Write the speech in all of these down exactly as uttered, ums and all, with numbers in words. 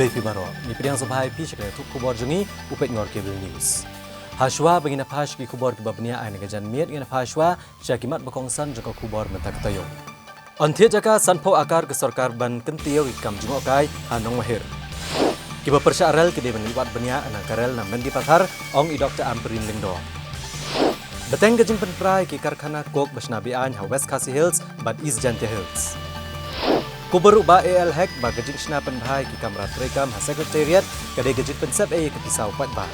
Phi baroh, ngi pdiang sngewbha ïa phi sha ka tuk khubor jong ngi, u peit Ngor Cable News. Hashwa ba ngin ïa phai sha ki khubor kiba bniah, ai na ka janmiet ngin ïa phai shwa sha ki mat ba kongsan jong ka khubor mynta ka taïew. Yn thied jaka sanphew akar ka sorkar ban kyntiew ïa ki kam jngohkai ha Nongmahir. Kiba pyrshah rel ki dei ban leit wad bniah na ka rel na Mendipathar, ong i Doktor Ampareen Lyngdoh. Bteng ka jingpynpra ïa ki karkhana coke ba shna be-aiñ ha West Khasi Hills bad East Jaintia Hills. Khubor ruh ba A L Hek ba ka jingshna pynbha ïa ki kamra treikam ha Secretariat ka dei ka jingpynsep ei ïa ka pisa u paidbah.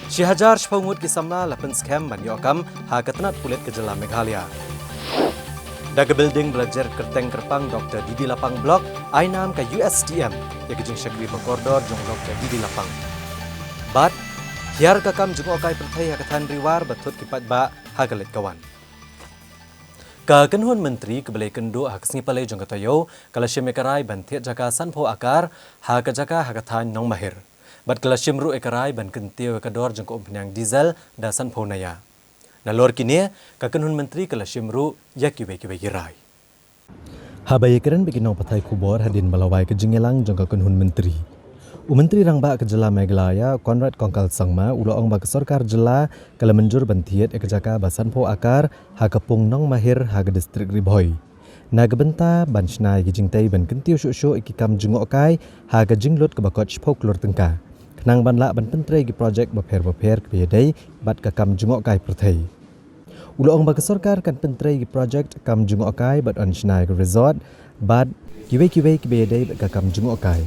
Shi hajar shiphew ngut ki samla la pynskhem ban ïoh kam ha ka tnat pulit ka jylla Meghalaya. Da ka building ba la jer kyrteng kyrpang Doktor D D Lapang Block, ai nam ka U S T M ïa ka jingshakri ba kordor jong Doktor D D Lapang. Bad hiar ka kam jngohkai pyrthei ha ka thaiñ Ri War ba thut ki paidbah ha ka leit ka wan. Ka kynhun myntri kaba la ïakynduh ha ka sngi Palei jong ka taïew ka la shim ïa ka rai ban thied jaka sanphew akar ha ka jaka ha ka thaiñ Nongmahir. Bad ka la shim ruh ïa ka rai ban kyntiew ïa ka dor jong ka umphniang diesel da sanphew naïa. Nalor kine, ka kynhun myntri ka la shim ruh ïa kiwei kiwei ki rai. Haba ïakren bad ki nongpathai khubor hadien ba la wai ka jingïalang jong ka kynhun myntri, u Myntri Rangbah ka jylla Meghalaya, Conrad Kongkal Sangma, u la ong ba ka sorkar jylla ka la mynjur ban thied ïa ka jaka ba sanphew akar ha ka pung Nongmahir ha ka distrik Ri Bhoi. Na ka bynta ban shna ïa ki jingtei ban kyntiew shuh shuh ïa ki kam jngohkai ha ka jinglut kaba kot shiphew klur tyngka, khnang ban lah ban pyntrei ïa ki projek bapher bapher kaba ïadei bad ka kam jngohkai pyrthei. U la ong ba ka sorkar kan pyntrei ïa ki projek kam jngohkai bad yn shna ïa ka resort bad kiwei kiwei kiba ïadei bad ka kam jngohkai.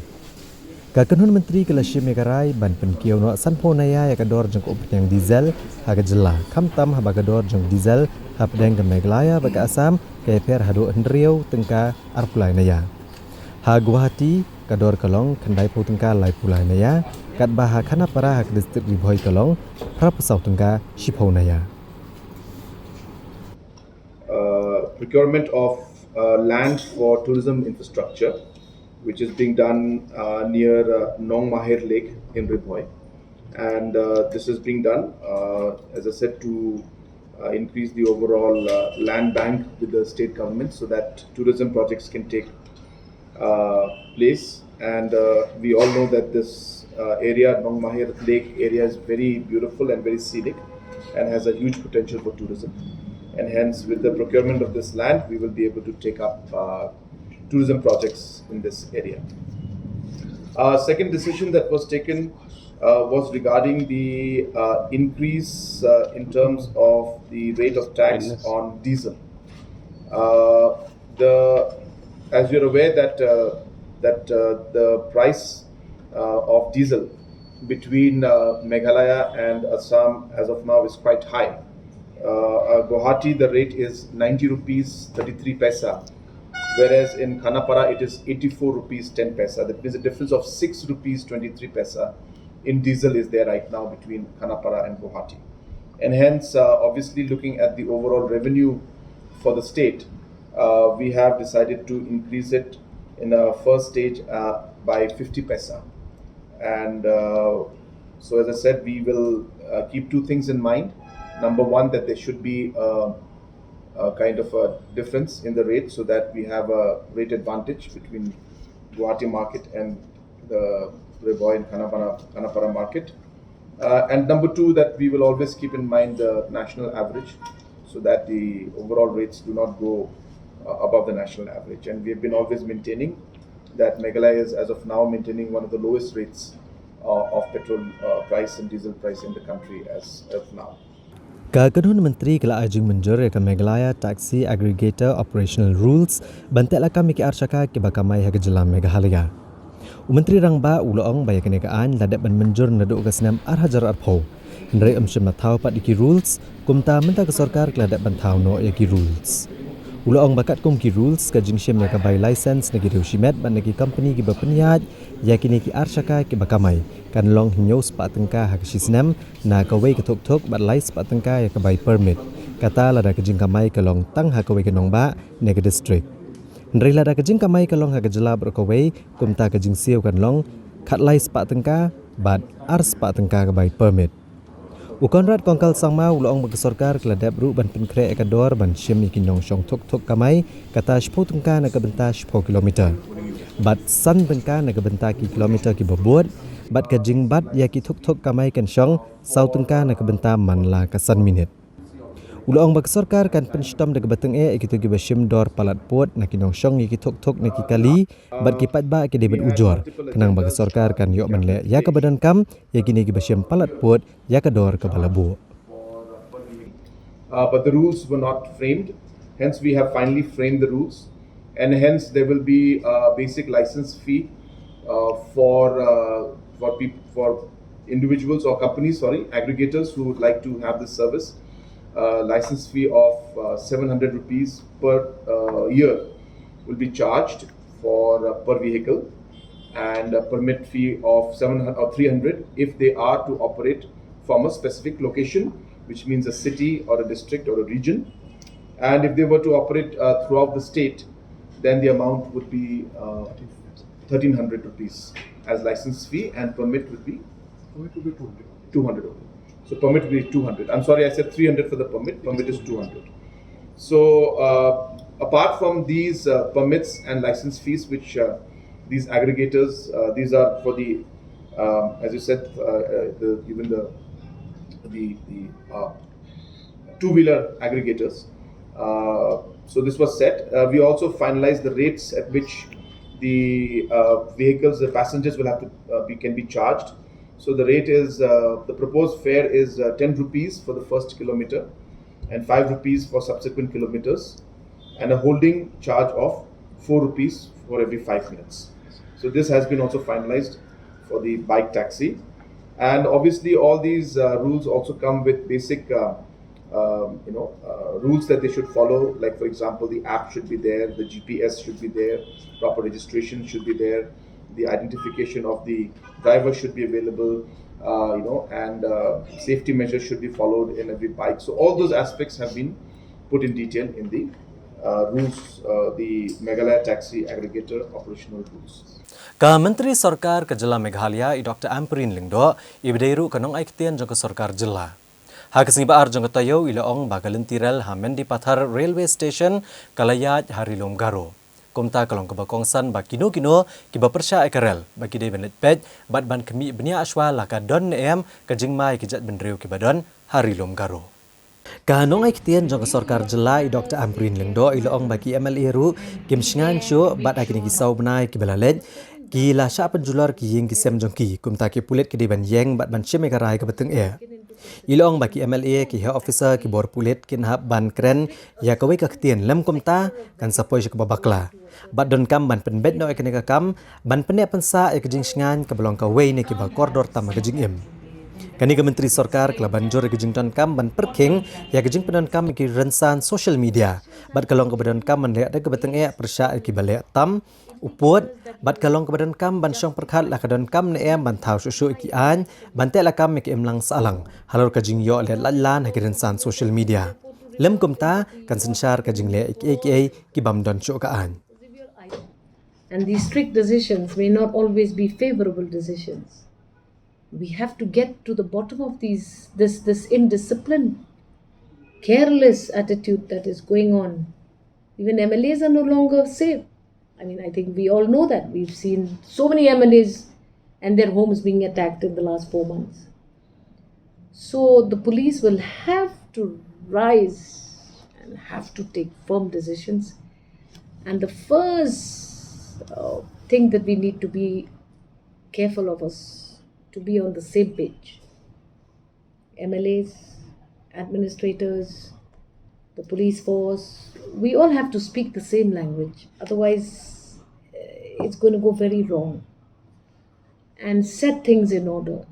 Ka kynhun myntri ka la shim ïa ka rai ban pynkiew noh sanphew naïa ïa ka dor jong ka umphniang diesel ha ka jylla, khamtam haba ka dor jong diesel hapdeng ka Meghalaya bad ka Assam ka ïapher haduh hynriew tyngka arphew lai naïa. Ha Guwahati ka dor ka long khyndaiphew tyngka laiphew lai naïa, katba ha Khanapara ha ka distrik Ri Bhoi ka long phraphew saw tyngka shiphew naïa. Uh, procurement of uh, land for tourism infrastructure, which is being done uh, near uh, Nongmahir Lake in Ri Bhoi. And uh, this is being done, uh, as I said, to uh, increase the overall uh, land bank with the state government so that tourism projects can take uh, place. And uh, we all know that this uh, area, Nongmahir Lake area, is very beautiful and very scenic and has a huge potential for tourism. And hence, with the procurement of this land, we will be able to take up uh, tourism projects in this area. Uh, second decision that was taken uh, was regarding the uh, increase uh, in terms of the rate of tax on diesel. Uh, the, as you're aware that uh, that uh, the price uh, of diesel between uh, Meghalaya and Assam as of now is quite high. Uh, uh, Guwahati, the rate is ninety rupees thirty-three paisa, whereas in Khanapara it is eighty-four rupees ten paisa. That means a difference of six rupees twenty-three paisa in diesel is there right now between Khanapara and Guwahati. And hence, uh, obviously, looking at the overall revenue for the state, uh, we have decided to increase it in a first stage uh, by fifty paisa. And uh, so, as I said, we will uh, keep two things in mind. Number one, that there should be a, a kind of a difference in the rate so that we have a rate advantage between Guwahati market and the Ri Bhoi and Khanapara, Khanapara market. Uh, and number two, that we will always keep in mind the national average so that the overall rates do not go uh, above the national average. And we have been always maintaining that Meghalaya is, as of now, maintaining one of the lowest rates uh, of petrol uh, price and diesel price in the country as of now. Ka kynhun myntri ka la ai jingmynjur ïa ka Meghalaya Taxi Aggregator Operational Rules ban teh lakam ïa ki arshaka kiba kamai ha ka jylla Meghalaya. U Myntri Rangbah u la ong ba ïa kane ka aiñ la dep ban mynjur naduh ka snem ar hajar arphew. Hynrei ym shym la thaw pat ïa ki rules, kumta mynta ka sorkar ka la dep ban thaw noh ïa ki rules. U la ong ba katkum ki rules, ka jingshim ïa ka bai license na ki riew shimet bad na ki company kiba pynïaid ïa kine ki arshaka kiba kamai kan long hynñiew spah tyngka ha ka shi snem na kawei ka thuk thuk bad lai spah tyngka ïa ka bai permit, kata lada ka jingkamai ka long tang ha kawei ka nongbah ne ka district. Hynrei lada ka jingkamai ka long ha ka jylla baroh kawei, kumta ka jingsiew kan long khatlai spah tyngka bad ar spah tyngka ka bai permit. U Conrad Kongkal Sangma u la ong ba ka sorkar ka la dep ruh ban pynkhreh ïa ka dor ban shim ïa ki nongshong thuk thuk kamai, kata shiphew tyngka na ka bynta shiphew kilometer. Bad san tyngka na ka bynta ki kilometer kiba bud, bad ka jingbat ïa ki thuk thuk kamai kan shong saw tyngka na ka bynta man la ka san minit. U la ong ba ka sorkar kan pynshitom da kaba tyngeh ïa kito kiba shim dor palat pud na ki nongshong ïa ki thuk thuk na ki kali, bad ki paidbah ki dei ban ujor, khnang ba ka sorkar kan ïoh ban leh ïa kaba donkam ïa kine kiba shim palat pud ïa ka dor kaba la buh. Uh, but the rules were not framed. Hence, we have finally framed the rules, and hence there will be a basic license fee uh, for uh, for people for individuals or companies, sorry, aggregators who would like to have this service. Uh, license fee of uh, seven hundred rupees per uh, year will be charged for uh, per vehicle, and a permit fee of seven hundred or three hundred if they are to operate from a specific location, which means a city or a district or a region. And if they were to operate uh, throughout the state, then the amount would be uh, thirteen hundred rupees as license fee, and permit would be two hundred only. So permit will be two hundred. I'm sorry, I said three hundred for the permit. Permit is two hundred. So uh, apart from these uh, permits and license fees, which uh, these aggregators, uh, these are for the, um, as you said, uh, uh, the, even the the, the uh, two-wheeler aggregators. Uh, so this was set. Uh, we also finalized the rates at which the uh, vehicles, the passengers will have to uh, be can be charged. So the rate is uh, the proposed fare is uh, ten rupees for the first kilometer, and five rupees for subsequent kilometers, and a holding charge of four rupees for every five minutes. So this has been also finalized for the bike taxi, and obviously all these uh, rules also come with basic uh, um, you know uh, rules that they should follow. Like, for example, the app should be there, the G P S should be there, proper registration should be there, the identification of the driver should be available, uh, you know, and uh, safety measures should be followed in every bike. So all those aspects have been put in detail in the uh, rules, uh, the Meghalaya Taxi Aggregator Operational Rules. Ka Myntri Sorkar ka Jylla Meghalaya, i Doctor Ampareen Lyngdoh, i ba dei ruh ka nongai ktien jong ka sorkar jylla. Ha ka sngi ba ar jong ka taïew, i la ong ba ka lynti rel ha Mendipathar Railway Station ka la ïaid ha Ri Lum Garo. Kumta ka long kaba kongsan ba kino kino kiba pyrshah ïa ka rel ba ki dei ban leit peit bad ban khmih bniah shuwa la ka don ne em ka jingma ïa ki jaitbynriew kiba don ha Ri Lum Garo. Ka nongai ktien jong ka sorkar jylla, i Doctor Ampareen Lyngdoh, i la ong ba ki M L A ruh kim shngaiñ shuh bad ha kine ki saw bnai kiba la leit ki la shah pynjulor ki ïing ki sem jong ki. Kumta ki pulit ki dei ban ïeng bad ban shim ïa ka rai kaba tyngeh. I la ong ba ki M L A, ki heh officer, ki bor pulit kin hap ban kren ïa kawei ka ktien, lym kumta kan sa poi sha kaba bakla. Bad donkam ban pynbeit noh ïa kane ka kam ban pynneh pynsah ïa ka jingshngaiñ kaba long kawei na kiba kordor tam ha ka jingim. Kane ka Myntri Sorkar ka la ban jur ïa ka jingdonkam ban pyrkhing ïa ka jingpyndonkam ïa ki rynsan social media. Bad ka long kaba donkam ban leh da kaba tyngeh pyrshah ïa kiba leh tam u pud, bad ka long kaba donkam ban shong pyrkhat la ka donkam ne em ban thaw shuh shuh ïa ki aiñ ban teh lakam ïa ka imlang sahlang halor ka jingïoh leh laitlan ha ki rynsan social media. Lym kumta kan synshar ka jingleh ïa kiei kiei ki bym don shuh ka aiñ. And these strict decisions may not always be favorable decisions. We have to get to the bottom of these this this indiscipline, careless attitude that is going on. Even M L As are no longer safe. I mean, I think we all know that. We've seen so many M L As and their homes being attacked in the last four months. So the police will have to rise and have to take firm decisions. And the first uh, thing that we need to be careful of is to be on the same page. M L As, administrators, the police force, we all have to speak the same language. Otherwise, uh, it's going to go very wrong. And set things in order.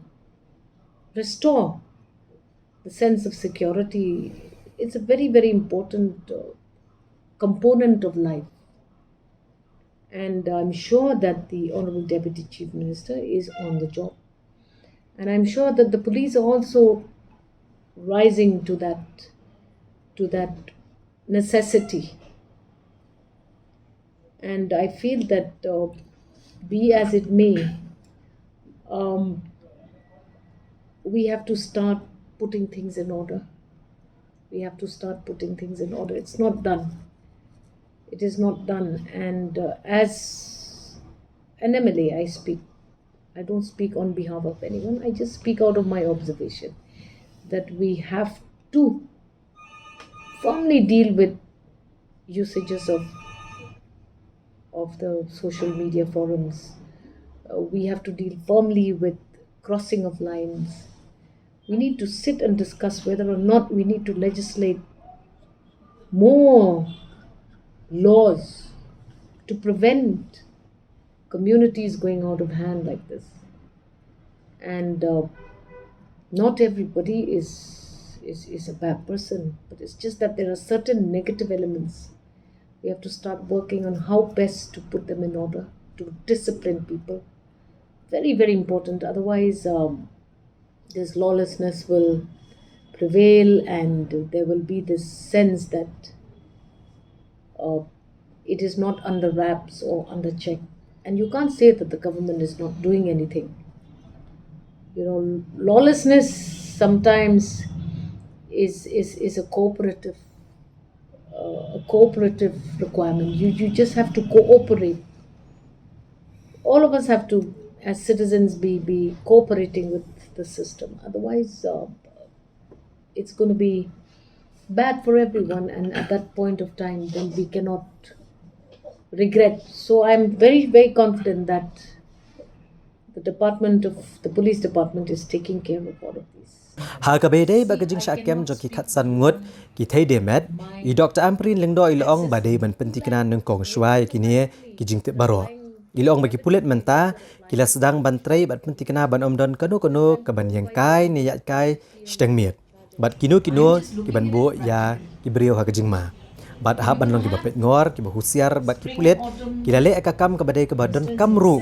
Restore the sense of security. It's a very, very important uh, component of life. And I'm sure that the Honorable Deputy Chief Minister is on the job. And I'm sure that the police are also rising to that to that necessity. And I feel that, uh, be as it may, um, we have to start putting things in order. We have to start putting things in order. It's not done. It is not done. And uh, as an M L A, I speak. I don't speak on behalf of anyone. I just speak out of my observation that we have to firmly deal with usages of of the social media forums. Uh, we have to deal firmly with crossing of lines. We need to sit and discuss whether or not we need to legislate more laws to prevent communities going out of hand like this. And uh, not everybody is, is is a bad person, but it's just that there are certain negative elements. We have to start working on how best to put them in order, to discipline people. Very, very important. Otherwise, um, this lawlessness will prevail, and there will be this sense that uh, it is not under wraps or under check. And you can't say that the government is not doing anything. You know, lawlessness sometimes is is is a cooperative uh, a cooperative requirement. You you just have to cooperate. All of us have to, as citizens, be be cooperating with the system. Otherwise, uh, it's going to be bad for everyone. And at that point of time, then we cannot regret. So I'm very, very confident that the department of the police department is taking care of all of these. Ha kaba ïadei bad ka jingshah kem jong ki khatsan ngut ki thei dei met, i Doctor Ampareen Lyngdoh i la ong ba dei ban pyntikna nyngkong shuwa ïa kine ki jingtip baroh. I la ong ba ki pulit mynta ki la sdang ban trei bad pyntikna ban ym don kano kano kaban ïengkai ne ïaid kai shiteng miet. Bad kino kino ki ban buh ïa ki briew ha ka jingma. Bad hap ban long kiba peit ngor, kiba husiar, bad ki pulit ki la leh ka kam kaba dei kaba donkam ruh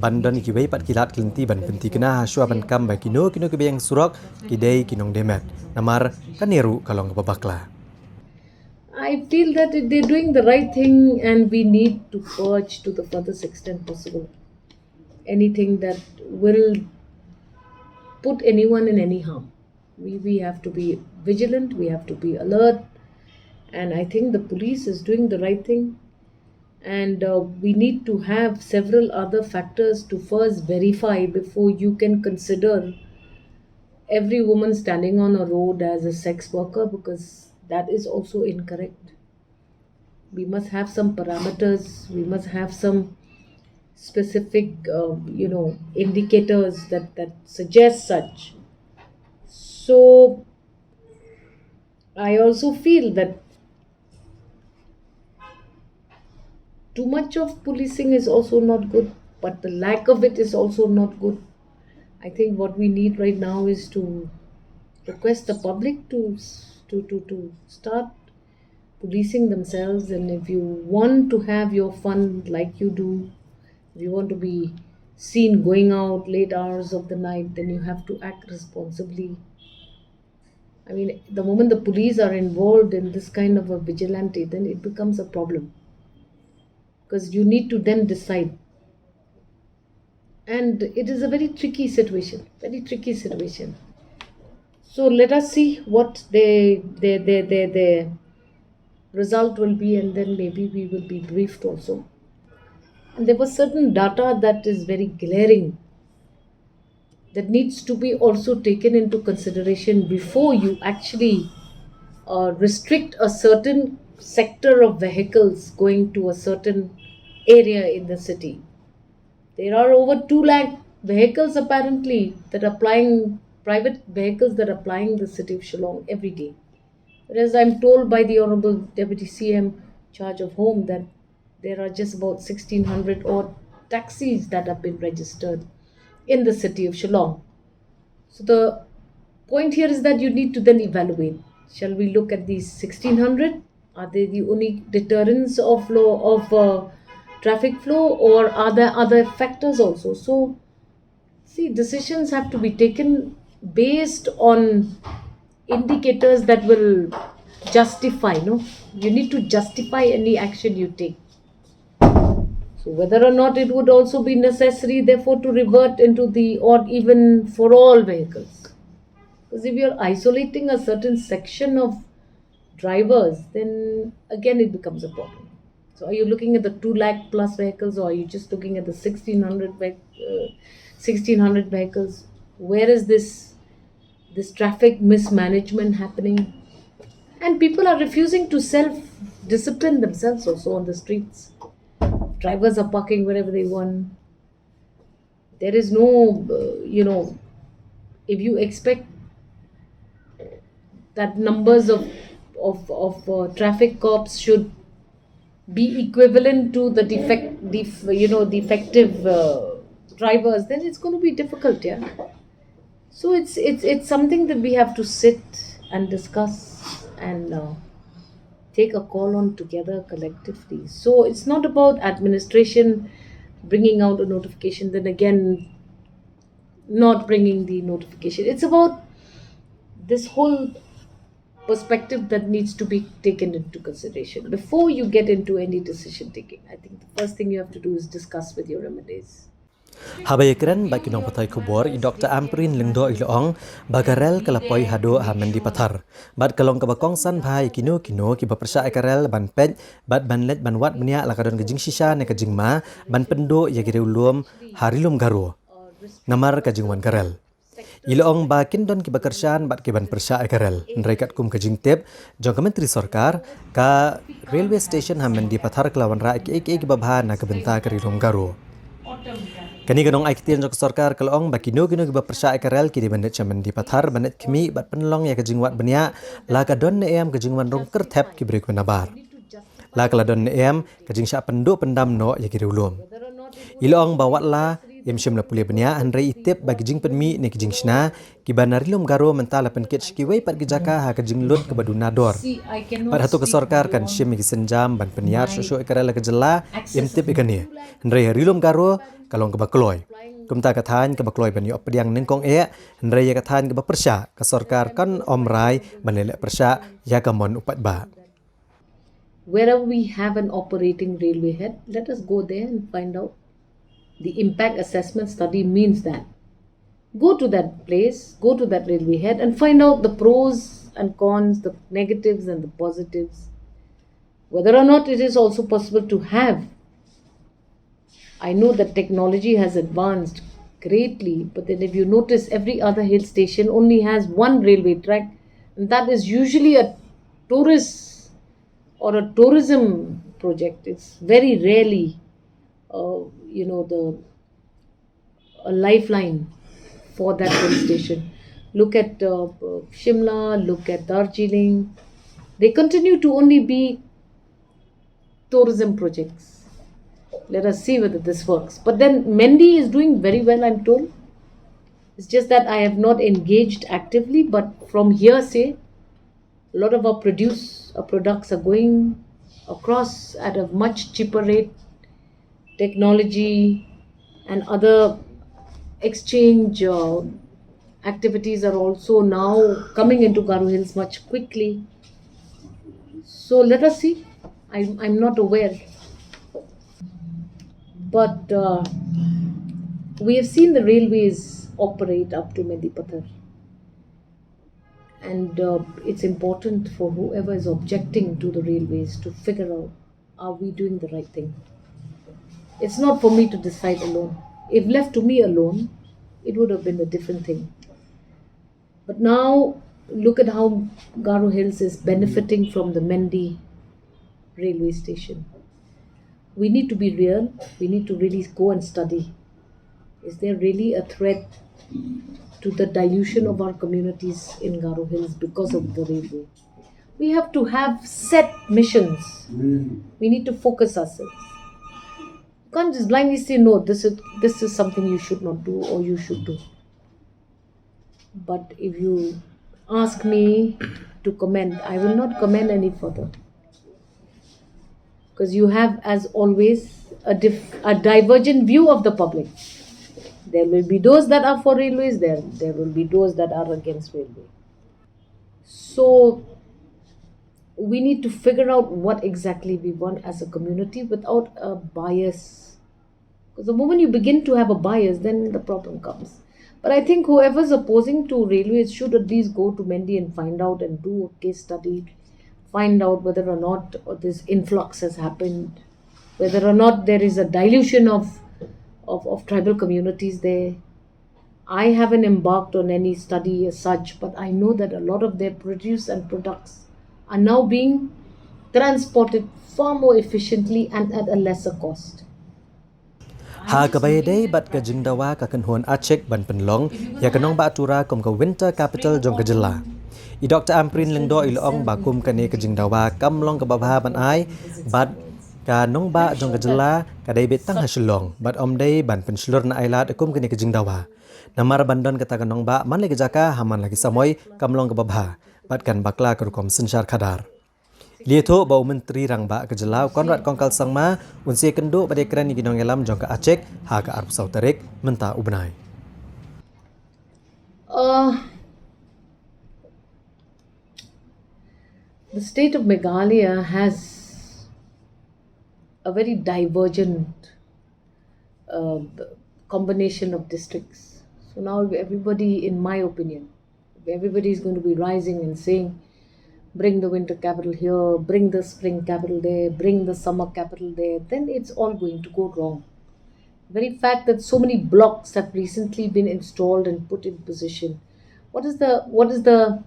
ban don kiwei pat ki lad ki lynti ban pyntikna ha shuwa ban kam ba kino kino kiba ïeng surok ki dei ki nongdei met. Namar kane ruh ka long kaba bakla. I feel that they're doing the right thing, and we need to purge to the furthest extent possible anything that will put anyone in any harm. We, we have to be vigilant, we have to be alert, and I think the police is doing the right thing. And uh, we need to have several other factors to first verify before you can consider every woman standing on a road as a sex worker, because that is also incorrect. We must have some parameters, we must have some specific, uh, you know, indicators that, that suggest such. So I also feel that too much of policing is also not good, but the lack of it is also not good. I think what we need right now is to request the public to s- to to, to start policing themselves. And if you want to have your fun like you do, if you want to be seen going out late hours of the night, then you have to act responsibly. I mean, the moment the police are involved in this kind of a vigilante, then it becomes a problem, because you need to then decide. And it is a very tricky situation, very tricky situation. So let us see what the the the the, the result will be, and then maybe we will be briefed also. And there was certain data that is very glaring, that needs to be also taken into consideration before you actually uh, restrict a certain sector of vehicles going to a certain area in the city. There are over two lakh vehicles apparently that are plying, private vehicles that are plying the city of Shillong every day. Whereas I'm told by the Honorable Deputy C M in charge of Home that there are just about sixteen hundred odd taxis that have been registered in the city of Shillong. So the point here is that you need to then evaluate. Shall we look at these sixteen hundred? Are they the only deterrents of law of uh, traffic flow, or are there other factors also? So, see, decisions have to be taken based on indicators that will justify. No, you need to justify any action you take. So whether or not it would also be necessary, therefore, to revert into the odd even for all vehicles, because if you're isolating a certain section of drivers, then again it becomes a problem. So are you looking at the two lakh plus vehicles, or are you just looking at the sixteen hundred veh- uh, sixteen hundred vehicles? Where is this this traffic mismanagement happening? And people are refusing to self discipline themselves also on the streets. Drivers are parking wherever they want. There is no, uh, you know, if you expect that numbers of of of uh, traffic cops should be equivalent to the defect, def, you know, the effective uh, drivers, then it's going to be difficult, yeah. So it's it's it's something that we have to sit and discuss and uh, take a call on together collectively. So it's not about administration bringing out a notification, then again not bringing the notification. It's about this whole perspective that needs to be taken into consideration before you get into any decision taking. I think the first thing you have to do is discuss with your M L As. Haba ïakren bad ki nongpathai khubor, i Doktor Ampareen Lyngdoh i la ong ba ka rel ka la poi haduh ha Mendipathar bad ka long kaba kongsan bha ïa kino kino kiba pyrshah ïa ka rel ban peit bad ban leit ban wad bniah la ka don ka jingshisha ne ka jingma ban pynduh ïa ki riewlum ha Ri Lum Garo namar ka jingwan ka rel. I la ong ba kin don kiba kyrshan bad kiban pyrshah ïa ka rel, hynrei katkum ka jingtip jong ka Myntri Sorkar, ka railway station ha Mendipathar ka la wanrah ïa kiei kiei kiba bha na ka bynta ka Ri Lum Garo. Kane ka nongai ktien jong ka sorkar ka la ong ba kino kino kiba pyrshah ïa ka rel ki dei ban leit sha Mendipathar ban leit khmih bad pynlong ïa ka jingwad bniah la ka don ne em ka jingwan rung kyrthep ki briew kiba nabar. La ka la don ne em ka jingshah pynduh pyndam noh ïa ki riewlum. I la ong ba wat la im shym la pule bniah, hynrei i tip ba ki jingpynmih ne ki jingshna kiba na Ri Lum Garo mynta la pynkit sha kiwei pat ki jaka ha ka jinglut kaba duna dor. Bad hato ka sorkar kan shim ïa ki sienjam ban pynïar shuh shuh ïa ka rel ha ka jylla? Im tip ïa kane, hynrei ha Ri Lum Garo ka long kaba kloi. Kumta ka thaiñ kaba kloi ban ïoh pdiang nyngkong eh, hynrei ïa ka thaiñ kaba pyrshah ka sorkar kan ym rai ban leh leh pyrshah ïa ka mon u paidbah. Wherever we have an operating railway head, let us go there and find out. The impact assessment study means that. Go to that place, go to that railway head, and find out the pros and cons, the negatives and the positives. Whether or not it is also possible to have. I know that technology has advanced greatly, but then if you notice, every other hill station only has one railway track, and that is usually a tourist or a tourism project. It's very rarely, uh, you know, the a lifeline for that hill station. Look at uh, uh, Shimla, look at Darjeeling. They continue to only be tourism projects. Let us see whether this works. But then Mendi is doing very well, I'm told. It's just that I have not engaged actively, but from hearsay, a lot of our produce, our products are going across at a much cheaper rate. Technology and other exchange uh, activities are also now coming into Garo Hills much quickly. So let us see. I'm, I'm not aware. But uh, we have seen the railways operate up to Mendipathar. And uh, it's important for whoever is objecting to the railways to figure out, are we doing the right thing? It's not for me to decide alone. If left to me alone, it would have been a different thing. But now, look at how Garo Hills is benefiting from the Mendi railway station. We need to be real. We need to really go and study. Is there really a threat to the dilution of our communities in Garo Hills because of the railway? We have to have set missions. We need to focus ourselves. You can't just blindly say, no, this is, this is something you should not do or you should do. But if you ask me to comment, I will not comment any further. Because you have, as always, a, diff- a divergent view of the public. There will be those that are for railways, there, there will be those that are against railway. So we need to figure out what exactly we want as a community without a bias. Because the moment you begin to have a bias, then the problem comes. But I think whoever's opposing to railways should at least go to Mendi and find out and do a case study, find out whether or not this influx has happened. Whether or not there is a dilution of, of, of tribal communities there, I haven't embarked on any study as such, but I know that a lot of their produce and products are now being transported far more efficiently and at a lesser cost. Ha kaba ïadei bad ka jingdawa, ka kynhun ACHIK ban pynlong ïa ka nongbah Tura kum ka winter capital jong ka jylla. I Doctor Ampareen Lyngdoh i la ong ba kum kane ka jingdawa kam long kaba bha ban ai bad ka nongbah jong ka jylla ka dei beit tang ha Shillong bad ym dei ban pynshlur na Ailad kum kane ka jingdawa. Namar ban don kata ka nongbah man la ki jaka ha man la ki samoi kam long kaba bha bad kan bakla ka rukom synshar khadar. Ïathuh ba u Myntri Rangbah ka jylla u Conrad Kongkal Sangma un sa ïakynduh bad ïakren ïa ki nongïalam jong ka ACHIK ha ka arphew saw tarik mynta u bnai. Uh, the state of Meghalaya has a very divergent uh, combination of districts. So now everybody, in my opinion, everybody is going to be rising and saying, "Bring the winter capital here, bring the spring capital there, bring the summer capital there," then it's all going to go wrong. The very fact that so many blocks have recently been installed and put in position. What is the what is the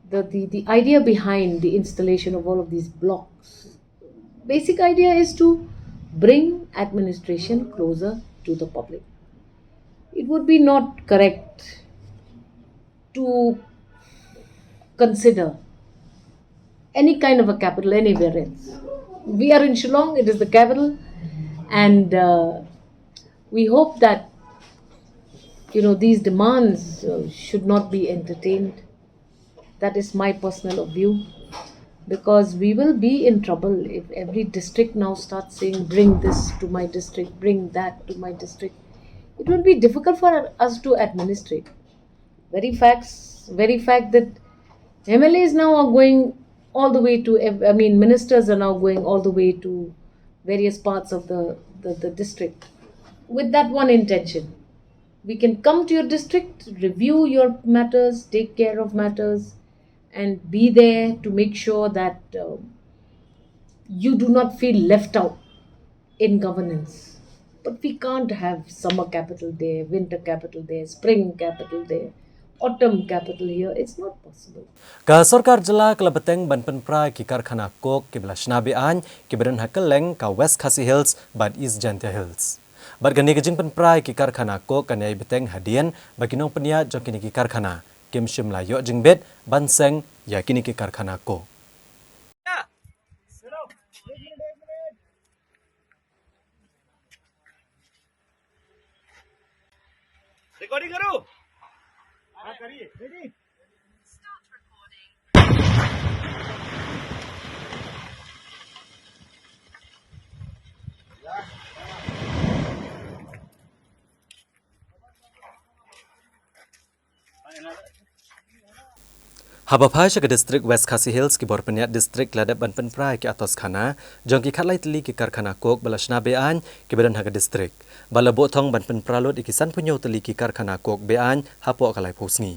the, the, the idea behind the installation of all of these blocks? Basic idea is to bring administration closer to the public. It would be not correct to consider any kind of a capital anywhere else. We are in Shillong, it is the capital, and uh, we hope that, you know, these demands uh, should not be entertained. That is my personal view, because we will be in trouble if every district now starts saying, "Bring this to my district, bring that to my district." It will be difficult for us to administrate. Very facts, very fact that M L As now are going all the way to, I mean, ministers are now going all the way to various parts of the, the, the district with that one intention. We can come to your district, review your matters, take care of matters, and be there to make sure that uh, you do not feel left out in governance. But we can't have summer capital there, winter capital there, spring capital there, autumn capital here. It's not possible. Ka sorkar jylla ka la bteng ban pynpra ki karkhana coke kiba la shna be-aiñ kiba don ha kylleng ka West Khasi Hills bad East Jaintia Hills. Bad kane ka jingpynpra ki karkhana coke kan ïai bteng hadien ba ki nongpynïaid jong kine ki karkhana kim shym la ïoh jingbit ban seng ïa kine ki karkhana coke. Recording करो। हाँ, करिए। Ready? Haba phai sha ka district West Khasi Hills, ki bor pynïaid district la dep ban pynpra ïa ki atoskhana jong ki khatlai tylli ki karkhana coke ba la shna be-aiñ kiba don ha ka district. Bad la buh thong ban pynpra lut ïa ki sanphew hynñiew tylli ki karkhana coke be-aiñ hapoh ka laiphew sngi.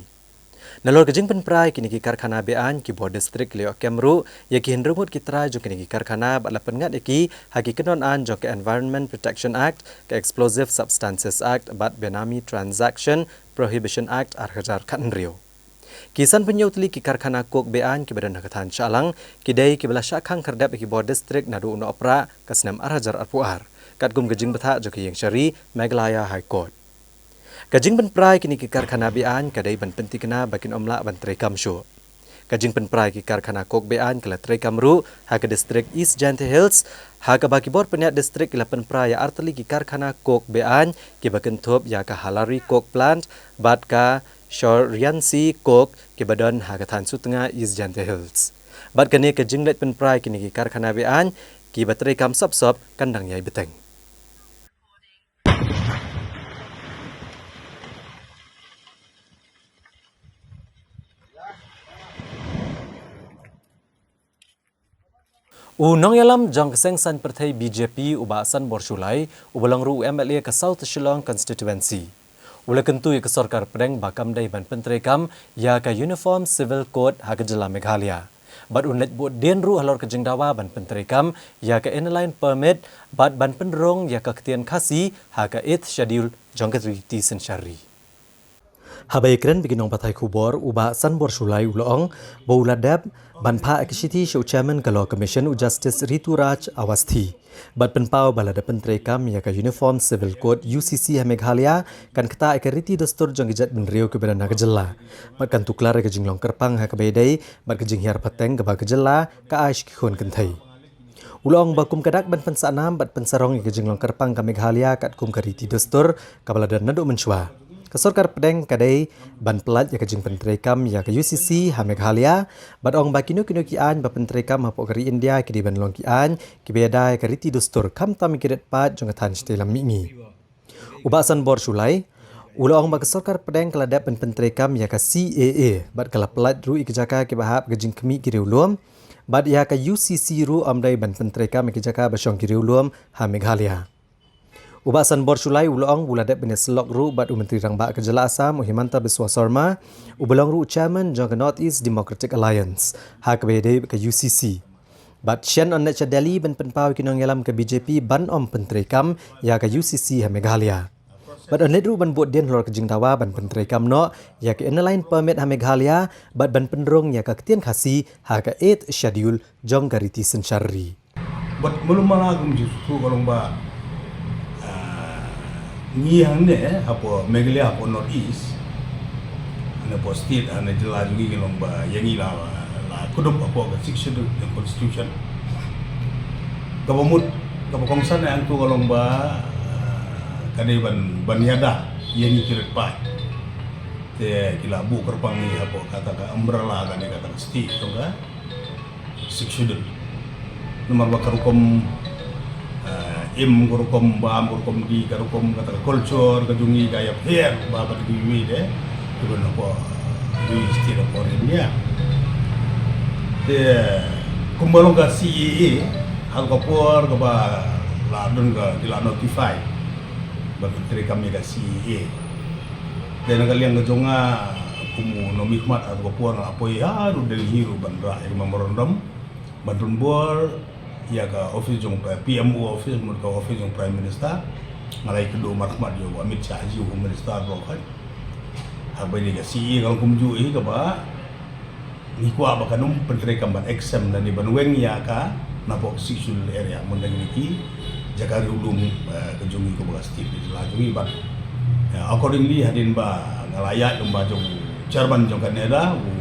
Nalor ka jingpynpra ïa kine ki karkhana be-aiñ, ki bor district ki la ïoh kem ruh ïa ki hynriew ngut ki trai jong kine ki karkhana bad la pynngat ïa ki ha ki kyndon aiñ jong ka Environment Protection Act, ka Explosive Substances Act bad Benami Transaction Prohibition Act ar hajar khathynriew. Ki sanphew hynñiew tylli ki karkhana coke be-aiñ kiba don ha ka thaiñ Shah Alang ki dei kiba la shah khang khyrdep ïa ki bor district naduh u Nohprah ka snem ar hajar arphew ar, katkum ka jingbthah jong ka Ïingshari Meghalaya High Court. Ka jingpynpra ïa kine ki karkhana be-aiñ ka dei ban pynthikna ba kin ym lah ban treikam shuh. Ka jingpynpra ïa ki karkhana coke be-aiñ ka la treikam ruh ha ka district East Jaintia Hills, ha kaba ki bor pynïaid district ki la pynpra ïa ar tylli ki karkhana coke be-aiñ kiba kynthup ïa ka Halari Coke Plant bad ka Shoryansi Coke kiba don ha ka thaiñ Sutnga, East Jaintia Hills. Bad kane ka jingleit pynpra ïa kine ki karkhana be-aiñ kiba treikam sop sop kan dang ïai bteng. U nongïalam jong ka seng saiñ pyrthei B J P, u Bah Sanbor Shullai, uba long ruh u M L A ka South Shillong Constituency, u la kyntu ïa ka sorkar pdeng ba kam dei ban pyntreikam ïa ka Uniform Civil Code ha ka jylla Meghalaya. bad un leit buh dien ruh halor ka jingdawa ban pyntreikam ïa ka Inner Line Permit bad ban pynrung ïa ka ktien Khasi ha ka Eighth Schedule jong ka riti synshar ri. Haba ïakren bad ki nongpathai khubor, u Bah Sanbor Shullai u la ong ba u la dep ban phah ka shithi sha u Chairman ka Law Commission, u Justice Rituraj Awasthi, bad pynpaw ba lada pyntreikam ïa ka Uniform Civil Code, U C C, ha Meghalaya, kan ktah ïa ka riti dustur jong ki jaitbynriew kiba don ha ka jylla bad kan tuklar ïa ka jinglong kyrpang ha kaba ïadei bad ka jinghiar pateng kaba ka jylla ka ai sha ki khun kynthei. U la ong ba kum ka dak ban pynsahnam bad pynsarong ïa ka jinglong kyrpang ka Meghalaya katkum ka riti dustur kaba la don naduh mynshuwa, ka sorkar pdeng ka dei ban pyllait ïa ka jingpyntreikam ïa ka U C C ha Meghalaya, bad ong ba kino kino ki aiñ ba pyntreikam hapoh ka ri India ki dei ban long ki aiñ kiba ïada ïa ka riti dustur, khamtam ïa ki rit paid jong ka thaiñ shatei lam mihngi. U Bah Sanbor Shullai u la ong ba ka sorkar pdeng ka la dep ban pyntreikam ïa ka C A A bad ka la pyllait ruh ïa ki jaka kiba hap ka jingkhmih ki riewlum, bad ïa ka U C C ruh ym dei ban pyntreikam ïa ki jaka ba shong ki riewlum ha Meghalaya. U Bah Sanbor Shullai u la ong ba u la dep ban ïasyllok ruh bad u Myntri Rangbah ka jylla Assam, u Himanta Biswa Sarma, uba long ruh u Chairman jong ka North East Democratic Alliance, ha kaba ïadei bad ka U C C. Bad shen yn leit sha Delhi ban pynpaw ïa ki nongïalam ka B J P ban ym pyntreikam ïa ka U C C ha Meghalaya. Bad yn leit ruh ban buh dien halor ka jingdawa ban pyntreikam noh ïa ka Inner Line Permit ha Meghalaya bad ban pynrung ïa ka ktien Khasi ha ka Eighth Schedule jong ka riti synshar ri. Bad malu mala kum ju tu ka long ba, ah, ngi hangne, eh, hapoh Meghalaya, hapoh North East, hangne hapoh state, hangne jylla jong ngi ka long ba ïa ngi la, la kdup hapoh ka Sixth Schedule jong Constitution. Kaba mut, kaba kongsan ïa hangtu ka long ba, ah, ka dei ban, ban ïada ïa ngi ki rit paid. Te ki la buh kyrpang ngi hapoh kata ka umbrella kane kata ka state jong ka Sixth Schedule. Namar ba ka rukom, eh, im, ka rukom bam, ka rukom dih, ka rukom kata ka culture ka jong ngi ka ïapher bad kiwei de kiba na ka jong ngi state of India. Te kumba long ka C A A, ha ka por kaba la don ka, ki la notify ba ki treikam ïa ka C A A. Te na ka liang ka jong nga kum u nongmihkhmat, ha ka por nga la poi haduh Delhi ruh ban rah ïa ka memorandum ban pynbor ïa ka office jong P M O office, mut ka office jong Prime Minister. Nga la ïakynduh markhmat ïa u Amit Shah, u Home Minister baroh. Haba ïadei ka C A A ka long kumjuh hi kaba ngi kwah ba kan ym pyntreikam ban exempt lane ban weng ïa ka napoh Sixth Schedule area, mynta ngi ki jaka riewlum, eh, ka jong ngi kaba ka state, ka jylla jong ngi bad, eh, accordingly hadien ba nga la ïaid lyngba jong u chairman jong ka NEDA, u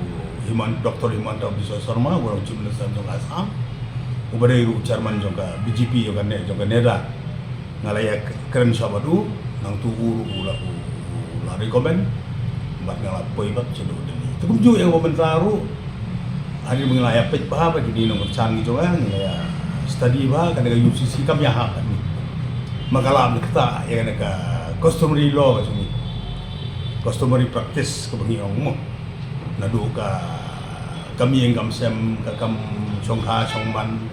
Himan-, Doctor Himanta Biswa Sarma, u long Chief Minister jong ka Assam, uba dei ruh u chairman jong ka B J P jong ka ne-, jong ka NEDA. Nga la ïakren shwa bad u, nangtu u ruh u la, u la recommend bad nga la poi bad sha Delhi. Te kumjuh ïa kaba mynta ruh, hadien ba ngi la ïa peit bha bad kine nongkyrshan ki jong nga, ngi la ïa study bha, ka dei ka U C C kam ïahap bad ngi. Ma ka la ktah ïa kane ka customary law ka jong ngi. Customary practice kaba ngi ong mo. Naduh ka kam ïing kam sem, ka kam shongkha shongman,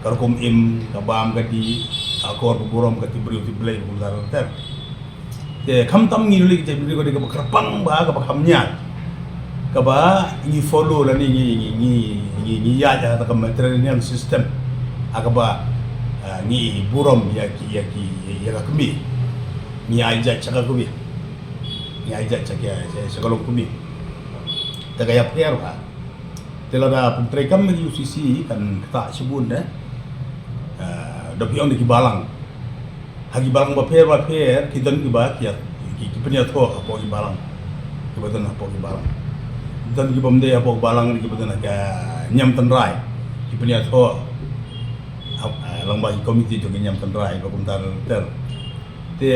ka rukom im, ka bam ka dih, ka akor ka burom, ka tip briew tip Blei, kumta ter ter. Te khamtam ngi dei ki jaitbynriew ka dei kaba kyrpang bha, kaba kham ñiad, kaba ngi follow lane ngi, ngi, ngi, ngi, ngi ïaid ha kata ka matrilineal system, ha kaba, ah, ngi burom ïa ki, ïa ki, ïa ka kmie. Ngi ai jait sha ka kmie. Ngi ai jait sha ka, sha, sha ka longkmie. Te ka ïapher bha. Te lada pyntreikam ïa ka U C C kan ktah shibun de. Ah, da phi ong de ki balang. Ha ki balang bapher bapher ki don kiba ki, ki, ki pynïathoh hapoh ki balang. Kiba don hapoh ki balang. Don ki bym dei hapoh ki balang, kiba don ha ka niam tynrai. Ki pynïathoh hap, ah, lyngba ki komiti jong ki niam tynrai, ba kumta ter ter. Te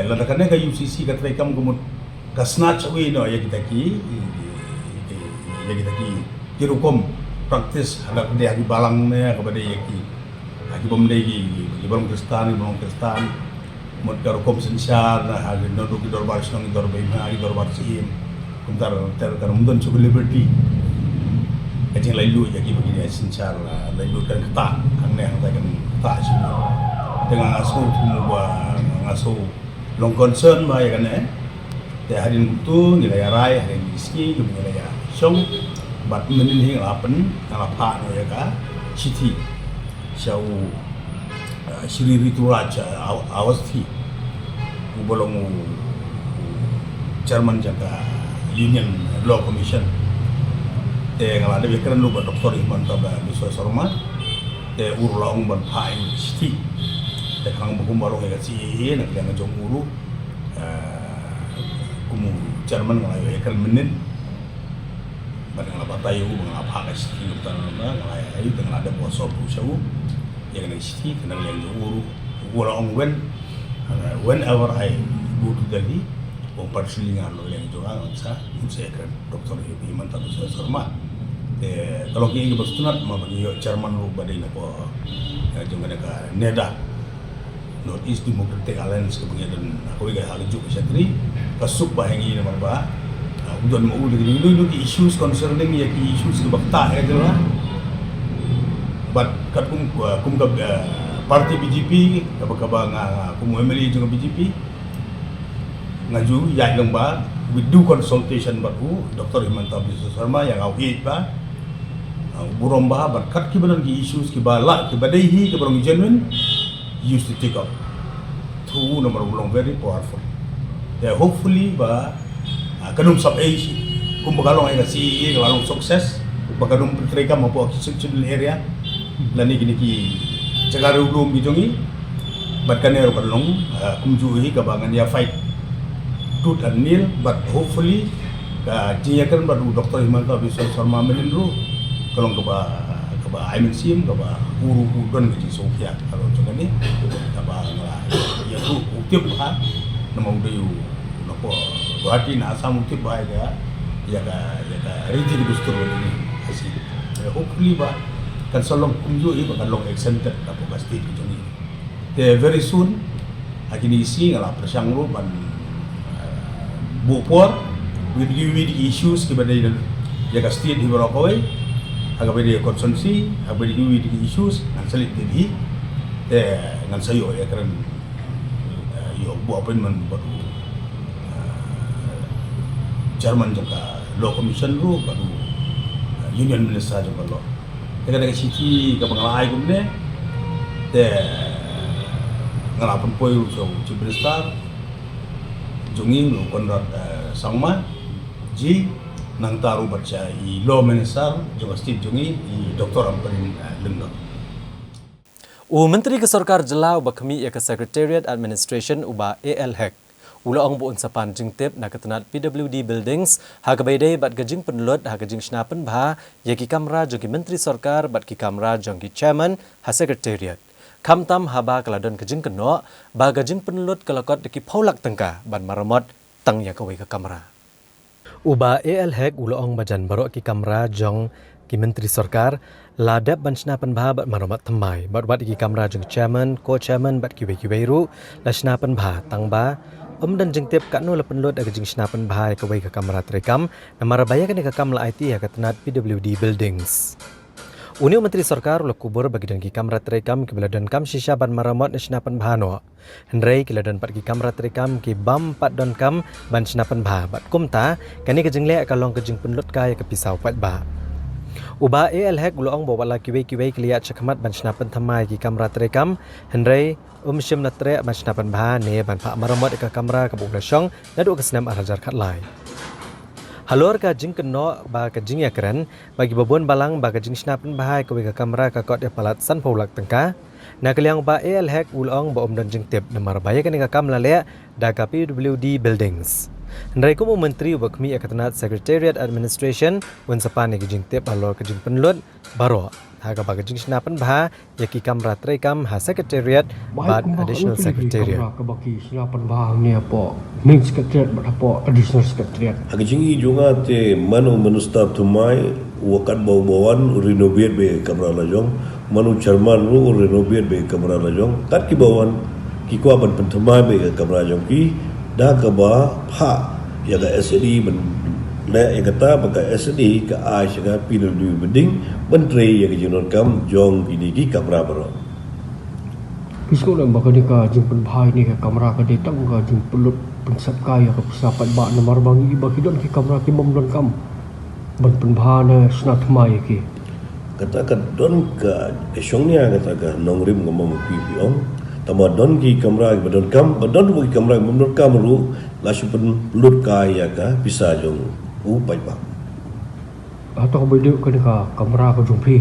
lada kane ka U C C ka treikam ka mut ka snatch away noh ïa kita ki, ïa kita ki, ki rukom practice, ha kaba dei ha ki balang ne ha kaba dei ïa ki, ha ki bym dei ki, ki balang Khristan, ki balang Khristan. Mut ka rukom synshar na ha ki, naduh ki dorbar shnong, ki dorbar hima, ki dorbar syiem. Kumta ter ter kan ym don shuh ka liberty. Ka jinglaitluid ïa kiba ki dei synshar, laitluid kan ktah hangne, hangta kan ktah shuh. Te nga sngew kumba nga sngew long concern bha ïa kane. Te hadien kumto ngi la ïa rai, hadien ki sngi ngi la ïa shong Bad mynnin hi nga la pyn, nga la phah noh ïa ka shithi sha u, uh, Shri Rituraj, uh, Aw-, Awasthi, uba long u chairman jong ka Union Law Commission. Te nga la dep ïakren ruh bad Doctor Himanta Biswa Sarma. Te u ruh u la ong ban phah ïa u shithi. Te khnang ba kumba long ïa ka C A A na ka liang jong u ruh, uh, kum u chairman nga la ïakren mynnin. Bad nga la batai ïa u ba nga la phah ka shithi, nga la ïa u, te nga la dep WhatsApp ruh sha u ïa kane ka shithi, te na ka liang jong u ruh u la ong, when, uh, whenever I go to Delhi, ong, personally nga la liang jong nga, ngan sa, ngan sa ïakren Doctor Himanta Biswa Sarma. Te ka long kaei kaba sngewtynnat, ma ban ïoh chairman ruh ba dei na ka, eh, jong kane ka NEDA, North East Democratic Alliance, kaba ngi don ha kawei ka, ha kajuh ka shatri. Ka suk bha ïa ngi namar ba, ah, u don ma u da ki, ki, ki issues concerning ïa ki issues kiba ktah ïa ka jylla. Bad katkum, ah, kum ka, ah, party B J P, kaba, kaba nga, nga kum u M L A jong ka B J P, nga ju ïaid lang bha with due consultation bad u Doctor Himanta Biswa Sarma, ïa nga u ïeit bha, ah, u burom bha, bad kat kiba don ki issues kiba lah, kiba dei hi, kiba long genuine, used to take up. Through u namar u long very powerful. Te hopefully ba, ah, kan ym sap ei shi, kumba ka long ïa ka C A A, ka la long success, ba kan ym pyntreikam hapoh ki Sixth Schedule area lane kine ki jaka riewlum ki jong ngi. Bad kane ruh kan long, ah, kumjuh hi kaba ngan ïa fight tooth and nail, bad hopefully ka jingïakren bad u Doctor Himanta Biswa Sarma mynnin ruh ka long kaba, kaba ai mynsiem, kaba u ruh u don ka jingsngewkhia ka long jong kane, kaba nga la ïathuh, u tip bha namar u dei u na ka Guwahati na Assam, u tip bha ïa ka, ïa ka, ïa ka riti ka dustur ka jong ngi. Hopefully ba kan sa long kumjuh hi, ba kan long exempted hapoh ka state ka jong ngi. Te very soon, ha kine ki sngi nga la pyrshang ruh ban, eh, buh por, with the, with the issues kiba dei ïa ka state hi baroh kawei, ha kaba dei ka constituency, ha kaba dei with the issues, ngan sa leit hi, te ngan sa ïoh ïakren, eh, ïoh buh appointment bad u, eh, chairman jong ka Law Commission ruh, bad u, eh, Union Minister jong ka Law. Te kane ka shithi kaba nga la ai kumne, te nga la pynpoi ruh sha u Chief Minister jong ngi, u Conrad, eh, Sangma, G, nangta ruh bad sha i Law Minister jong ka state jong ngi, i Doctor Ampareen, eh, Lyngdoh. U Myntri ka Sorkar Jylla uba khmih ïa ka Secretariat Administration, u Bah A L Hek, u la ong ba un sa pan jingtip na ka tnat P W D Buildings ha kaba ïadei bad ka jingpynlut ha ka jingshna pynbha ïa ki kamra jong ki Myntri Sorkar bad ki kamra jong ki Chairman ha Secretariat, khamtam haba ka la don ka jingkynnoh ba ka jingpynlut ka la kot da ki phew lak tyngka ban maramot tang ïa kawei ka kamra. U Bah A L Hek u la ong ba jan baroh ki kamra jong ki Myntri Sorkar la dep ban shna pynbha bad maramot thymmai, bad wat ïa ki kamra jong ki Chairman, Co-Chairman bad kiwei kiwei ruh la shna pynbha, tang ba ym don jingtip katno la pynlut da ka jingshna pynbha ïa kawei ka kamra treikam, namar ba ïa kane ka kam la aiti ha ka tnat P W D Buildings. Une u Myntri Sorkar u la kubur ba ki don ki kamra treikam kiba la donkam shisha ban maramot ne shna pynbha noh. Hynrei ki la don pat ki kamra treikam ki bym pat donkam ban shna pynbha, bad kumta kane ka jingleh ka long ka jingpynlut ka ïa ka pisa u paidbah. U Bah A L Hek u la ong ba wat la kiwei kiwei ki la ïaid shakhmat ban shna pynthymmai ki kamra treikam, hynrei um shym la treh ban shna pynbha ne ban phah maramot ïa ka kamra kaba u la shong naduh ka snem ar hajar khatlai. Halor ka jingkynnoh ba ka jingïakren ba kiba bun balang ba ka jingshna pynbha ïa kawei ka kamra ka kot ïa palat sanphew lak tyngka, na ka liang u Bah A L Hek u la ong ba um don jingtip namar ba ïa kane ka kam la leh da ka P W D Buildings. Hynrei kum u Myntri uba khmih ïa ka tnat Secretariat Administration, un sa pan ïa ka jingtip halor ka jingpynlut baroh ha kaba ka jingshna pynbha ïa ki kamra treikam ha Secretariat bad Additional Secretariat. Kamra kaba ki shna pynbha hangne hapoh Main Secretariat bad hapoh Additional Secretariat. Ha ka jingïohi jong nga te man u Minister thymmai, wat katba u ba wan u renovate beit ka kamra la jong, man u Chairman ruh u renovate beit ka kamra la jong, kat kiba wan ki kwah ban pynthymmai beit ka kamra jong ki, da kaba phah ïa ka S and E ban leh ïa kata, ba ka S and E ka ai sha ka P W D Building ban trei ïa ka jingdonkam jong kine ki kamra baroh. Phi sngewthuh ba kane ka jingpynbha ïa kane ka kamra ka dei tang ka jingpynlut pynsep kai ïa ka pisa paidbah namar ba ngi ba ki don ki kamra ki bym donkam. Ban pynbha na shna thymmai ïa ki. Kata ka don ka, ka shong nia kata ka nongrim ka mama phi phi ong. Tama don ki kamra ki ba don kam, ba don ki kamra ki ba don kam ruh, la shu pynlut kai ïa ka pisa jong u paidbah. Hato ka ba dei kane ka kamra ka jong phi,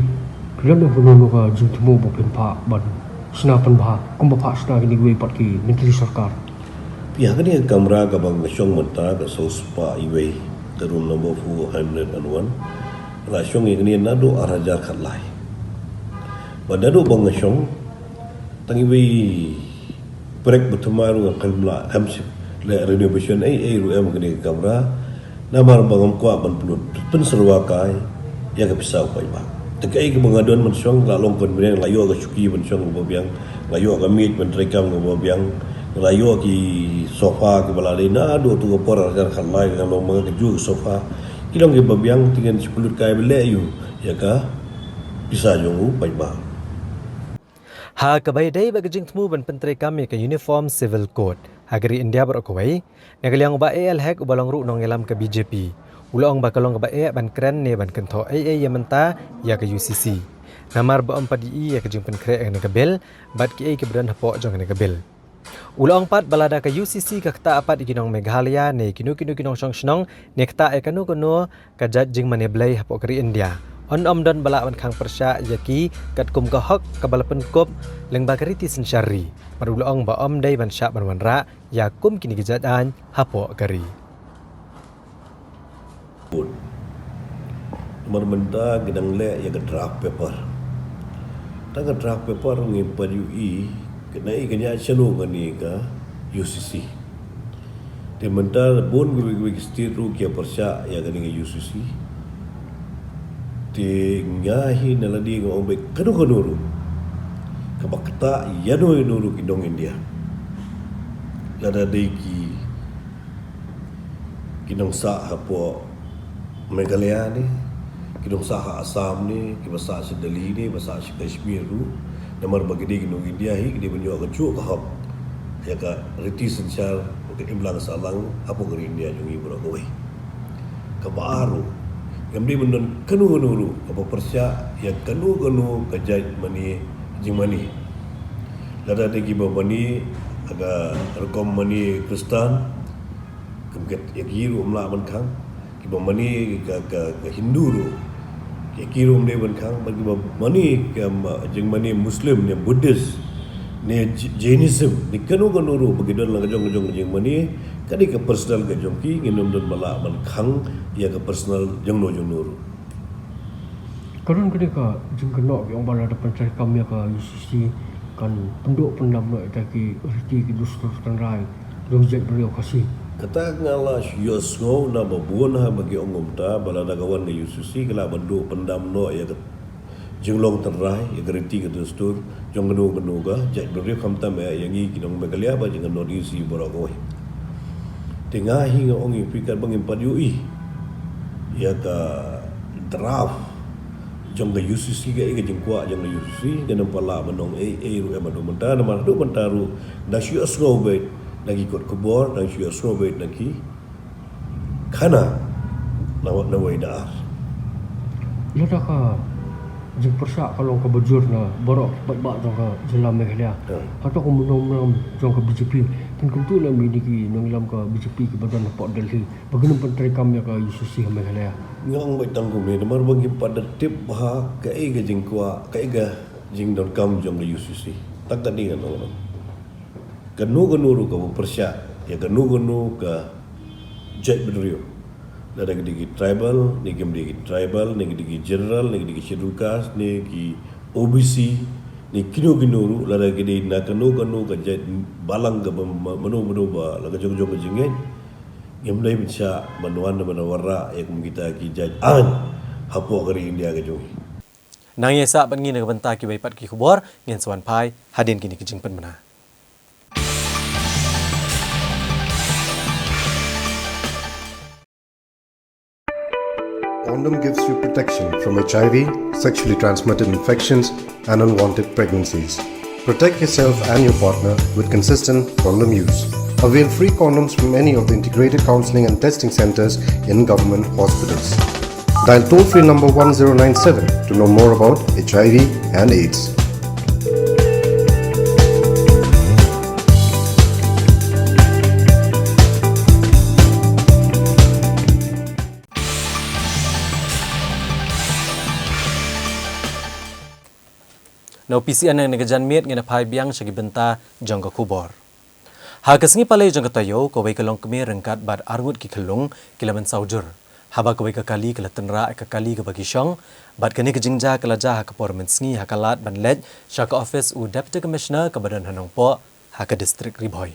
phi la don kano kano ka jingthmu ba phin phah ban shna pynbha kumba phah shna kine kiwei pat ki myntri sorkar? Phi ha kane ka kamra ka ba nga shong mynta ka sawspah iwei, ka room number four hundred and one. La shong ïa kane naduh ar hajar khatlai. Ba naduh ba nga shong, tang iwei prek ba thymmai ruh nga khlem lah em shuh. Leh renovation ei ei ruh em kane ka kamra. Namar ba ngam kwah ban pynlut pynsyrwa kai ïa ka pisa u paidbah. Te kaei kaba nga don ban shong, la long convenient, la ïoh ka shuki ban shong kaba biang, la ïoh ka miej ban treikam kaba biang, la ïoh ki sofa kiba la dei naduh tu ka por ar hajar khatlai, ka long ma ka juh ka sofa. Ki long kiba biang, te ngan shu pynlut kai ba leh ïa u ïa ka pisa jong u paidbah. Ha kaba ïadei bad ka jingthmu ban pyntreikam ïa ka Uniform Civil Code ha ka ri India baroh kawei, na ka liang u Bah A L Hek uba long ruh nongïalam ka B J P, u la ong ba ka long kaba eh ban kren ne ban kynthoh ei ei ïa mynta ïa ka U C C, namar ba ym pat ïohi ïa ka jingpynkhreh ïa kane ka bill bad kiei kiba don hapoh jong kane ka bill. U la ong pat ba lada ka U C C ka ktah pat ïa ki nong Meghalaya ne kino kino ki nongshong shnong ne ktah ïa kano kano ka jait jingmane blei hapoh ka ri India, yn ym don ba lah ban khang pyrshah ïa ki katkum ka hok kaba la pynkup lyngba ka riti synshar ri. Bad u la ong ba ym dei ban shah ban wanrah ïa kum kine ki jait aiñ hapoh ka ri. Namar mynta ki dang leh ïa ka draft paper. Tang ka draft paper ngim pat ïohi ka na i ka ñiah shano kane ka U C C. Te mynta bun kiwei kiwei ki state ruh ki ïa pyrshah ïa kane ka U C C. Te nga hi na lade nga ong ba kano kano ruh kaba ktah ïano ïano ruh ki nong India, lada dei ki ki nong sah hapoh Meghalaya ne, ki nong sah ha Assam ne, kiba sah sha Delhi ne, ba sah sha Kashmir ruh, namar ba ki dei ki nong India hi, ki dei ban ïoh ka juh ka hok ïa ka riti synshar bad ka imlang sahlang hapoh ka ri India jong ngi baroh kawei. Kaba ar ruh, ngim dei ban don kano kano ruh kaba pyrshah ïa kano kano ka jait mane, jingmane. Lada dei kiba mane ha ka rukom mane Khristan, kum kat ïa ki ruh ym lah ban khang. Kiba mane ka, ka, ka Hindu ruh, ïa ki ruh ym dei ban khang. Bad kiba mane ka, ma, jingmane Muslim ne Buddhist ne J-, Jainism ne kano kano ruh ba ki don la ka jong ka jong ka jingmane, ka dei ka personal ka jong ki, ngin ym don ba lah ban khang ïa ka personal jongno jongno ruh. Ka don kane ka jingkynnoh ki ong ba lada pyntreikam ïa ka U C C kan pynduh pyndam noh ïa kita ki riti ki dustur tynrai jong jait briew Khasi. Kata nga la shu ïohsngew na ba bun ha ba ki ong kumta ba lada ka wan ka U C C ka lah ban duh pyndam noh ïa ka jinglong tynrai, ïa ka riti ka dustur jong kano kano ka jait briew, khamtam ïa ngi ki nong Meghalaya bad jong ka North East baroh kawei. Te nga hi nga ong ïa phi katba ngim pat ïohi ïa ka draft jong ka U C C, kaei ka jingkwah jong ka U C C, ngam pat lah ban ong ei ei ruh em haduh mynta, namar haduh mynta ruh da shu ïohsngew beit na ki kot khubor, da shu ïohsngew beit na ki khana na, na wei na ar. Lada ka jingpyrshah ka long kaba jur na baroh ki paidbah jong ka jylla Meghalaya. Hmm. Hato ka mynno mynram jong ka B J P kin kyntu lem ïa kine ki nongïalam ka B J P kiba don hapoh Delhi ba kin ym pyntreikam ïa ka U C C ha Meghalaya? Nga ong beit tang kumne namar ba ngim pat da tip bha kaei ka jingkwah, kaei ka jingdonkam jong ka U C C. Tang kane ngan ong. Kano kano ruh kaba pyrshah ïa kano kano ka jait bynriew, lada ki dei ki tribal ne kim dei ki tribal ne ki dei ki general ne ki dei ki scheduled caste ne ki O B C ne kino kino ruh, lada ki dei na kano kano ka jait balang kaba ma-, mano mano ba la ka jong jong ka jingngeit, ngim dei ban shah ban wan ban wanrah ïa kum kita ki jait aiñ hapoh ka ri India ka jong ngi. Nang ïa sah bad ngi na ka bynta kiwei pat ki khubor, ngin sa wan phai hadien kine ki jingpynbna. Condom gives you protection from H I V, sexually transmitted infections, and unwanted pregnancies. Protect yourself and your partner with consistent condom use. Avail free condoms from any of the integrated counseling and testing centers in government hospitals. Dial toll-free number one zero nine seven to know more about H I V and AIDS. Na U P C N, ngi na ka janmiet ngin ïa phai biang sha ki bynta jong ka khubor. Ha ka sngi Palei jong ka taïew, kawei ka longkmie ryngkat bad arngut ki khyllung ki la mynsaw jur, haba kawei ka kali ka la tynrah ïa ka kali kaba ki shong, bad kane ka jingjia ka la jia ha ka por mynsngi ha ka lad ban leit sha ka ophis u Deputy Commissioner kaba don ha Nongpoh, ha ka district Ri Bhoi.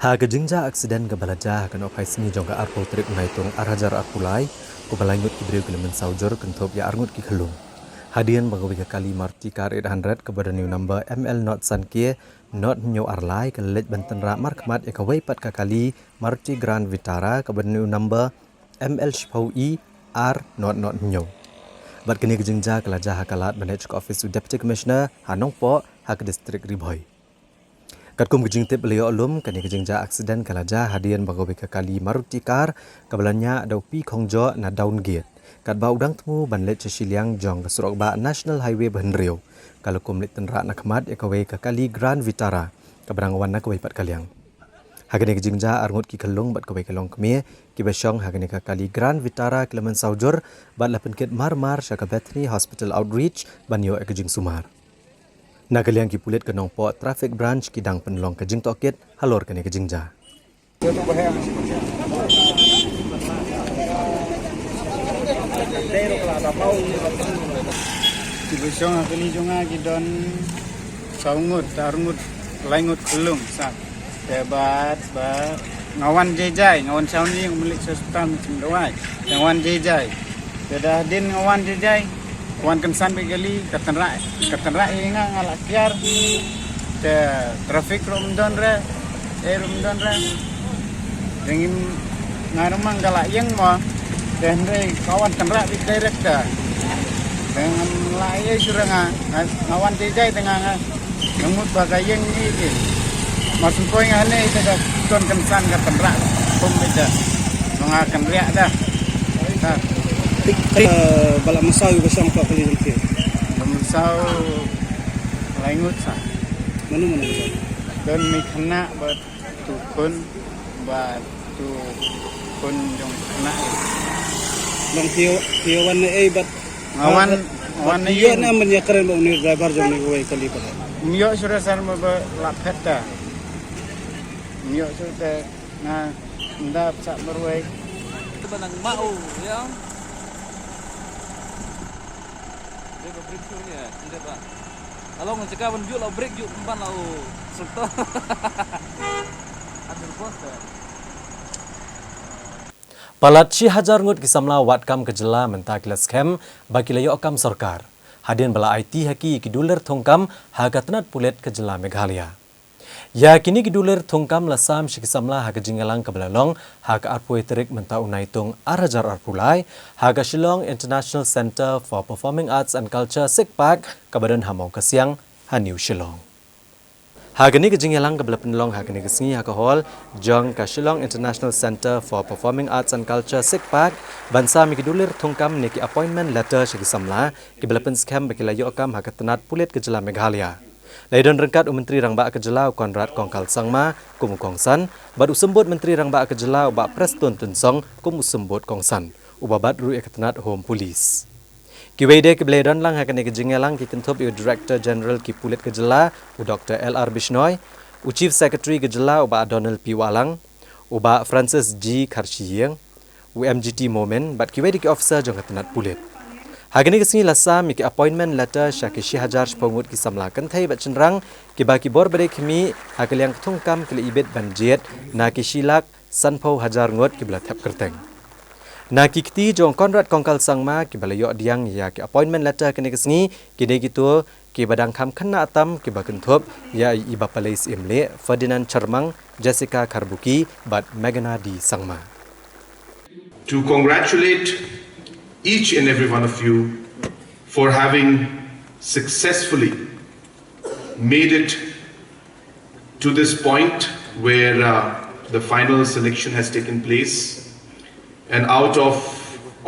Ha ka jingjia aksiden kaba la jia ha ka nohphaisngi jong ka arphew tarik Naitung ar hajar arphew lai, kumba laingut ki briew ki la mynsaw jur kynthup ïa arngut ki khyllung, hadien ba kawei ka kali Maruti car eight hundred kaba don ïa u number M L not san K not hynñiew ar lai ka la leit ban tynrah markhmat ïa kawei pat ka kali Maruti Grand Vitara kaba don ïa u number M L shiphew E R not not hynñiew. Bad kane ka jingjia ka la jia ha ka lad ban leit sha ka ophis u Deputy Commissioner ha Nongpoh, ha ka district Ri Bhoi. Katkum ka jingtip ba la ïoh lum, kane ka jingjia aksiden ka la jia hadien ba kawei ka kali Maruti car kaba la ñiah da u P Khongjoh na Downgate, katba u dang thmu ban leit sha shiliang jong ka surok bah National Highway ba hynriew, ka la kum leit tynrah na khmat ïa kawei ka kali Grand Vitara kaba dang wan na kawei pat ka liang. Ha kane ka jingjia, arngut ki khyllung bad kawei ka longkmie kiba shong ha kane ka kali Grand Vitara ki la mynsaw jur bad la pynkit mar mar sha ka Bethany Hospital Outreach ban ïoh ïa ka jingsumar. Na ka liang ki pulit ka Nongpoh Traffic Branch ki dang pynlong ka jingtohkit halor kane ka jingjia. Kiba shong ha kali jong nga ki don saw ngut, ar ngut, lai ngut khyllung sa. Te bad ba nga wan jai jai, nga wan shaw ni, nga mlih sha hospital, nga chim dawai. Te nga wan jai jai. Te da hadien nga wan jai jai, wan kynsan bad kali, ka tynrah, ka tynrah ïa nga, nga la kiar. Te traffic ruh ym don re, eh ruh ym don re. Te ngim, nga ruh ma nga la ïeng mo. Te hynrei ka wan tynrah bad direct ka. Te ngam la ïeng shuh re nga, nga, nga wan jai jai te nga, nga Nang mut ba ka ïeng ni ki. Mar syn poi nga ne ita ka ton kynsan ka tynrah. Pum ita. Nga kynriah dah. Ha. Tik, eh, ba la mynsaw ïa u ba shong ha kali jong phi. Ba mynsaw lai ngut sa. Mano mano mynsaw? Don mi khynnah bad tu khun bad tu khun jong khynnah. Bang phi, phi wan ne ei bad Nga wan, nga wan ïa ïa na men ïa kren ba uni driver jong ni kawei kali ba. Ym ïoh shuh re sar ma ba la phet ta. Ym ïoh shuh te nga ndap sa marwei. Te ba nang ma u ïa. Te ba brake shuh ïa, nde ba. Along jaka ban ju la brake ju ban la u sukto. Aduh bos te. Palat shi hajar ngut ki samla wad kam ka jylla mynta ki la skhem ba ki la ïoh kam sorkar, hadien ba la aiti ha ki ki dulir thungkam ha ka tnat pulit ka jylla Meghalaya. Ïa kine ki dulir thungkam la sam sha ki samla ha ka jingïalang kaba la long ha ka arphew tarik mynta u Naitung ar hajar arphew lai, ha ka Shillong International Centre for Performing Arts and Culture, SICPAC, kaba don ha Mawkasiang, ha New Shillong. Ha kane ka jingïalang kaba la pynlong ha kane ka sngi ha ka hall jong ka Shillong International Centre for Performing Arts and Culture, SICPAC, ban sam ïa ki dulir thungkam ne ki appointment letter sha ki samla kiba la pynskhem ba ki la ïoh kam ha ka tnat pulit ka jylla Meghalaya. La ïadon ryngkat u Myntri Rangbah ka jylla u Conrad Kongkal Sangma kum u kongsan, bad u Symbud Myntri Rangbah ka jylla u Bah Prestone Tynsong kum u symbud kongsan, uba bat ruh ïa ka tnat Home Police. Kiwei de kiba la ïadon lang ha kane ka jingïalang ki kynthup ïa u Director General ki pulit ka jylla, u Doktor L R Bishnoi, u Chief Secretary ka jylla, u Bah Donald P Wahlang, u Bah Francis G Kharshiing, u M G T Momin, bad kiwei de ki officer jong ka tnat pulit. Ha kane ka sngi la sam ïa ki appointment letter sha ki shi hajar shiphew ngut ki samla kynthei bad shynrang, kiba ki bor ba dei khmih ha ka liang ka thungkam ki la ibit ban jied na ki shi lak sanphew hajar ngut kiba la thep kyrteng. Na ki kti jong Conrad Kongkal Sangma kiba la ïoh pdiang ïa ki appointment letter kane ka sngi, ki dei kito kiba dang kham khynnah tam kiba kynthup ïa i Bah Palei Syiemlieh, Ferdinand Chyrmang, Jessica Kharbuki, bad Meghna D Sangma. To congratulate each and every one of you for having successfully made it to this point where, uh, the final selection has taken place. And out of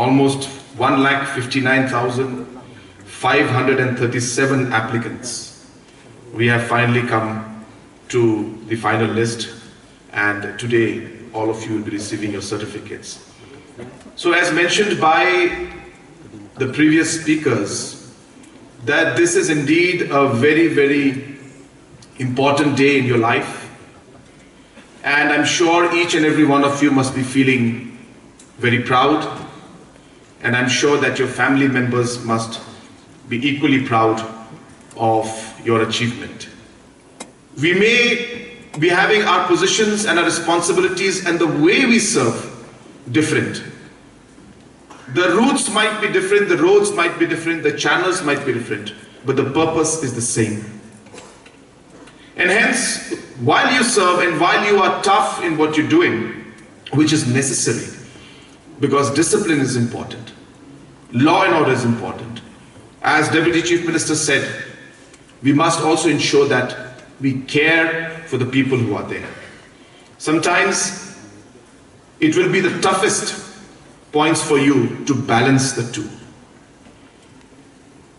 almost one lakh fifty-nine thousand five hundred and thirty-seven applicants. We have finally come to the final list, and today all of you will be receiving your certificates. So, as mentioned by the previous speakers, that this is indeed a very, very important day in your life, and I'm sure each and every one of you must be feeling very proud, and I'm sure that your family members must be equally proud of your achievement. We may be having our positions and our responsibilities and the way we serve different. The routes might be different, the roads might be different, the channels might be different, but the purpose is the same. And hence, while you serve and while you are tough in what you're doing, which is necessary, because discipline is important, law and order is important. As Deputy Chief Minister said, we must also ensure that we care for the people who are there. Sometimes it will be the toughest points for you to balance the two.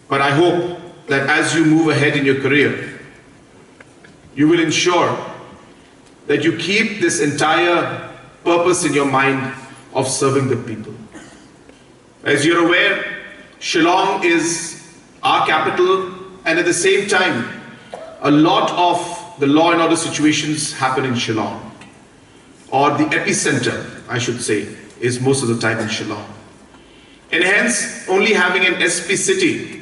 But I hope that as you move ahead in your career, you will ensure that you keep this entire purpose in your mind of serving the people. As you're aware, Shillong is our capital, and at the same time, a lot of the law and order situations happen in Shillong, or the epicenter, I should say, is most of the time in Shillong. And hence, only having an S P city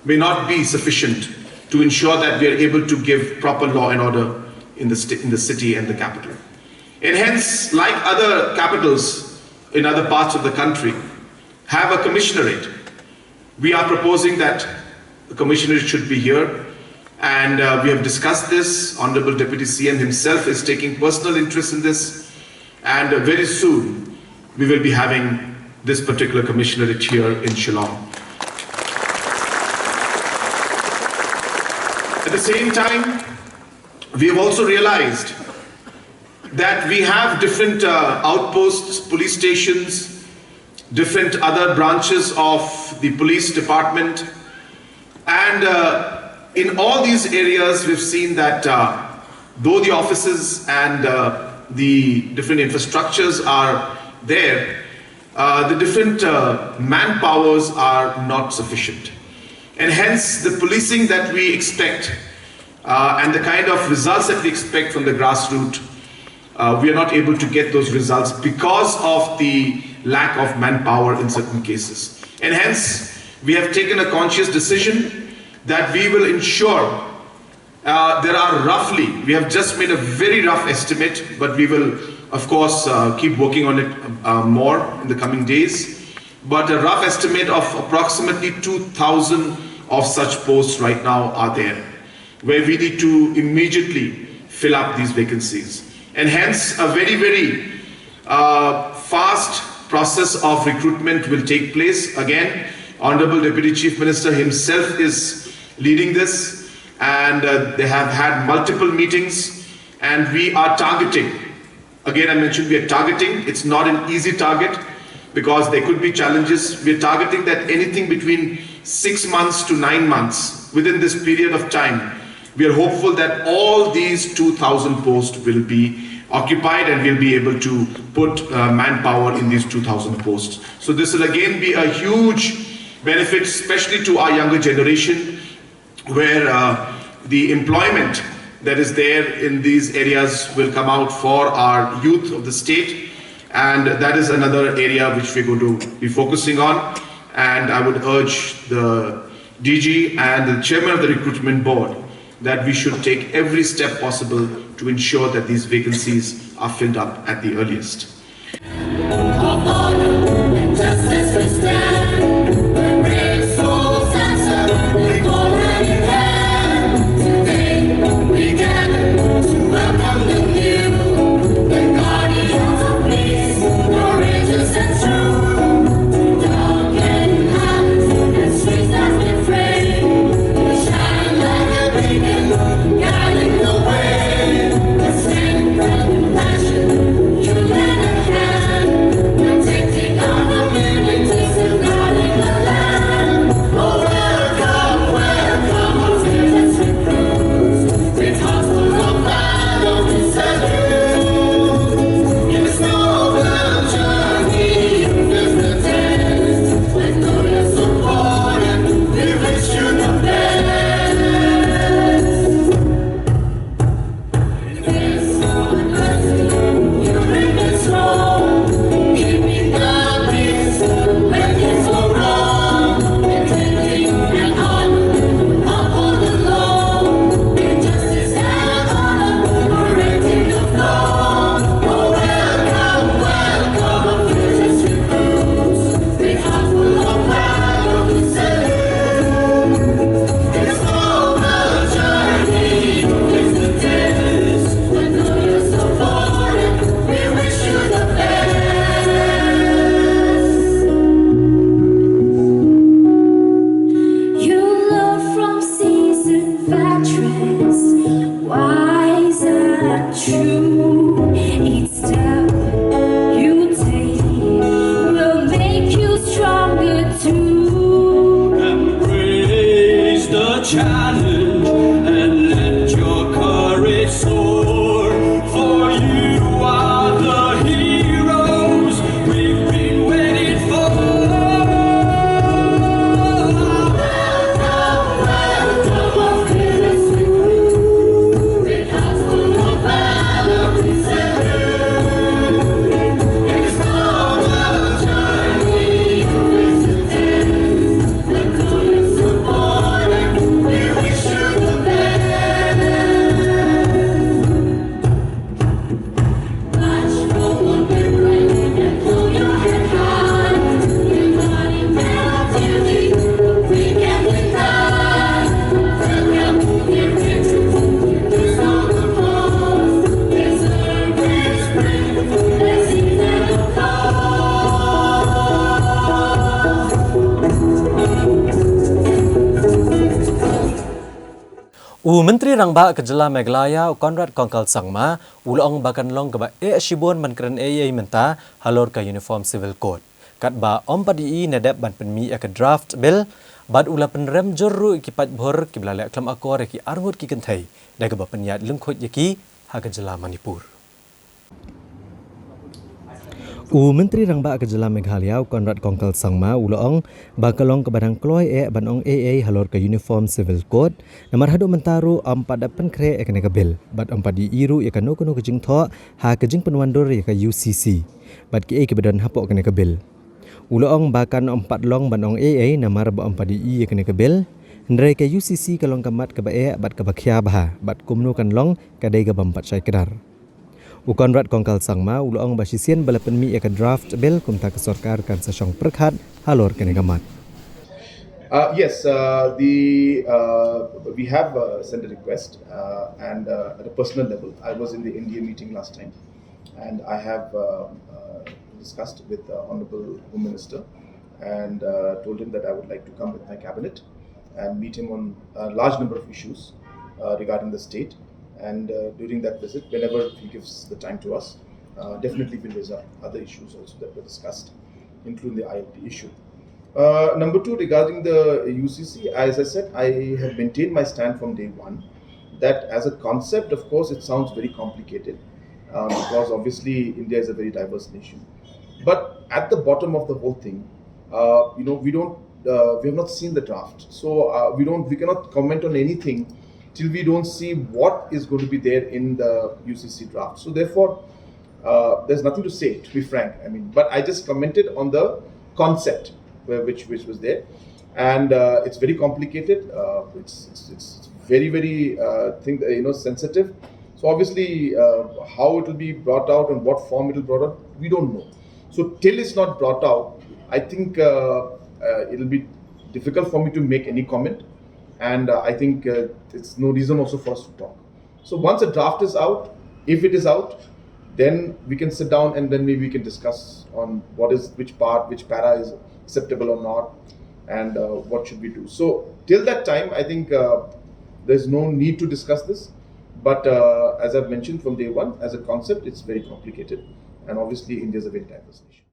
may not be sufficient to ensure that we are able to give proper law and order in the, sti- in the city and the capital. And hence, like other capitals in other parts of the country have a commissionerate, we are proposing that the commissionerate should be here. And uh, we have discussed this. Honorable Deputy C M himself is taking personal interest in this. And uh, very soon, we will be having this particular commissionerate here in Shillong. At the same time, we have also realized that we have different uh, outposts, police stations, different other branches of the police department. And uh, in all these areas, we've seen that uh, though the offices and uh, the different infrastructures are there, uh, the different uh, manpowers are not sufficient. And hence, the policing that we expect uh, and the kind of results that we expect from the grassroots, uh, we are not able to get those results because of the lack of manpower in certain cases. And hence, we have taken a conscious decision that we will ensure uh, there are roughly, we have just made a very rough estimate, but we will, of course, uh, keep working on it uh, more in the coming days. But a rough estimate of approximately two thousand of such posts right now are there, where we need to immediately fill up these vacancies. And hence, a very, very uh, fast process of recruitment will take place. Again, Honorable Deputy Chief Minister himself is leading this, and uh, they have had multiple meetings, and we are targeting. Again, I mentioned we are targeting. It's not an easy target because there could be challenges. We are targeting that anything between six months to nine months, within this period of time, we are hopeful that all these two thousand posts will be occupied and we'll be able to put uh, manpower in these two thousand posts. So this will again be a huge benefit, especially to our younger generation, where uh, the employment that is there in these areas will come out for our youth of the state, and that is another area which we're going to be focusing on. And I would urge the D G and the chairman of the recruitment board that we should take every step possible to ensure that these vacancies are filled up at the earliest. Each step you take will make you stronger too. Embrace the challenge and let your courage soar. For you are the heroes we've been waiting for. U Myntri Rangbah ka Jylla Meghalaya, u Conrad Kongkal Sangma, u la ong ba kan long kaba eh shibun ban kren ei ei mynta halor ka Uniform Civil Code. Katba ym pat ïohi ne dep ban pynmih ïa ka draft bill, bad u la pynrem jur ruh ïa ki paidbah kiba la leh khlem akor ïa ki arngut ki kynthei, da kaba pynïaid lyngkhuid ïa ki ha ka Jylla Manipur. U Myntri Rangbah ka Jylla Meghalaya, u Conrad Kongkal Sangma, u la ong ba ka long kaba dang kloi eh ban ong ei ei halor ka Uniform Civil Code, namar haduh mynta ruh ym pat da pynkhreh ïa kane ka bill, bad ym pat ïohi ruh ïa kano kano ka jingthoh ha ka jingpynwandur ïa ka U C C bad kiei kiba don hapoh kane ka bill. U la ong ba kan ym pat long ban ong ei ei namar ba ym pat ïohi ïa kane ka bill, hynrei ka U C C ka long ka mat kaba eh bad kaba khia bha, bad kumno kan long ka dei kaba ym pat shai kdar. U Conrad Kongkal Sangma u la ong ba shisien ba la pynmih ïa ka draft bill, kumta ka sorkar kan sa shong pyrkhat halor kane ka mat. Uh, yes, uh, the uh, we have uh, sent a request, uh, and uh, at a personal level, I was in the N D A meeting last time, and I have uh, uh, discussed with the Honorable Home Minister and uh, told him that I would like to come with my cabinet and meet him on a large number of issues uh, regarding the state. And uh, during that visit, whenever he gives the time to us, uh, definitely we'll raise up other issues also that were discussed, including the I L P issue. Uh, number two, regarding the U C C, as I said, I have maintained my stand from day one that as a concept, of course, it sounds very complicated, um, because obviously India is a very diverse nation. But at the bottom of the whole thing, uh, you know, we don't, uh, we have not seen the draft, so uh, we don't, we cannot comment on anything till we don't see what is going to be there in the U C C draft. So therefore, uh, there's nothing to say, to be frank. I mean, but I just commented on the concept where, which which was there, and uh, it's very complicated. Uh, it's, it's it's very very uh, thing uh, you know, sensitive. So obviously, uh, how it will be brought out and what form it will brought out, we don't know. So till it's not brought out, I think uh, uh, it'll be difficult for me to make any comment, and uh, I think uh, it's no reason also for us to talk. So once a draft is out, if it is out, then we can sit down and then maybe we can discuss on what is, which part, which para is acceptable or not, and uh, what should we do. So till that time, I think uh, there's no need to discuss this. But uh, as I've mentioned from day one, as a concept, it's very complicated, and obviously India is a very diverse nation.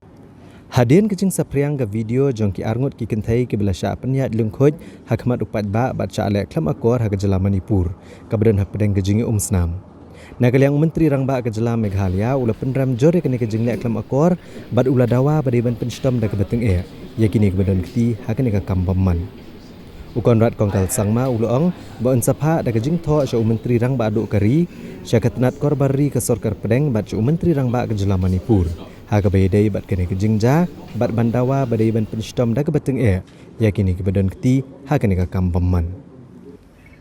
Hadien ka jingsaphriang ka video jong ki arngut ki kynthei kiba la shah pynïaid lyngkhuid ha khmat u paidbah bad shah leh khlem akor ha ka jylla Manipur, kaba don hapdeng ka jingïaumsnam. Na ka liang u Myntri Rangbah ka jylla Meghalaya u la pynrem jur ïa kane ka jingleh khlem akor bad u la dawa ba dei ban pynshitom da kaba tyngeh ïa kine kiba don kti ha kane ka kam bymman. U Conrad Kongkal Sangma u la ong ba un sa phah da ka jingthoh sha u Myntri Rangbah Duh ka ri, sha ka tnat korbar ri ka sorkar pdeng bad sha u Myntri Rangbah ka jylla Manipur ha kaba ïadei bad kane ka jingjia, bad ban dawa ba dei ban pynshitom da kaba tyngeh ïa kine kiba don kti ha kane ka kam bymman.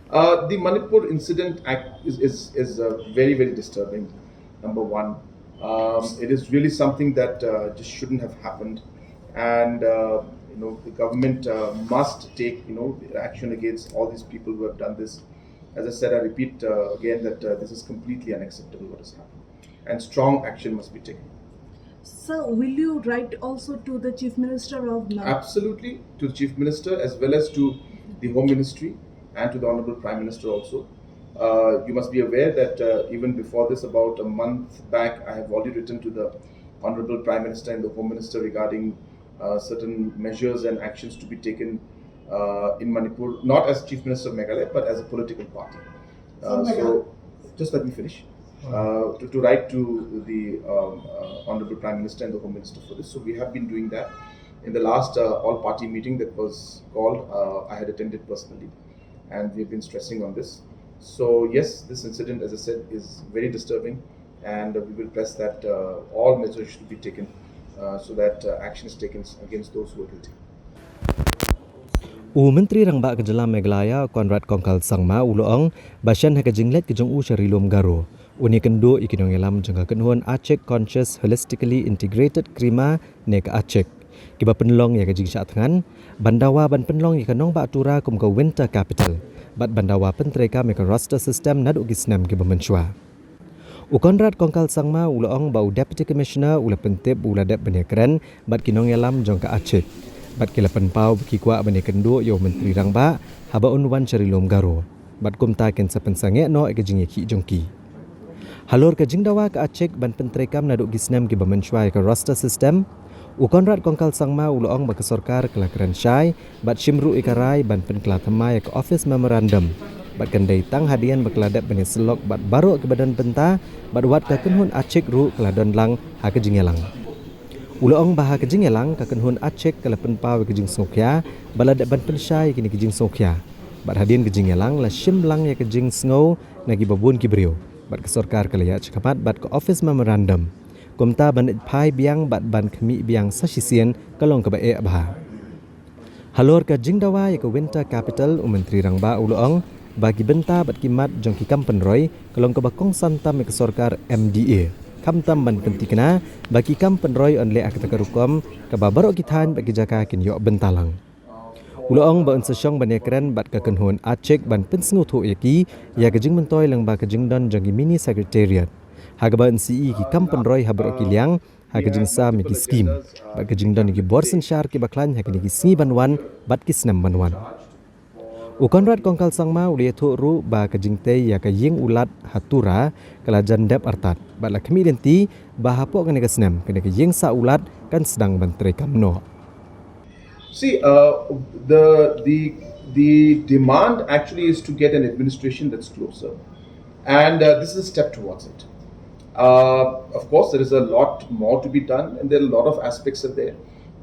Uh, the Manipur incident act is, is, is uh, very, very disturbing, number one. Um, it is really something that uh, just shouldn't have happened. And, uh, you know, the government uh, must take, you know, action against all these people who have done this. As I said, I repeat uh, again that uh, this is completely unacceptable what has happened. And strong action must be taken. Sir, will you write also to the Chief Minister of Nagaland? Absolutely, to the Chief Minister as well as to the Home Ministry and to the Honorable Prime Minister also. Uh, you must be aware that uh, even before this, about a month back, I have already written to the Honorable Prime Minister and the Home Minister regarding uh, certain measures and actions to be taken uh, in Manipur, not as Chief Minister of Meghalaya, but as a political party. Uh, so, just let me finish. Uh, to, to write to the um, uh, Honorable Prime Minister and the Home Minister for this. So we have been doing that. In the last uh, all-party meeting that was called, uh, I had attended personally, and we've been stressing on this. So yes, this incident, as I said, is very disturbing, and we will press that uh, all measures should be taken uh, so that uh, action is taken against those who are guilty. U Myntri Rangbah ka Jylla Meghalaya, Conrad Kongkal Sangma, u la ong ba shen ha ka jingleit ka jong u sha Ri Lum Garo, un ïakynduh ïa ki nongïalam jong ka kynhun Achik Conscious Holistically Integrated Krima ne ka Achik, kiba pynlong ïa ka jingshah thngan ban dawa ban pynlong ïa ka nongbah Tura kum ka Winter Capital bad ban dawa pyntreikam ïa ka roster system naduh ki snem kiba mynshuwa. U Conrad Kongkal Sangma u la ong ba u Deputy Commissioner u la pyntip u la dep ban ïakren bad ki nongïalam jong ka Achik bad ki la pynpaw ba ki kwah ban ïakynduh ïa u Myntri Rangbah haba un wan sha Ri Lum Garo bad kumta kin sa pynsangeh noh ïa ka jingïakhih jong ki. Halor ka jingdawa ka Achik ban pyntreikam naduh ki snem kiba mynshuwa ïa ka roster system, u Conrad Kongkal Sangma u la ong ba ka sorkar ka la kren shai bad shim ruh ïa ka rai ban pynkylla thymmai ïa ka office memorandum bad kan dei tang hadien ba ka la dep ban ïasyllok bad baroh kiba don bynta bad wat ka kynhun Achik ruh ka la don lang ha ka jingïalang. U la ong ba ha ka jingïalang ka kynhun Achik ka la pynpaw ïa ka jingsngewkhia bad la dep ban pynshai ïa kine ki jingsngewkhia bad hadien ka jingïalang la shim lang ïa ka jingsngew na kiba bun ki briew bad ka sorkar ka la ïaid shakhmat bad ka office memorandum. Kumta ban leit phai biang bad ban khmih biang sa shisien ka long kaba eh bha. Halor ka jingdawa ïa ka Winter Capital, u Myntri Rangbah u la ong ba ki bynta bad ki mat jong ki kam pynroi ka long kaba kongsan tam ïa ka sorkar M D A, khamtam ban pyntikna ba ki kam pynroi yn leh ha kata ka rukom kaba baroh ki thaiñ bad ki jaka kin ïoh bynta lang. U la ong ba un sa shong ban ïakren bad ka kynhun Achik ban pynsngewthuh ïa ki ïa ka jingmyntoi lyngba ka jingdon jong ki mini secretariat, ha kaba yn sa ïohi ki kam pynroi ha baroh ki liang ha ka jingsam ïa ki skim bad ka jingdon ïa ki bor synshar kiba khlaiñ ha kine ki sngi ban wan bad ki snem ban wan. U Conrad Kongkal Sangma u la ïathuh ruh ba ka jingtei ïa ka ïing u lad ha Tura ka la jan dep artat bad la khmih lynti ba hapoh kane ka snem kane ka ïing sah u lad kan sdang ban treikam noh. See, uh, the the the demand actually is to get an administration that's closer, and uh, this is a step towards it. Uh, of course, there is a lot more to be done, and there are a lot of aspects are there,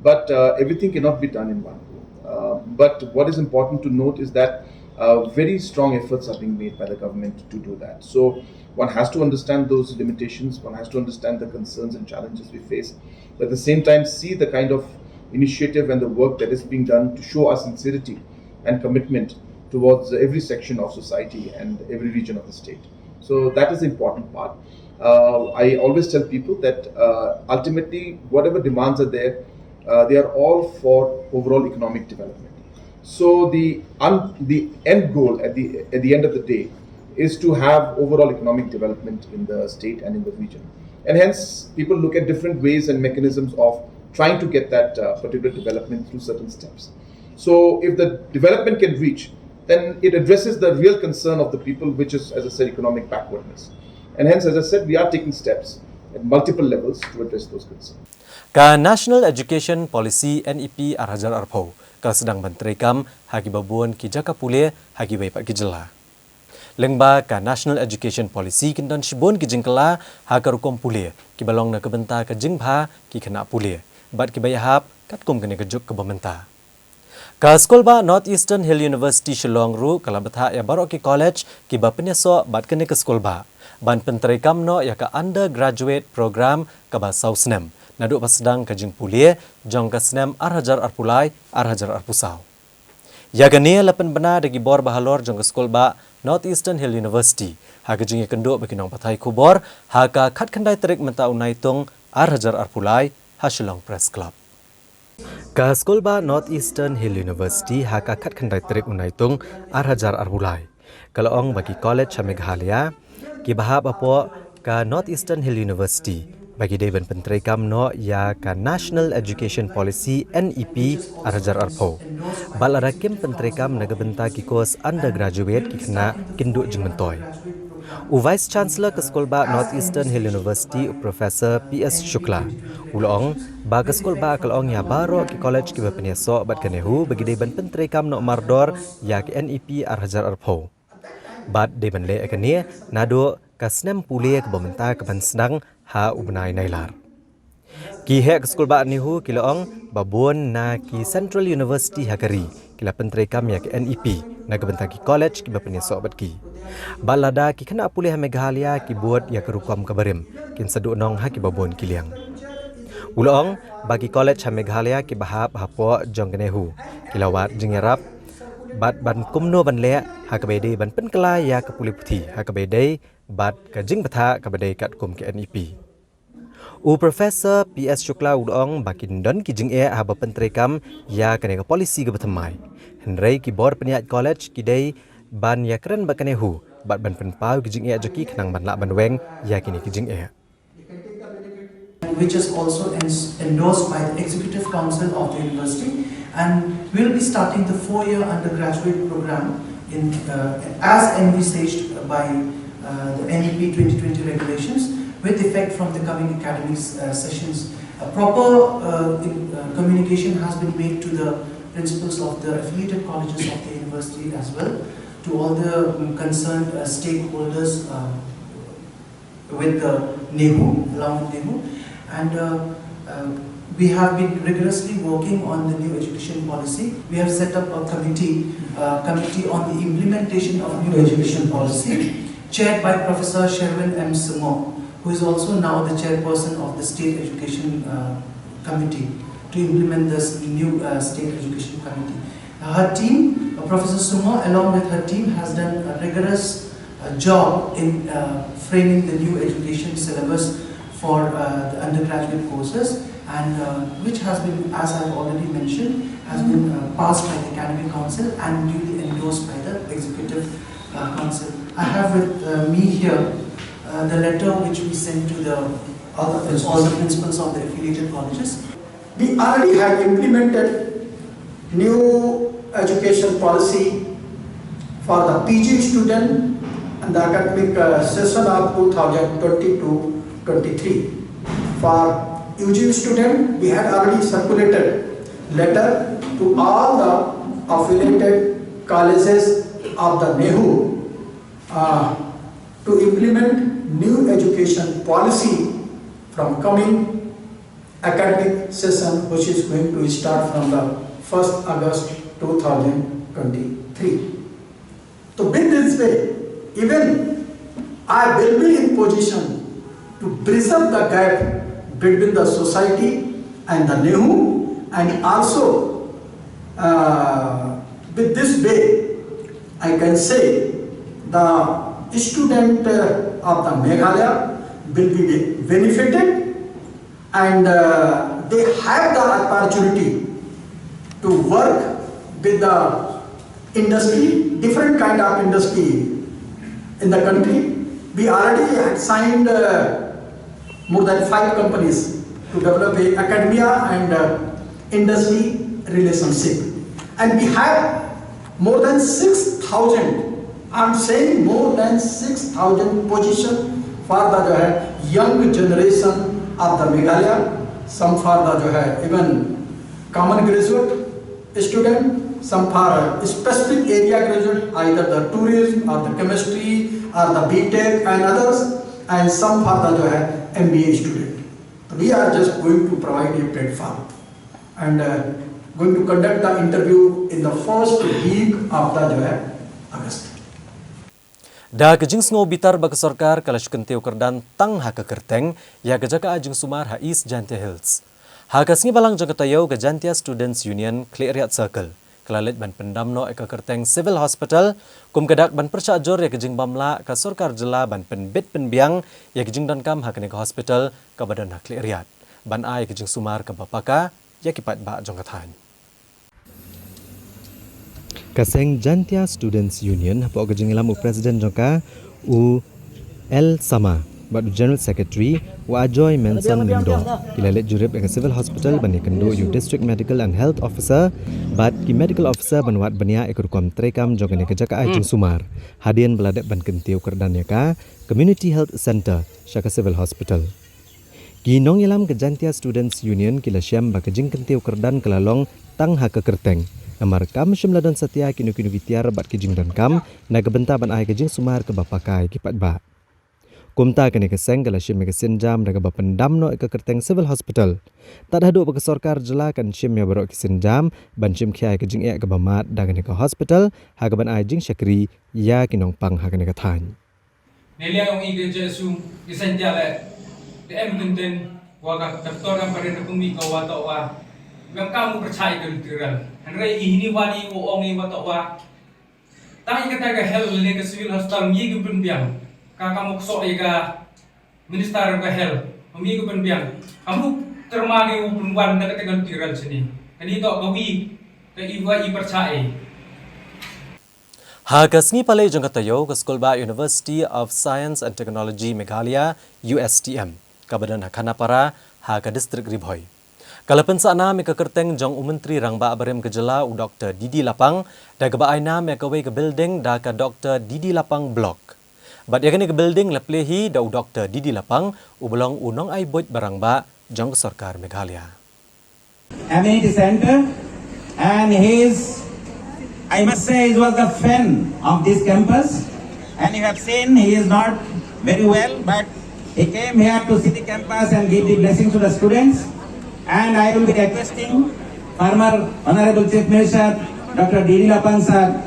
but uh, everything cannot be done in one go. Uh, but what is important to note is that uh, very strong efforts are being made by the government to do that. So one has to understand those limitations. One has to understand the concerns and challenges we face. But at the same time, see the kind of initiative and the work that is being done to show our sincerity and commitment towards every section of society and every region of the state. So that is the important part. Uh, I always tell people that uh, ultimately, whatever demands are there, uh, they are all for overall economic development. So the un- the end goal at the at the end of the day is to have overall economic development in the state and in the region. And hence, people look at different ways and mechanisms of trying to get that uh, particular development through certain steps. So, if the development can reach, then it addresses the real concern of the people, which is, as I said, economic backwardness. And hence, as I said, we are taking steps at multiple levels to address those concerns. Ka National Education Policy, N E P, ar hajar arphew ka la sdang ban treikam ha kiba bun ki jaka pule ha kiwei pat ki jylla. Lyngba ka National Education Policy kin don shibun ki jingkylla ha ka rukom pule kiba long na ka bynta ka jingbha ki khynnah pule bad kiba ïahap katkum kane ka juk kaba mynta. Ka skulbah North Eastern Hill University Shillong ruh ka la bthah ïa baroh ki college kiba pynïasoh bad kane ka skulbah ban pyntreikam noh ïa ka undergraduate program kaba saw snem naduh ba sdang ka jingpule jong ka snem ar hajar arphew lai ar hajar arphew saw. Ïa kane la pynbna da ki bor bahalor jong ka skulbah North Eastern Hill University ha ka jingïakynduh bad ki nongpathai khubor ha ka khatkhyndai tarik mynta u Naitung ar hajar arphew lai ha Shillong Press Club. Ka skulbah North Eastern Hill University ha ka khatkhyndai tarik u Naitung ar hajar arphew lai ka la ong ba ki college ha Meghalaya kiba hap hapoh ka North Eastern Hill University ba ki dei ban pyntreikam noh ïa ka National Education Policy, N E P, ar hajar arphew. Bad lada kim pyntreikam na ka bynta ki course undergraduate, ki khynnah kin duh jingmyntoi. U Vice Chancellor ka skulbah North Eastern Hill University, u Professor P S Shukla, u la ong ba ka skulbah ka la ong ïa baroh ki college kiba pynïasoh bad ka NEHU ba ki dei ban pyntreikam noh mardor ïa ka N E P ar hajar arphew. Bad dei ban leh ïa kane naduh ka snem pule kaba mynta ka ban sdang ha u bnai Nailar. Ki heh ka skulbah NEHU ki la ong ba bun na ki Central University ha ka ri ki la pyntreikam ïa ka N E P na ka bynta ki college kiba pynïasoh bad ki. Bad lada ki khynnah pule ha Meghalaya ki bud ïa ka rukom kaba rim, kin sa duh nong ha kiba bun ki liang. U la ong ba ki college ha Meghalaya kiba hap hapoh jong ka NEHU ki la wad jingïarap bad ban kumno ban leh ha kaba ïadei ban pynkylla ïa ka pule puthi ha kaba ïadei bad ka jingbthah kaba dei katkum ka N E P. U Professor P S Shukla u la ong ba kin don ki jingeh haba pyntreikam ïa kane ka policy kaba thymmai. Hynrei ki bor pynïaid college ki dei ban ïakren bad ka NEHU bad ban pynpaw ki jingeh jong ki khnang ban lah ban weng ïa kine ki jingeh. Which is also ens- endorsed by the Executive Council of the university, and will be starting the four-year undergraduate program in, uh, as envisaged by, uh, the N E P twenty twenty regulations, with effect from the coming academic, uh, sessions. A proper, uh, in- uh, communication has been made to the principals of the affiliated colleges of the university as well, to all the, um, concerned, uh, stakeholders, uh, with the NEHU, along with NEHU, and, uh, uh, we have been rigorously working on the new education policy. We have set up a committee, uh, committee on the implementation of new education policy, chaired by Professor Sherwin M Sumo, who is also now the chairperson of the State Education, uh, Committee, to implement this new, uh, State Education Committee. Her team, uh, Professor Sumo, along with her team, has done a rigorous, uh, job in, uh, framing the new education syllabus for, uh, the undergraduate courses, and, uh, which has been, as I've already mentioned, has been, uh, passed by the Academic Council and duly endorsed by the Executive, uh, Council. I have with, uh, me here, uh, the letter which we sent to the all the principals of the affiliated colleges. We already have implemented new education policy for the P G student and the academic, uh, session of two thousand twenty-two twenty-three. For U G student, we had already circulated letter to all the affiliated colleges of the NEHU, uh, to implement new education policy from coming academic session, which is going to start from the first August two thousand twenty-three. So with this way, even I will be in position to bridge up the gap between the society and the NEHU, and also, uh, with this way, I can say the student, uh, of the Meghalaya will be benefited, and, uh, they have the opportunity to work with the industry, different kind of industry in the country. We already had signed, uh, more than five companies to develop a academia and, uh, industry relationship. And we have more than six thousand, I'm saying more than six thousand position for the, जो है, young generation of the Meghalaya, some for the, जो है, even common graduate student, some for specific area graduate, either the tourism or the chemistry or the B Tech and others, and some for the, जो है, M B A student. We are just going to provide a platform and, uh, going to conduct the interview in the first week of the, जो है, August. Da ka jingsngew bitar ba ka sorkar ka la shu kyntiew kyrdan tang ha ka kyrteng ïa ka jaka ai jingsumar ha East Jaintia Hills. Ha ka sngi balang jong ka taïew, ka Jaintia Students Union Khliehriat Circle ka la leit ban pyndam noh ïa ka kyrteng Civil Hospital kum ka dak ban pyrshah jur ïa ka jingbym lah ka sorkar jylla ban pynbit pynbiang ïa ka jingdonkam ha kane ka hospital kaba don ha Khliehriat, ban ai ka jingsumar kaba paka ïa ki paidbah jong ka thaiñ. Ka seng Jaintia Students Union, hapoh ka jingïalam u President jong ka, u L Sama, bad u General Secretary u Ajoy Menson Lyngdoh ki la leit jurip ïa ka Civil Hospital ban ïakynduh ïa u District Medical and Health Officer bad ki Medical Officer ban wad bniah ïa ka rukom treikam jong kane ka jaka ai jingsumar hadien ba la dep ban kyntiew kyrdan ïa ka Community Health Centre sha ka Civil Hospital. Ki nongïalam ka Jaintia Students Union ki la shem ba ka jingkyntiew kyrdan ka la long tang ha ka kyrteng, namar kam shym la don satia kino kino ki tiar bad ki jingdonkam na ka bynta ban ai ka jingsumar kaba paka ïa ki paidbah. Kumta kane ka seng ka la shim ïa ka sienjam da kaba pyndam noh ïa ka kyrteng Civil Hospital. Tad haduh ba ka sorkar jylla kan shim ïa baroh ki sienjam ban shim khia ïa ka jingeh kaba mad da kane ka hospital ha kaban ai jingshakri ïa ki nongpang ha kane ka thaiñ. Neliang ong i ke Jesu i sentiale de em tenten wa ka doktor kan paden pumi ka wa to wa. Ngam ka mu percaya ke literal. Hynrei i hini wani u ong i wa to wa. Tang i kata ka health ne ka civil hospital mi ke pynbiang. Ka ka mok so i ka minister ka health mi ke pynbiang. Kamu terma ke u pynwan da kata ka literal sini. Kani to ka wi ka i wa i percaya. Ha ka sngi Palei jong ka taïew ka skulbah University of Science and Technology Meghalaya, U S T M, kaba don ha Khanapara ha ka distrik Ri Bhoi, ka la pynsah nam ïa ka kyrteng jong u Myntri Rangbah barim ka jylla u Doktor D D Lapang da kaba ai nam ïa kawei ka building da ka Doktor D D Lapang Block. Bad ïa kane ka building la plie hi da u Doktor D D Lapang uba long u nongai buit ba rangbah jong ka sorkar Meghalaya. Amenity center, and he is, I must say, he was the fan of this campus, and you have seen he is not very well, but he came here to see the campus and give the blessings to the students. And I will be requesting former Honorable Chief Minister Doctor D D Lapang sir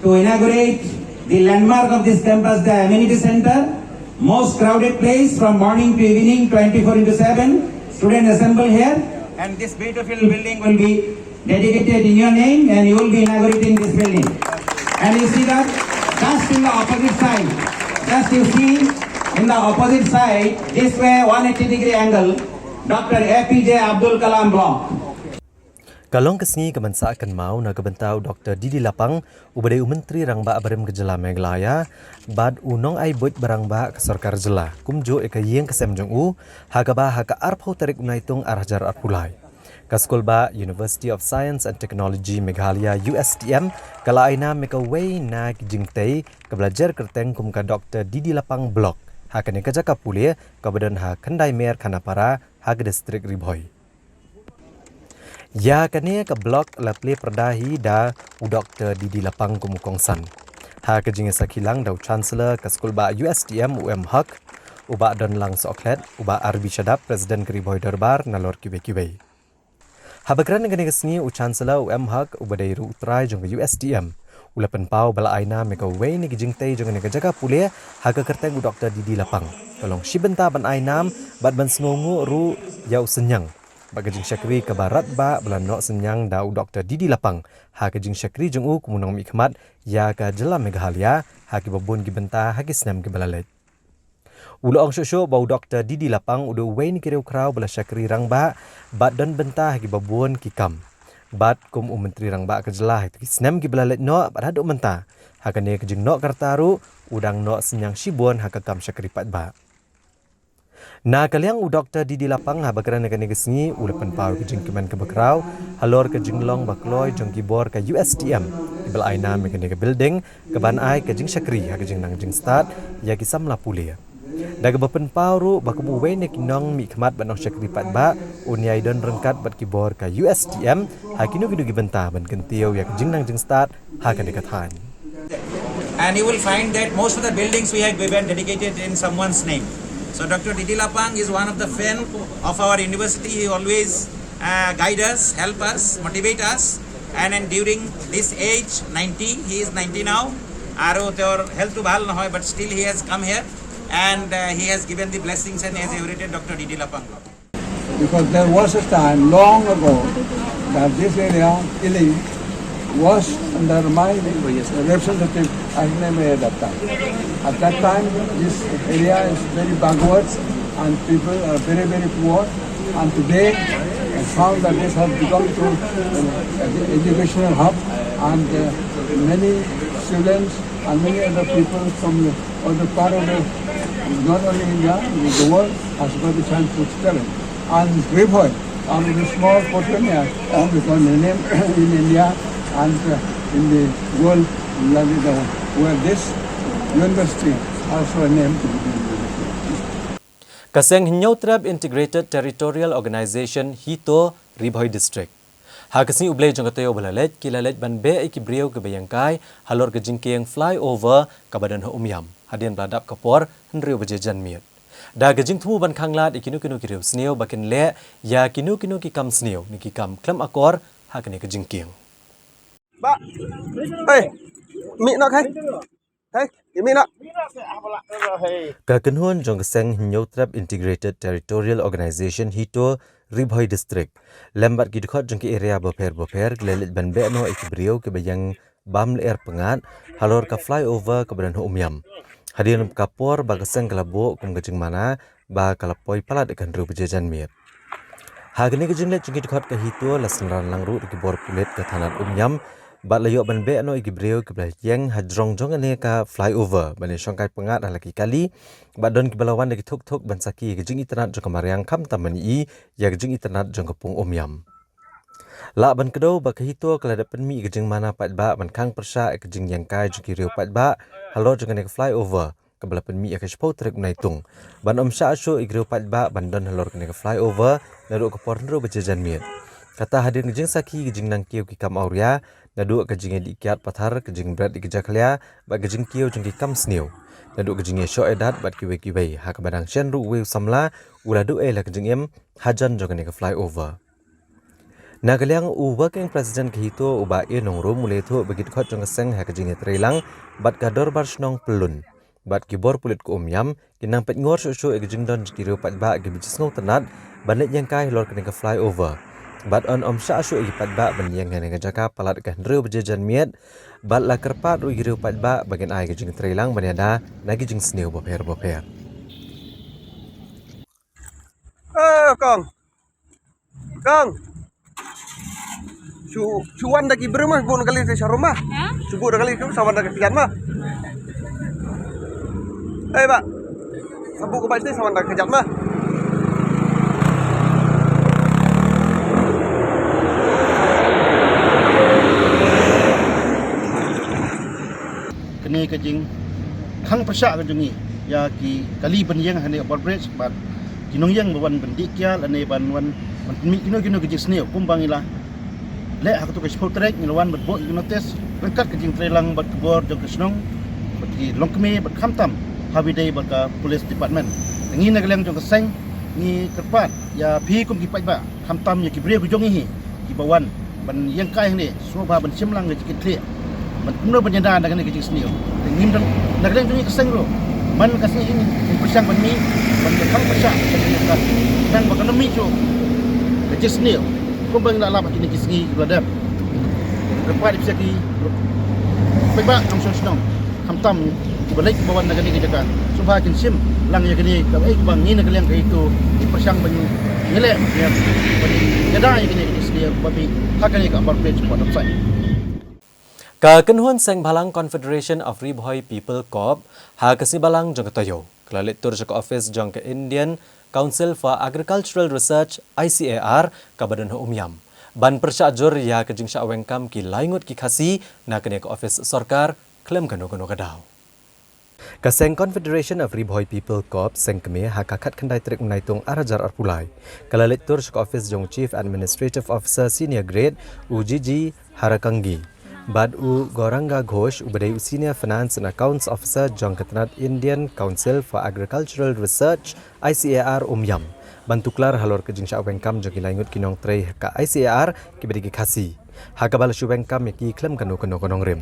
to inaugurate the landmark of this campus, the amenity center, most crowded place from morning to evening, twenty-four into seven. Students assemble here, and this beautiful building will be dedicated in your name, and you will be inaugurating this building. And you see that just in the opposite side, just you see in the opposite side, this way, one eighty degree angle, Doctor A P J Abdul Kalam Block. Ka long ka sngi ka ban sah kynmaw na ka bynta u Doktor D D Lapang, uba dei u Myntri Rangbah barim ka jylla Meghalaya bad u nongai buit ba rangbah ka sorkar jylla, kumjuh ïa ka ïing ka sem jong u, ha kaba ha ka arphew tarik u Naitung ar hajar arphew lai, ka skulbah University of Science and Technology Meghalaya, U S T M, ka la ai nam ïa kawei na ki jingtei kaba la jer kyrteng kum ka Doktor D D Lapang Block ha kane ka jaka pule kaba don ha Khyndai Mer Khanapara ha ka distrik Ri Bhoi. Ïa kane ka block la plie pyrda hi da u Doktor D D Lapang kum u kongsan, ha ka jingïasakhi lang da u Chancellor ka skulbah U S T M u M Haq, u Bah Donlang Sohkhlet, u Bah R B Shadap, President ka Ri Bhoi Dorbar, nalor kiwei kiwei. Haba kren ha kane ka sngi u Chancellor u M Haq, uba dei ruh u trai jong ka U S T M, u la pynpaw ba la ai nam ïa kawei na ki jingtei jong kane ka jaka pule ha ka kyrteng u Doktor D D Lapang. Ka long shi bynta ban ai nam bad ban sngewnguh ruh ïa u synñiang bad ka jingshakri kaba radbah ba la noh synñiang da u Doktor D D Lapang ha ka jingshakri jong u kum u nongmihkhmat ïa ka jylla Meghalaya ha kiba bun ki bynta ha ki snem kiba la leit. U la ong shuh shuh ba u Doktor D D Lapang u dei uwei na ki riewkhraw ba la shakri rangbah bad don bynta ha kiba bun ki kam. Bad kum u Myntri Rangbah ka jylla ha ki snem kiba la leit noh bad haduh mynta, ha kane ka jingnoh ka rta ruh u dang noh synñiang shibun ha ka kam shakri paidbah. Na ka liang u Doktor D D Lapang, haba kren ha kane ka sngi, u la pynpaw ïa ka jingkmen kaba khraw halor ka jinglong ba kloi jong ki bor ka U S T M kiba la ai nam ïa kane ka building kaban ai ka jingshakri ha ka jingnang jingstad ïa ki samla pule. Da kaba pynpaw ruh ba kum uwei na ki nongmihkhmat bad nongshakri paidbah, un ïai don ryngkat bad ki bor ka U S T M ha kino kino ki bynta ban kyntiew ïa ka jingnang jingstad ha kane ka thaiñ. And you will find that most of the buildings we have given dedicated in someone's name. So Doctor D D Lapang is one of the fan of our university. He always uh, guide us, help us, motivate us. And then during this age, ninety, he is ninety now. Aro tor health to bhal na hoy, but still he has come here and uh, he has given the blessings and has inherited Doctor D D Lapang. Because there was a time long ago that this area, Ili, was under my representative Ajne May at that time. At that time, this area is very backwards and people are very, very poor. And today, I found that this has become to an edu- educational hub, and uh, many students and many other people from other part of the Not only India, the world has got the chance to tell it. And Ri Bhoi, and the small portion here, and become the name in India and uh, in the world, like the, where this university also a name to the university. Ka seng Hynñiewtrep Integrated Territorial Organization HITO Ri Bhoi District. Ha ka sngi U Blei jong ka taïew ba la leit, ki la leit ban beh ïa ki briew kiba ïeng kai halor ka jingkieng flyover kaba don ha Umiam hadien ba la dap ka por hynriew baje janmiet. Da ka jingthmu ban khanglad ïa kino kino ki riewsniew ba kin leh ïa kino kino ki kam sniew ne ki kam khlem akor ha kane ka jingkieng. Ba. Hei. Mi nok hai. Hei, imi nok. Ka kynhun jong ka seng Hynñiewtrep Integrated Territorial Organization HITO Ri Bhoi District lem bad ki dkhot jong ki area bapher bapher ki la leit ban beh noh ïa ki briew kiba ïeng bam lyer pyngngad halor ka flyover kaba don ha Umiam. Hadien ka por ba ka seng ka la buh kum ka jingmana ba ka la poi palat ïa ka hynriew baje janmiet. Ha kane ka jingleit jong ki dkhot ka HITO la synran lang ruh da ki bor pulit ka thanat Umiam bad la ïoh ban beh noh ïa ki briew kiba la ïeng ha jrong jong kane ka flyover ban ïashong kai pyngngad ha la ki kali bad don kiba la wan da ki thuk thuk ban sakhi ïa ka jingitynnad jong ka mariang khamtam ban ïohi ïa ka jingitynnad jong ka pung Umiam. Lah ban kdew ba ka HITO ka la dep pynmih ïa ka jingmana paidbah ban khang pyrshah ïa ka jingïeng kai jong ki riew paidbah halor jong kane ka flyover kaba la pynmih ïa ka shiphew tarik u Naitung ban ym shah shuh ïa ki riew paidbah ban don halor kane ka flyover naduh ka por hynriew baje janmiet. Kata hadien ka jingsakhi ka jingnang kiew ki kam awria naduh ka jingïadih kiad pathar, ka jingbret ïa ki jakhlia bad ka jingkiew jong ki kam sniew, naduh ka jingïashoh ïadat bad kiwei kiwei, ha kaba dang shen ruh uwei u samla u la duh ei la ka jingim hajan jong kane ka flyover. Na ka liang u Working President ka HITO u Bah A Nongrum u la ïathuh ba ki dkhot jong ka seng ha ka jingïatreilang bad ka Dorbar Shnong Pyllun bad ki bor pulit ka Umiam kin nang peit ngor shuh shuh ïa ka jingdon jong ki riew paidbah kiba ju sngewtynnad ban leit ïeng kai halor kane ka flyover bad yn ym shah shuh ïa ki paidbah ban ïeng ha kane ka jaka palat ka hynriew baje janmiet bad la kyrpad ruh ïa ki riew paidbah ba kin ai ka jingtreilang ban ïada na ki jingsniew bapher bapher. Eh, kong. Kong. Shu shu wan da ki briew ma, buh na kali te sharum ma. Shu buh na kali te sa wan da ki kjat ma. Eh, ba. Sa buh ka bai te sa wan da ki kjat ma. Kane ka jingkhang pyrshah ka jong ngi ïa ki kali ban ïeng ha kane ka Bor Bridge bad ki nongïeng ba wan ban dih kiad lane ban wan ban pynmih kino kino ki jingsniew kumba ngi la leh ha kato ka shiphew tarik ngi la wan ban buh ïa ki notice ryngkat ka jingtreilang bad ka bor jong ka shnong bad ki longkmie bad khamtam ha Waheh bad ka Police Department. Ngi na ka liang jong ka seng ngi kyrpad ïa phi kum ki paidbah khamtam ïa ki briew ki jong ngi hi kiba wan ban ïeng kai hangne sngewbha ban shim lang ka jingkitkhlieh ban kumno ban ïada na kane ka jingsniew. Te ngim dang na ka liang jong ngi ka seng ruh man ka sngi ngi pyrshang ban mih ban khang pyrshah ban ïeng kai nang ba kan mih shuh ka jingsniew kumba ngi la lap ha kine ki sngi kiba la dep. Kyrpad ïa phi ki paidbah nongshong shnong khamtam kiba leit kiba wan na kane ka jaka sngewbha kin shim lang ïa kane kaba eh kaba ngi na ka liang ka HITO ngi pyrshang ban ïaleh ban ïada ïa kane ka jingsniew ba mih ha kane ka Bor Bridge ba dap sai. Ka kynhun seng bhalang Confederation of Ri Bhoi People Corps ha ka sngi Balang jong ka taïew ka la leit tur sha ka ophis jong ka Indian Council for Agricultural Research, I C A R, kaba don ha Umiam ban pyrshah jur ïa ka jingshah weng kam ki lai ngut ki Khasi na kane ka ophis sorkar khlem kano kano ka daw. Ka seng Confederation of Ri Bhoi People Corps, seng kmie, ha ka khatkhyndai tarik u Naitung ar hajar arphew lai ka la leit tur sha ka ophis jong u Chief Administrative Officer Senior Grade, u G G Harakangi bad u Gauranga Ghosh uba dei u Senior Finance and Accounts Officer jong ka tnat Indian Council for Agricultural Research, I C A R, Umiam ban tuklar halor ka jingshah weng kam jong ki lai ngut ki nongtrei ka I C A R kiba dei ki Khasi ha kaba la shu weng kam ïa ki khlem kano kano ka nongrim.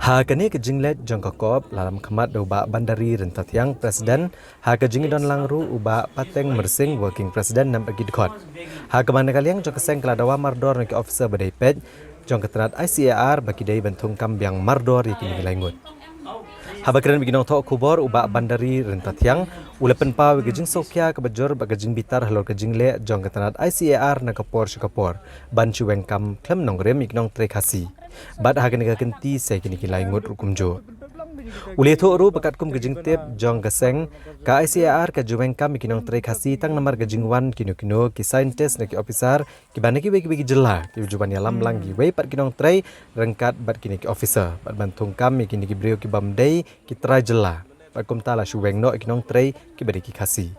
Ha kane ka jingleit jong ka Corps la lam khmat da u Bah Bandari Ryntathiang, President, ha ka jingdon lang ruh u Bah Pateng Myrsing, Working President, nam ba ki dkhot. Ha kaba na ka liang jong ka seng ka la dawa mardor na ki officer ba dei peit jong ka tnat I C A R ba ki dei ban thung kam biang mardor ïa kine ki lai ngut. Haba kren bad ki nongthoh khubor u Bah Bandari Ryntathiang u la pynpaw ïa ka jingsngewkhia kaba jur bad ka jingbitar halor ka jingleh jong ka tnat I C A R na ka por sha ka por ban shu weng kam khlem nongrim ïa ki nongtrei Khasi bad ha kane ka kynti sa ïa kine ki lai ngut ruh kumjuh. U la ïathuh ruh ba katkum ka jingtip jong ka seng, ka I C A R ka ju weng kam ïa ki nongtrei Khasi tang namar ka jingwan kino kino ki scientist ne ki officer kiba na kiwei kiwei ki jylla kiba ju wan ïalam lang kiwei pat ki nongtrei ryngkat bad kine ki officer bad ban thung kam ïa kine ki briew kibym dei ki trai jylla. Bad kumta la shu weng noh ïa ki nongtrei kiba dei ki Khasi.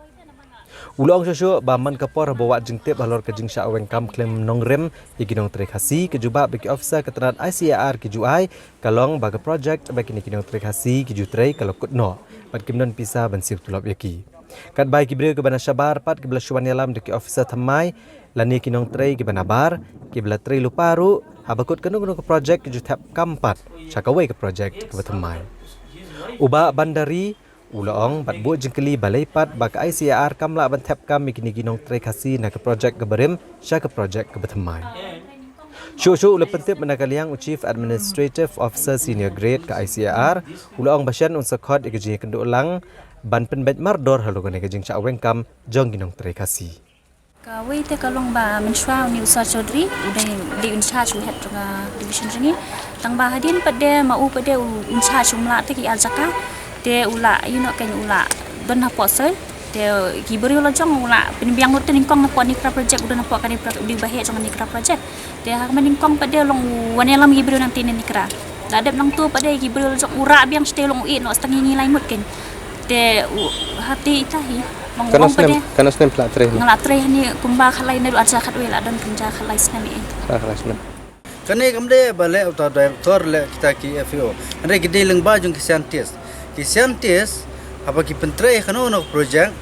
U la ong shuh shuh ba man ka por ba wad jingtip halor ka jingshah weng kam khlem nongrim ïa ki nongtrei Khasi, ka jubab ba ki officer ka tnat I C A R ki ju ai ka long ba ka project ba kine ki nongtrei Khasi ki ju trei ka la kut noh bad kim don pisa ban siew tulop ïa ki. Katba ïa ki briew kiba na shabar pat kiba la shu wan ïalam da ki officer thymmai lane ki nongtrei kiba na bar kiba la trei lypa ruh, haba kut kano kano ka project ki ju thep kam pat sha kawei ka project kaba thymmai. U Bah Bandari u la ong bad buh jingkylli balei pat ba ka I C A R kam lah ban thep kam ïa kine ki nongtrei Khasi na ka project kaba rim sha ka project kaba thymmai. Shuh shuh u la pyntip na ka liang u Chief Administrative Officer Senior Grade ka I C A R, u la ong ba shen un sa khot ïa ka jingïakynduh lang ban pynbeit mardor halor kane ka jingshah weng kam jong ki nongtrei Khasi. Kawei te ka long ba mynshuwa une u Sir Chaudhary u dei, dei in charge, u head jong ka division jong ngi. Tang ba hadien pat de ma u pat de u in charge, um lah te ki ar jaka. Te u la, you know, kan u la don hapoh cell. Te ki briew la jong u la pynbiang lut te nyngkong hapoh NICRA project, u don hapoh kane pro-, u dei u baheh jong NICRA project. Te ha kaba nyngkong pat de long u wan ïalam ki briew nangta na NICRA. La dep nangta pat de ki briew la jong u rah biang shatei, long u ïeh noh tang ïa ngi lai ngut kein. Te u hati ita hi. Long u ong pat de. Katno snem phi la trei? Nga la trei hangne kumba khatlai, naduh arhajar khatwei la don kumba khatlai snem ïa. Khatlai snem. Kane kam dei ba leh uta director, leh kita ki F A O. Hynrei ki dei lyngba jong ki scientist. Ki scientist haba ki pyntrei kano kano ka project,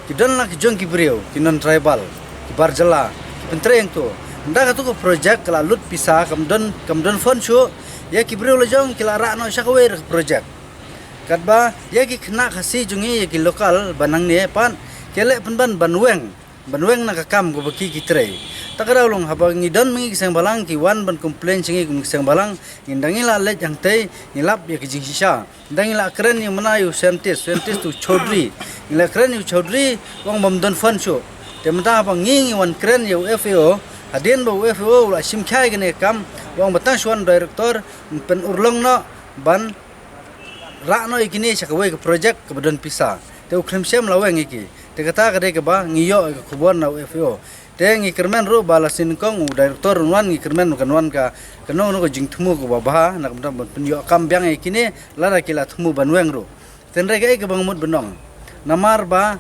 ki don la ki jong ki briew, ki non tribal, ki bar jylla, ki pyntrei hangto. Ynda katu ka project ka la lut pisa, kam don, kam don fund shuh, ïa ki briew la jong ki la rah noh sha kawei ka project. Katba ïa ki khynnah Khasi jong ngi, ïa ki local ba nangne pat ki leh pynban ban weng, ban weng na ka kam kaba ki ki trei. Ta ka daw long haba ngi don ma ngi ki seng bhalang ki wan ban complain sha ngi kum ki seng bhalang, ngi, ynda ngi la leit hangtei ngi lap ïa ka jingshisha. Ynda ngi la kren ïa u, mana, ïa u scientist, scientist u Chaudhary. Ngi la kren ïa u Chaudhary, u ong bym don fund shuh. Te mynta haba ngi, ngi wan kren ïa u F A O, hadien ba u F A O u la shim khia ïa kane ka kam, u ong ba tang shu wan director, pynurlong noh ban rah noh ïa kine sha kawei ka project kaba don pisa. Te u khlem shym la weng ïa ki. Te kata ka dei kaba ngi ïoh ïa ka khubor na u F A O. Te ngi kyrmen ruh ba la sien nyngkong u director un wan, ngi kyrmen kan wan ka, kano kano ka jingthmu kaba bha, na ka bynta ban pynïoh kam biang ïa kine, lada ki la thmu ban weng ruh. Te hynrei kaei kaba nga mut ban ong. Namar ba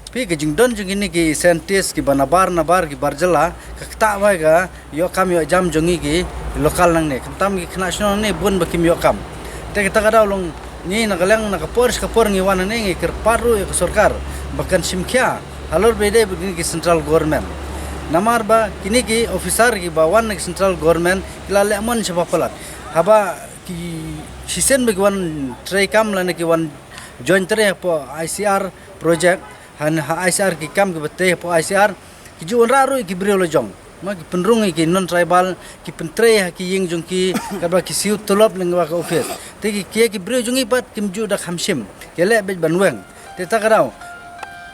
phi, ka jingdon jong kine ki scientist kiba nabar nabar, ki bar jylla, ka ktah ba ka ïoh kam ïoh jam jong ngi ki local nangne. Khamtam ki khynnah shnong nangne bun ba kim ïoh kam. Te kata ka daw long ngi na ka liang, na ka por sha ka por ngi wan hangne, ngi kyrpad ruh ïa ka sorkar ba kan shim khia halor ba ïadei bad kine ki central government. Namar ba kine ki officer kiba wan na ki central government ki la leh mon shaba palat. Haba ki shisien ba ki wan trei kam lane ki wan join trei hapoh I C R project, ha, ha I C R ki kam kiba trei hapoh I C R, ki ju wanrah ruh ïa ki briew la jong. Ma, ki pynrung ïa ki non tribal, ki pyntrei ha ki ïing jong ki, katba ki siew tulop lyngba ka office. Te ki, ki, ki briew jong ngi pat kim ju da kham shim. Ki leh beit ban weng. Te ta ka daw,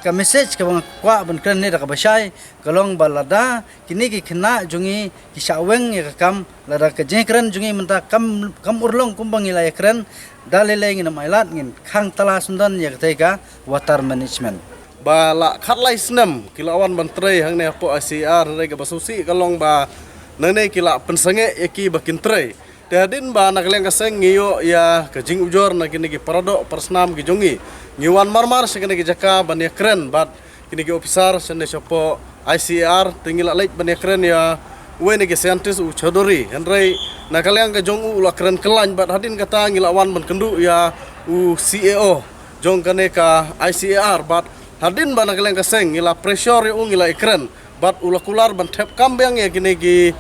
ka message kaba nga kwah ban kren ne da kaba shai, ka long ba lada kine ki khynnah jong ngi ki shah weng ïa ka kam, lada ka jingkren jong ngi mynta kam, kam urlong kumba ngi la ïakren, da lei lei ngin ym ailad, ngin khang tala sngewdon ïa katei ka water management. Ba la khatlai snem ki la wan ban trei hangne hapoh I C R, hynrei kaba sngewsih ka long ba nangne ki la pynsangeh ïa ki ba kin trei. Te hadien ba na ka liang ka seng ngi ïoh ïa ka jingujor na kine ki paradoh parasnam ki jong ngi, ngi wan mar mar sha kine ki jaka ban ïakren bad kine ki officer shane shapoh I C R, te ngi la leit ban ïakren ïa uwei na ki scientist u Chaudhary, hynrei na ka liang ka jong u, u la kren kyllaiñ bad hadien kata ngi la wan ban kynduh ïa u C A O jong kane ka I C R bad hadien ba na ka liang ka seng ngi la pressure ïa u, ngi la ïakren bad u la kular ban thep kam biang ïa kine ki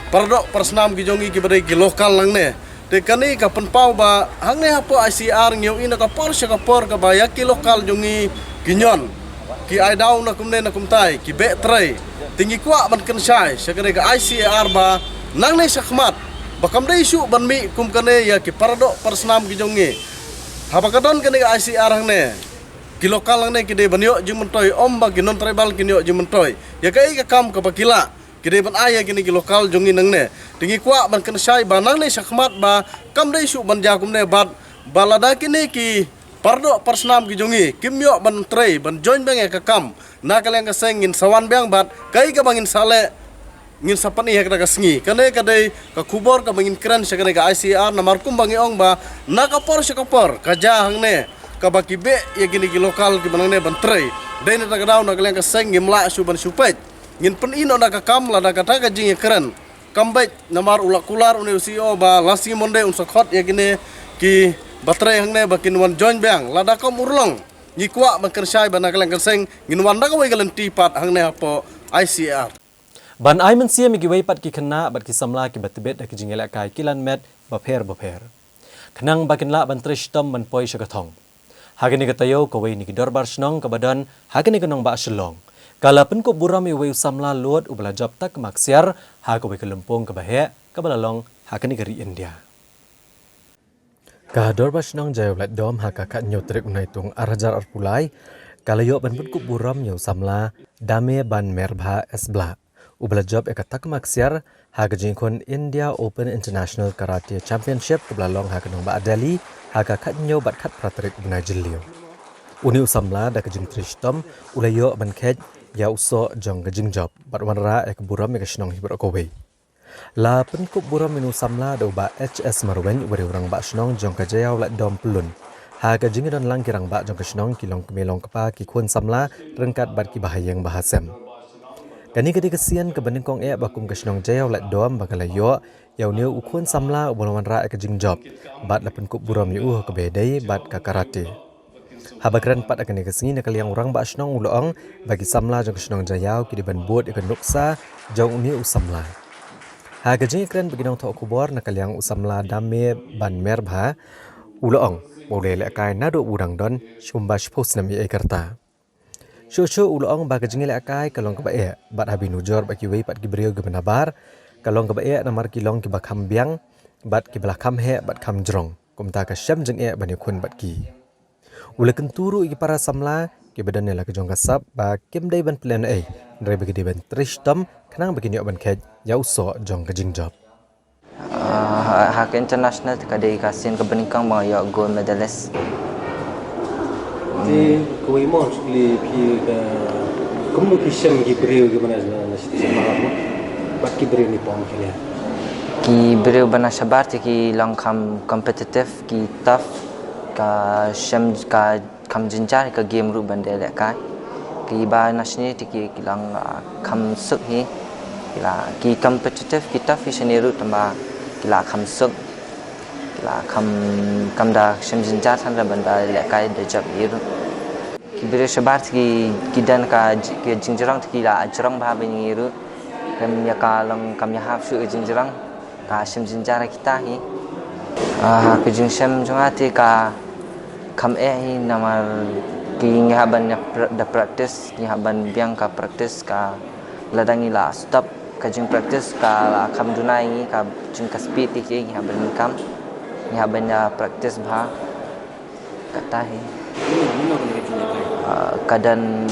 paradoh parasnam ki jong ngi kiba dei ki local nangne. Te kane ka pynpaw ba hangne hapoh I C R ngi ïohi na ka por sha ka por kaba ïa ki local jong ngi ki ñion, ki ai daw na kumne na kumtai, ki beh trei. Te ngi kwah ban kynshai sha kane ka I C R ba nangne shakhmat ba kam dei shuh ban mih kum kane ïa ki paradoh parasnam ki jong ngi. Haba ka don kane ka I C R hangne, ki local nangne ki dei ban ïoh jingmyntoi, ym ba ki non tribal kin ïoh jingmyntoi. Ïa kaei ka kam kaba ki lah, ki dei ban ai ïa kine ki local jong ngi nangne. Te ngi kwah ban kynshai ba nangne shakhmat ba kam dei shuh ban jia kumne bad Ba lada kine ki pardoh parsnam ki jong ngi kim ïoh ban trei ban join biang ïa ka kam, na ka liang ka seng ngin sa wan biang bad kaei kaba ngin sa leh, ngin sa pyni ha kata ka sngi. Kane ka dei ka khubor kaba ngin kren sha kane ka I C A R, namar kumba ngi ong ba na ka por sha ka por ka jia hangne kaba ki beh ïa kine ki local kiba nangne ban trei. Dei na kata ka daw na ka liang ka seng ngim lah shuh ban shu peit. Ngin pyni noh na ka kam lada kata ka jingïakren kam beit, namar u la kular une u C E O ba la sngi Monday un sa khot ïa kine kiba trei hangne ba kin wan join biang. Lada kam urlong, ngi kwah ban kren shai ba na ka liang ka seng ngin wan da kawei ka lynti pat hangne hapoh I C A R. Ban ai mynsiem ïa kiwei pat ki khynnah bad ki samla kiba tbit da ki jingïalehkai kilan met bapher bapher, khnang ba kin lah ban trei shitom ban poi sha ka thong. Ha kane ka taïew kawei na ki dorbar shnong kaba don ha kane ka nongbah Shillong ka la pynkup burom ïa uwei u samla lud uba la jop takma ksiar ha kawei ka lympung kaba heh kaba la long ha kane ka ri India. Ka dorbar shnong Jaiaw Laitdom ha ka khathynñiew tarik u Naitung ar hajar arphew lai ka la ïoh ban pynkup burom ïa u samla Dame Ban Merbha S Blah, uba la jop ïa ka takma ksiar ha ka jingkhun India Open International Karate Championship kaba la long ha ka nongbah Delhi ha ka khathynñiew bad khatphra tarik u bnai Jylliew. Une u samla da ka jingtrei shitom u la ïoh ban kheit ïa u soh jong ka jingjop bad wanrah ïa ka burom ïa ka shnong hi baroh kawei. La pynkup burom ïa u samla da u Bah H S Marwein, uba dei u rangbah shnong jong ka Jaiaw Laitdom Pyllun. Ha ka jingïadon lang ki rangbah jong ka shnong, ki longkmie longkpa, ki khun samla ryngkat bad ki bahaïing bahasem. Kane ka dei ka sien kaba nyngkong eh ba kum ka shnong Jaiaw Laitdom ba ka la ïoh ïa une u khun samla uba la wanrah ïa ka jingjop bad la pynkup burom ïa u ha kaba ïadei bad ka karate. Haba kren pat ha kane ka sngi na ka liang u rangbah shnong u la ong ba ki samla jong ka shnong Jaiaw ki dei ban bud ïa ka nuksa jong une u samla. Ha ka jingïakren bad ki nongthoh khubor na ka liang u samla Dame Ban Merbha u la ong ba u la ïalehkai naduh u dang don kumba shiphew snem ïa ka rta. Shuh shuh u la ong ba ka jingïalehkai ka long kaba eh bad haba nujor bad kiwei pat ki briew kiba nabar ka long kaba eh namar ki long kiba kham biang bad kiba la kham heh bad kham jrong. Kumta ka shem jingeh ban ïakhun bad ki. U la kyntu ruh ïa ki para samla kiba don ïa la ka jong ka sap ba kim dei ban pynlehnohei, hynrei ba ki dei ban trei shitom khnang ba kin ïoh ban kheit ïa u soh jong ka jingjop. Ah, ha, ha ka international te ka dei ka sien kaba nyngkong ba nga ïoh gold medalist. Te kawei mo, sukli phi ka, kumno phi shem ki briew kiba na, na, na shnong bad ki briew nyngkong phi ne? Ki briew ba na shabar te ki long kham competitive, ki tough, ka shem ka kham jynjar ka game ruh ban da lehkai. Ki ba na shane te ki, ki long, ah, kham suk hi. Ki la, ki competitive, ki tough hi shane ruh tangba ki la kham suk. Ki la kham, kham da shem jynjar than ra ban da lehkai da jop hi ruh. Ki briew shabar te ki, ki don ka j-, ka jingjrong te ki la jrong bha ban ïa ngi ruh. Kam ïa ka long, kam ïahap shuh ka jingjrong. Ka shem jynjar kita hi. Ah, ka jingshem jong nga te ka kham eh hi namar ki ngi hap ban ïa pra-, da practice, ngi hap ban biang ka practice ka lada ngi la stop ka jing practice ka la kham duna ïa ngi ka jing ka speed te ki ngi hap ban kam, ngi hap ban ïa practice bha. Kata hi. Ah, ka don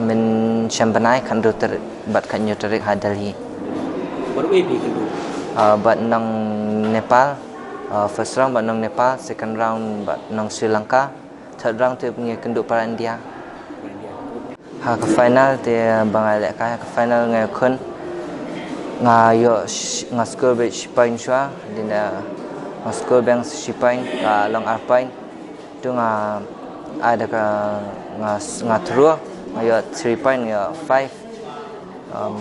mynshem bnai khathynriew tarik bad khathynñiew tarik ha Delhi. Bad wei phi kynduh? Ah, bad nong Nepal. Ah, first round bad nong Nepal, second round bad nong Sri Lanka, third round te ngi kynduh para India. Ha ka final te ba nga lehkai ha ka final nga ïakhun, nga ïoh sh-, nga score beit shi point shuwa, dina nga score biang shi point, ka long ar point. Tu nga ai da ka nga s-, nga throw, nga ïoh three point, nga ïoh five. Um,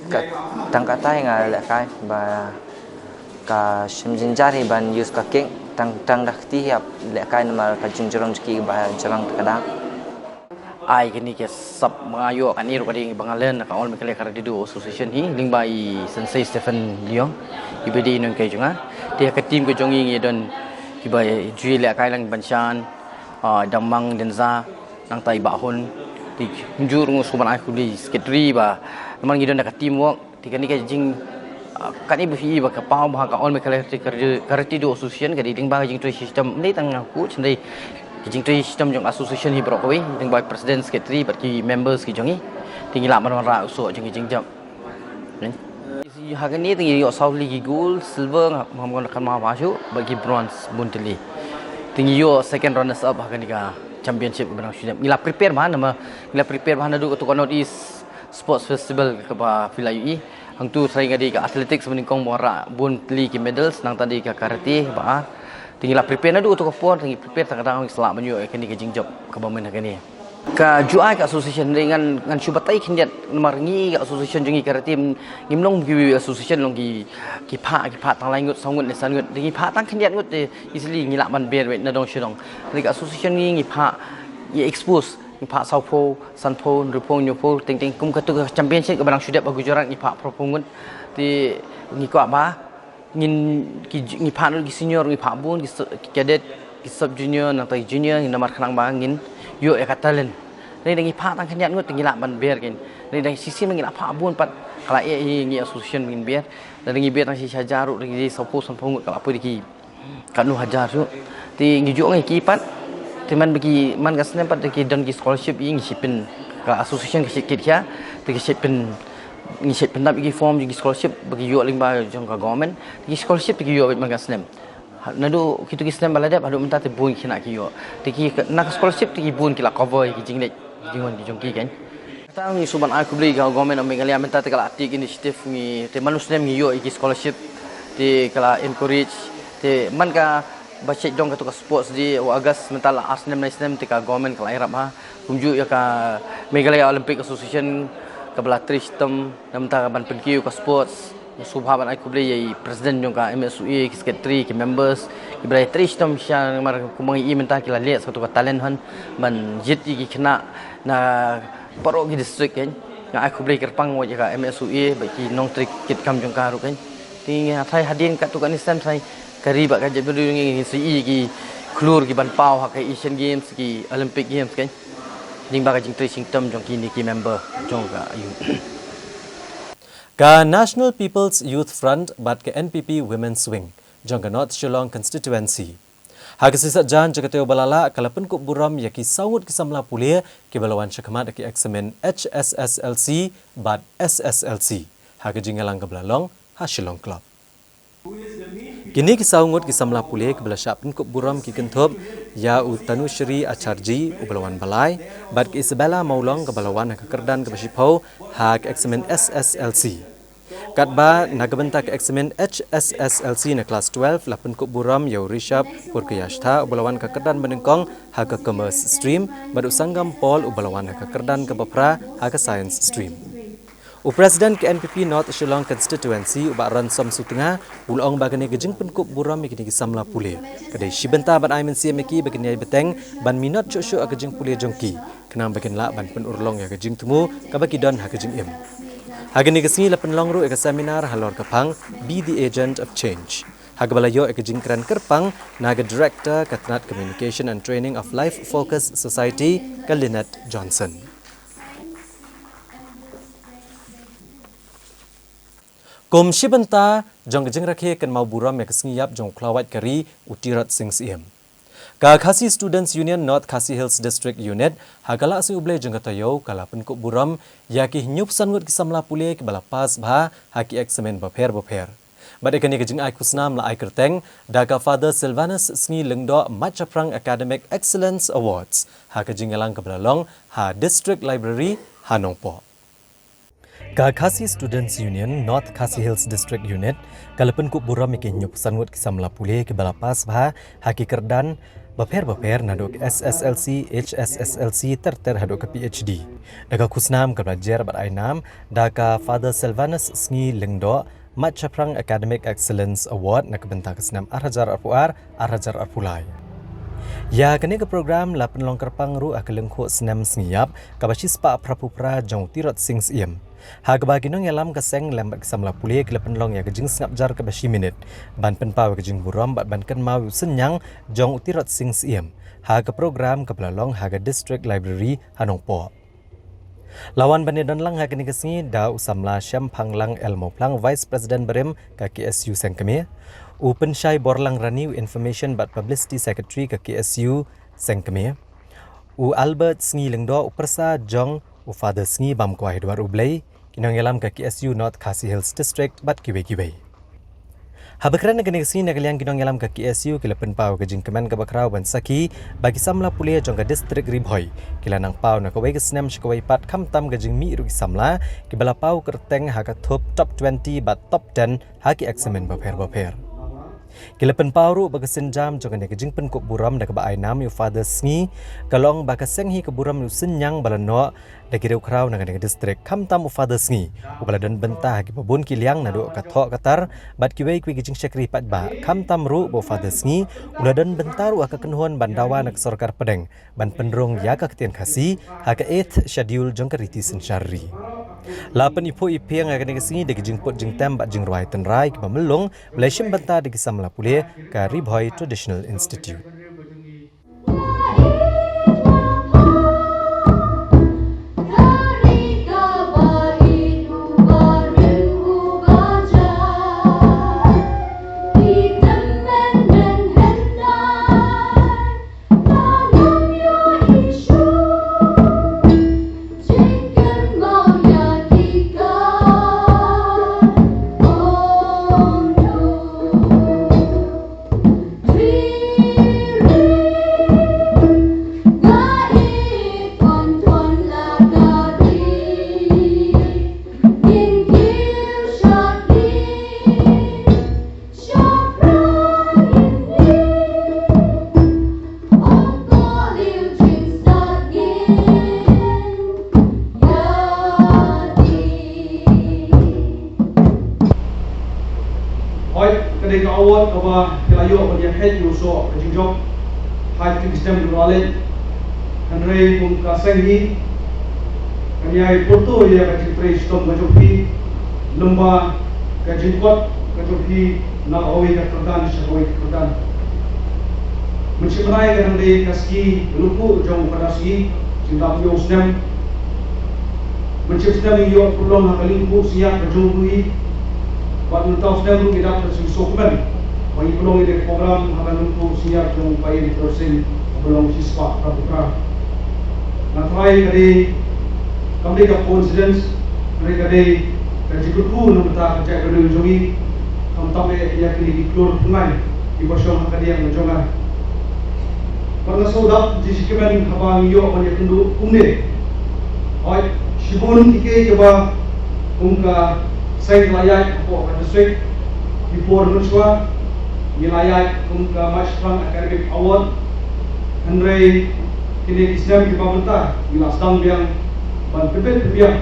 ka, tang kata hi nga lehkai ba ka shem jynjar hi ban use ka kick, tang, tang da kti hi ap lehkai namar ka jingjrong jong ki ba jrong ta ka dang. Ai kane ka sap ba nga ïoh kane ruh ka dei ba nga len na ka All Meghalaya Karate Do Association hi lyngba i Sensei Stephen Leong, iba dei i nonghikai jong nga. Te ha ka team ka jong i ngi don kiba ju lehkai lang, Banshan, ah, Dangmang, Denza, nangta i Bah Hun. Te kumjuh ruh nga sngewbha ban ai khublei i secretary ba namar ngi don da ka teamwork. Te kane ka jing, ah, kane ba phi i ba ka paw ba ka All Meghalaya Karate, Karate Do Association ka dei lyngba ka jingtrei shitom, ym dei tang nga coach, hynrei ka jingtrei shitom jong association hi baroh kawei, lyngba president, secretary bad ki members ki jong i. Te ngi lah ban wanrah u soh jong ki jingjop. Ha kane te ngi ïoh saw tylli ki gold, silver, ngam, ngam, ngam kynmaw bha shuh, bad ki bronze bun tylli. Ngi ïoh second runners up ha kane ka championship kaba nang shu dep. Ngi la prepare bha namar ngi la prepare bha naduh kato ka North East Sports Festival kaba phi la ïohi. Hangtu trai nga dei ka athletics ba nyngkong ba wanrah bun tylli ki medals, nangta dei ka karate ba ar. Te ngi la prepare naduh kato ka por, te ngi prepare tang ka daw ngi sa lah ban ïoh ïa kane ka jingjop kaba myn ha kane. Ka ju ai ka association, hynrei ngan, ngan shu batai khyndiat namar ngi ka association jong ngi karate, ngim long kiwei association, long ki, ki phah, ki phah tang lai ngut, saw ngut ne san ngut. Te ngi phah tang khyndiat ngut te easily ngi lah ban ber beit na dong sha dong. Hynrei ka association ngi, ngi phah, ngi expose, ngi phah sawphew, sanphew, hynriewphew, hynñiewphew, teng teng kum kato ka championship kaba nang shu dep ha Gujarat ngi phah phraphew ngut. Te ngi kwah ba ngin, ki, ngi phah lut ki senior, ngi phah bun ki, su-, ki cadet, ki sub junior, nangta ki junior, ngi namar khnang ba ngin ïoh ïa ka talent. Hynrei da ngi phah tang khyndiat ngut te ngi lah ban ber kein. Hynrei da shisien ngi la phah bun pat, ka la ïeh ïa ngi association ba ngin ber. Da ngi ber tang shi hajar ruh, da ngi sawphew sanphew ngut ka la poi da ki katno hajar ruh. Te ngi ju ong ïa ki pat, te man ba ki, man ka snem pat te ki don ki scholarship ïa ngi, shait pyn, ka association ka shait kit khia, te ki shait pyn, ngi shait pyndap ïa ki form jong ki scholarship ba ki ïoh lyngba jong ka government. Te ki scholarship te ki ïoh beit man ka snem. Ha, naduh kito ki snem ba la dep haduh mynta te bun ki khynnah ki ïoh. Te ki, na ka scholarship te ki bun ki la cover ïa ki jingleh, ki jingwan ki jong ki kein. Kata ngi shu ban ai khublei ïa ka Government of Meghalaya mynta te ka la take initiative ngi, te man u snem ngi ïoh ïa ki scholarship, te ka la encourage, te man ka ba shait don kato ka sports day u August mynta la ar snem lai snem te ka government ka la ïarap ha. Kumjuh ïa ka Meghalaya Olympic Association kaba la trei shitom na mynta ka ban pynkiew ka sports. Ngi sngewbha ban ai khublei ïa i president jong ka M S O A, ki secretary, ki members, kiba la ïatrei shitom shisha namar kumba ngi i mynta ki la leh sa kato ka talent hunt ban jied ïa ki khynnah na baroh ki district kein. Nga ai khublei kyrpang wat ïa ka M S O A bad ki nongtrei kit kam jong ka ruh kein. Te ngi hynrei hadien katto katne snem hynrei ka ri bad ka jaitbynriew ngi, ngi sa i ki khlur ki ban paw ha ka Asian Games, ki Olympic Games kein. Lyngba ka jingtrei shitom jong kine ki member jong ka youth. Ka National People's Youth Front bad ka N P P Women's Wing jong ka North Shillong Constituency, ha ka sisat jan jong ka taïew ba la lah, ka la pynkup burom ïa ki saw ngut ki samla pule kiba la wan sha khmat ha ki eksamin H S S L C bad S S L C ha ka jingïalang kaba la long ha Shillong Club. Kine ki saw ngut ki samla pule kiba la shah pynkup burom ki kynthup ïa u Tanushri Acharji uba la wan ba lai, bad ka Isabella Mawlong kaba la wan ha ka kyrdan kaba shiphew ha ka eksamin S S L C. Katba na ka bynta ka eksamin H S S L C na klas twelve la pynkup burom ïa u Rishabh Purkayashtha uba la wan ka kyrdan ba nyngkong ha ka Commerce Stream, bad u Sangam Paul uba la wan ha ka kyrdan kaba phra ha ka Science Stream. U President ka N P P North Shillong Constituency, u Bah Ransom Sutnga, u la ong ba kane ka jingpynkup burom ïa kine ki samla pule ka dei shi bynta ban ai mynsiem ïa ki ba kin ïai bteng ban minot shuh shuh ha ka jingpule jong ki, khnang ba kin lah ban pynurlong ïa ka jingthmu kaba ki don ha ka jingim. Ha kane ka sngi la pynlong ruh ïa ka seminar halor ka phang Be the Agent of Change, ha kaba la ïoh ïa ka jingkren kyrpang na ka Director ka tnat Communication and Training of Life Focus Society, ka Lynette Johnson. Kum shi bynta jong ka jingrakhe kynmaw burom ïa ka sngi ïap jong u khlawait ka ri u Tirot Sing Syiem, ka Khasi Students Union North Khasi Hills District Unit, ha ka Lashai U Blei jong ka taïew, ka la pynkup burom ïa ki hynñiewphew san ngut ki samla pule kiba la pass bha ha ki eksamin bapher bapher. Bad ïa kane ka jingai khusnam la ai kyrteng da ka Father Silvanus Sngi Lyngdoh Mait Shaphrang Academic Excellence Awards ha ka jingïalang kaba la long ha District Library ha Nongpoh. Ka Khasi Students Union North Khasi Hills District Unit ka la pynkup burom ïa ki hynñiewphew san ngut ki samla pule kiba la pass bha ha ki kyrdan bapher bapher, naduh ka S S L C, H S S L C ter ter haduh ka P H D. Da ka khusnam kaba la jer bad ai nam da ka Father Silvanus Sngi Lyngdoh Mait Shaphrang Academic Excellence Award na ka bynta ka snem ar hajar arphew ar, ar hajar arphew lai. Ïa kane ka program la pynlong kyrpang ruh ha ka lyngkhuh snem sngi ïap kaba shispah phraphew phra jong u Tirot Sing Syiem, ha kaba ki nongïalam ka seng lem bad ki samla pule ki la pynlong ïa ka jingsngap jar kaba shi minit ban pynpaw ïa ka jingburom bad ban kynmaw ïa u synñiang jong u Tirot Sing Syiem ha ka program kaba la long ha ka District Library ha Nongpoh. La wan ban ïadon lang ha kane ka sngi da u samla Shemphanglang L Mawphlang, Vice President barim ka K S U Sengkmie, u Pynshai Borlang Rani, u Information bad Publicity Secretary ka K S U Sengkmie, u Albert Sngi Lyngdoh, u pyrsa jong u Father Sngi Bamkwai Dwar U Blei, ki nongïalam ka K S U North Khasi Hills District bad kiwei kiwei. Haba kren ha kane ka sngi na ka liang ki nongïalam ka K S U ki la pynpaw ka jingkmen kaba khraw ban sakhi ba ki samla pule jong ka district Ri Bhoi ki la nang paw na kawei ka snem sha kawei pat, khamtam ka jingmih ruh ki samla kiba la paw kyrteng ha ka thup top twenty bad top ten ha ki eksamin bapher bapher. Ki la pynpaw ruh ba ka sienjam jong kane ka jingpynkup burom da kaba ai nam ïa u Father Sngi ka long ba ka seng hi ka burom ïa u synñiang ba la noh da ki riewkhraw na kane ka district, khamtam u Father Sngi uba la don bynta ha kiba bun ki liang naduh ka thoh ka tar bad kiwei kiwei ki jingshakri paidbah, khamtam ruh ba u Father Sngi u la don bynta ruh ha ka kynhun ban dawa na ka sorkar pdeng ban pynrung ïa ka ktien Khasi ha ka eighth schedule jong ka riti synshar ri. La pyniphuh iphieng ha kane ka sngi da ki jingput jingtem bad jingrwai tynrai kiba myllung ba la shim bynta da ki samla pule ka Ri Bhoi Traditional Institute. Hooid, ka dei ka award kaba ki la ïoh ban ïa phet ïa u soh ka jingjop ha ki snem kiba la leit. Hynrei kum ka seng hi kan ïai pyrto ïa ka jingtrei shitom ka jong phi lyngba ka jingkot ka jong phi na kawei ka kyrdan sha kawei ka kyrdan. Mynshem bnai ka dang dei ka sngi lyngkhuh jong u Father Sngi, jingdap hynñiew snem. Mynshem snem ngi ïoh pynlong ha ka lyngkhuh synñiat ka jong u hi. Bad mynta u snem ruh ngi dap da ka jingsngewkmen ba ngi pynlong ïa ka program ha ka lyngkhuh synñiat jong u Païeit Sing kaba long shispah phra phew phra. Nga tharai ka dei, kam dei ka coincidence, hynrei ka dei ka jingkyrkhu na ka bynta ka jaitbynriew jong ngi, khamtam eh ïa kine ki klur phungai kiba shong ha ka liang ka jong nga. Bad nga sngewdap jingshikmen haba ngi ïoh ban ïakynduh kumne. Hooid, shibun ki kiei kiba kum ka seng la ïaid hapoh ka district, ki por mynshuwa ngi la ïaid kum ka Mashphrang Academic Award. Hynrei kine ki snem kiba mynta ngi la sdang biang ban pynbit pynbiang.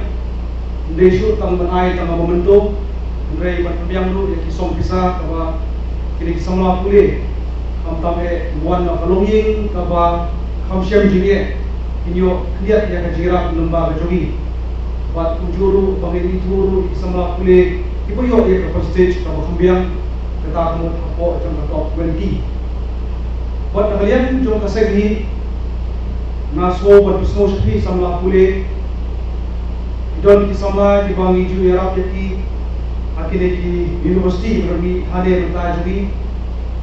Ym dei shuh tang ban ai tang ka memento, hynrei ban pynbiang ruh ïa ki song pisa kaba kine ki samla pule, khamtam eh kiba wan na ka longïing kaba kham shem jingeh, kin ïoh khyndiat ïa ka jingïarap lyngba ka jong ngi. Bad kumjuh ruh ba ngin ithuh ruh ïa ki samla pule kiba ïoh ïa ka prestige kaba kham biang, kata ka mut hapoh jong ka top twenty. Bad na ka liang jong ka seng hi, nga sngew ban pynsngew sha phi samla pule. Ki don ki samla kiba ngi ju ïarap ïa ki ha kine ki university ba ngi hangne mynta jong ngi,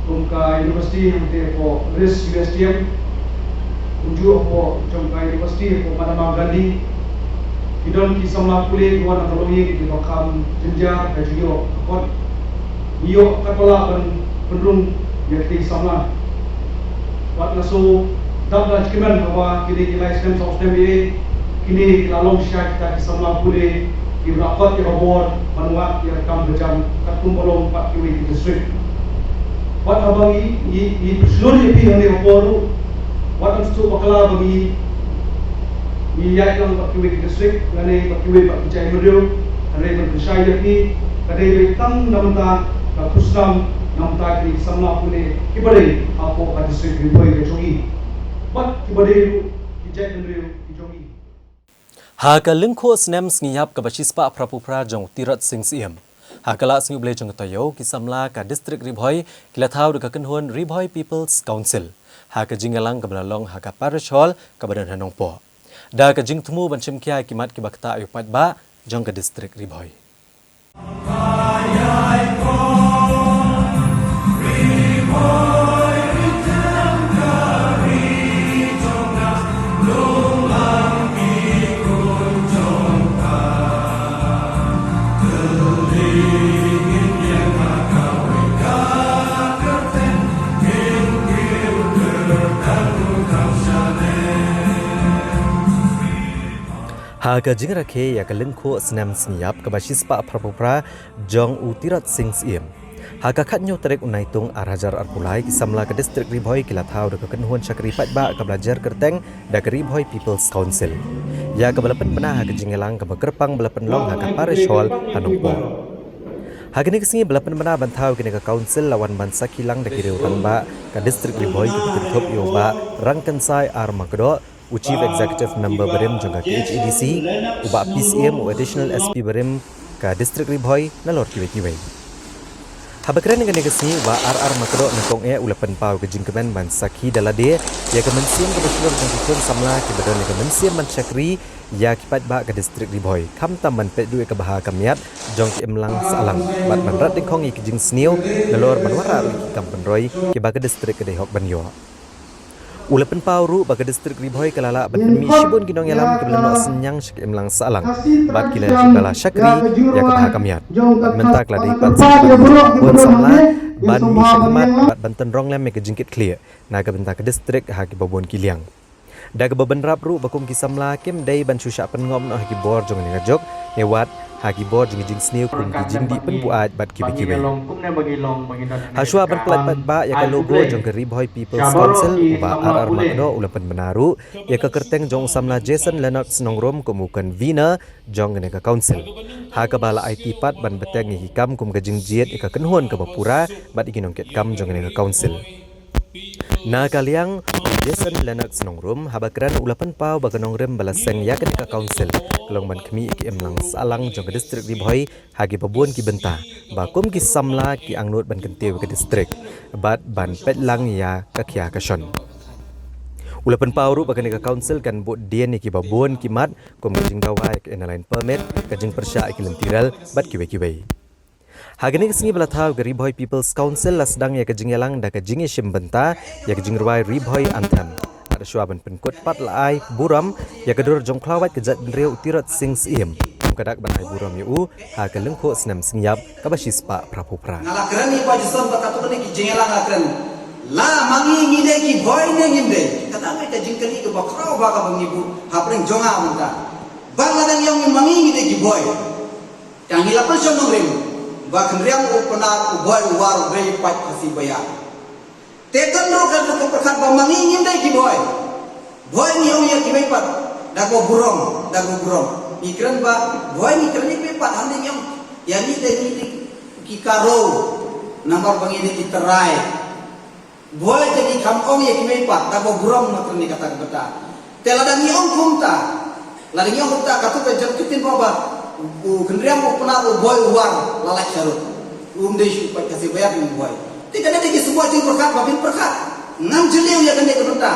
kum ka university hangtei hapoh RIS U S T M, kumjuh hapoh jong ka university hapoh Mahatma Gandhi. Ki don ki samla pule kiba wan na ka longïing kiba kham jynjar ka jingïoh ka kot. Ngi ïoh katba lah ban pynrung ïa kine ki samla. Bad nga sngewdap da jingkmen haba kine ki lai snem saw snem ïa kine ki la long shisha kita ki samla pule kiba la kot ïa ka bor ban wad ïa ka kam ka jam katkum ba long pat kiwei ki district. Bad haba ngi, ngi, ngi pynshlur ïa phi hangne ha por ruh, wat ym sngewthuh bakla ba ngi, ngi ïaid lang bad kiwei ki district lane bad kiwei pat ki jaitbynriew. Hynrei ban pynshai ïa phi, ka dei beit tang na bynta ka khusnam, na bynta kine ki samla pule kiba dei hapoh ka district Ri Bhoi ka jong ngi bad kiba dei ruh ki jaitbynriew ki jong ngi. Ha ka lyngkhuh snem sngi ïap kaba shispah phra phew phra jong u Tirot Sing Syiem, ha ka Lad Sngi U Blei jong ka Taïew, ki samla ka district Ri Bhoi ki la thaw da ka kynhun Ri Bhoi People's Council ha ka jingïalang kaba la long ha ka Parish Hall kaba don ha Nongpoh, da ka jingthmu ban shim khia ïa ki mat kiba ktah ïa u paidbah jong ka district Ri Bhoi. Ha ka jingrakhe ïa ka lyngkhuh snem sngi ïap kaba shispah phra phew phra jong u Tirot Sing Syiem, ha ka khatñiew tarik u Naitung ar hajar arphew lai, ki samla ka District Ri Bhoi ki la thaw da ka kynhun shakri paidbah kaba la jer kyrteng da ka Ri Bhoi People's Council, ïa kaba la pynbna ha ka jingïalang kaba kyrpang ba la pynlong ha ka Parish Hall ha Nongpoh. Ha kane ka sngi ba la pynbna ban thaw ïa kane ka council la wan ban sakhi lang da ki riew rangbah ka District Ri Bhoi kiba kynthup ïa u Bah Rangkynsai R Makdoh, u Chief Executive Member barim jong ka K H A D C, u Bah P Syiem, u Additional S P barim ka District Ri Bhoi, nalor kiwei kiwei. Haba kren ha kane ka sngi, u Bah R R Makdoh nyngkong eh u la pynpaw ka jingkmen ban sakhi da lade ïa ka mynsiem kaba shlur jong ki khun samla kiba don ïa ka mynsiem ban shakri ïa ki paidbah ka District Ri Bhoi, khamtam ban peit duh ïa ka bha ka miat jong ki imlang sahlang bad ban rat dyngkhong ïa ki jingsniew nalor ban wanrah ruh ïa ki kam pynroi kiba ka district ka dei hok ban ïoh. U la pynpaw ruh ba ka District Ri Bhoi ka la lah ban pynmih shibun ki nongïalam kiba la noh synñiang sha ki imlang sahlang bad ki la shakri ïa ka bha ka miat. Bad mynta ka la dei pat sa ka bun samla ban mih sha khmat bad ban tynrong lem ïa ka jingkitkhlieh na ka bynta ka district ha kiba bun ki liang. Da kaba bynrap ruh ba kum ki samla kim dei ban shu shah pynngop noh ha ki bor jong kane ka juk, ne wat ha ki bor jong ki jingsniew kum ki jingdih pynbuaid bad kiwei kiwei. Hashwa ban pyllait paidbah ïa ka logo jong ka Ri Bhoi People's Council, u Bah R R Makdoh u la pynbna ruh ïa ka kyrteng jong u samla Jason Lennox Nongrum kum u convener jong kane ka council, ha kaba la aiti pat ban bteng ïa ki kam kum ka jingjied ïa ka kynhun kaba pura bad ïa ki nongkitkam jong kane ka council. Na ka liang u Jason Lennox Nongrum, haba kren u la pynpaw ba ka nongrim ba la seng ïa kane ka council ka long ban khmih ïa ki imlang sahlang jong ka District Ri Bhoi ha kiba bun ki bynta, ba kum ki samla ki angnud ban kyntiew ïa ka district bad ban peit lang ïa ka khia ka shon. U la pynpaw ruh ba kane ka council kan bud dien ïa kiba bun ki mat kum ka jingdawa ïa ka Inner Line Permit, ka jingpyrshah ïa ki lynti rel bad kiwei kiwei. Ha kane ka sngi ba la thaw ka Ri Bhoi People's Council la sdang ïa ka jingïalang da ka jingïashim bynta ïa ka jingrwai Ri Bhoi Anthem. Hashwa ban pynkut pat la ai burom ïa ka dur jong u khlawait ka jaitbynriew u Tirot Sing Syiem, kum ka dak ban ai burom ïa u ha ka lyngkhuh snem sngi ïap kaba shispah phra phew phra. Nga la kren ïa ba jison ba katto katne ki jingïalang la kren. La ma ngi ngi dei ki Bhoi ne ngim dei? Kata ka jingkylli kaba khraw ba kaba ngi buh hapdeng jong nga mynta. Ba la dang ïong ma ngi ngi dei ki Bhoi. Ka ngi la pynshong nongrim ba Khynriam u Pnar, u Bhoi u War, u Blei u Pait Khasi Baïar. Te don ruh ka dei ka pyrkhat ba ma ngi ngim dei ki Bhoi. Bhoi ngi ong ïa kiwei pat da ka burom, da ka burom. Ngi kren ba Bhoi ngi kren ïa kiwei pat, hynrei ngi ong ïa ngi dei ngi dei ki Garo, namar ba ngi dei ki trai. Bhoi te ngi kham ong ïa kiwei pat da ka burom, nga kren ïa kata ka bynta. Te lada ngi ong kumta, lada ngi ong kumta, katto ka jingkyrmen ba, ba u Khynriam u Pnar, u Bhoi u War la lait sha rud. Um dei shuh pat Khasi Baïar, um Bhoi. Te kane dei ki symboh jingpyrkhat ba phin pyrkhat. Ngam jylliew ïa kane ka bynta.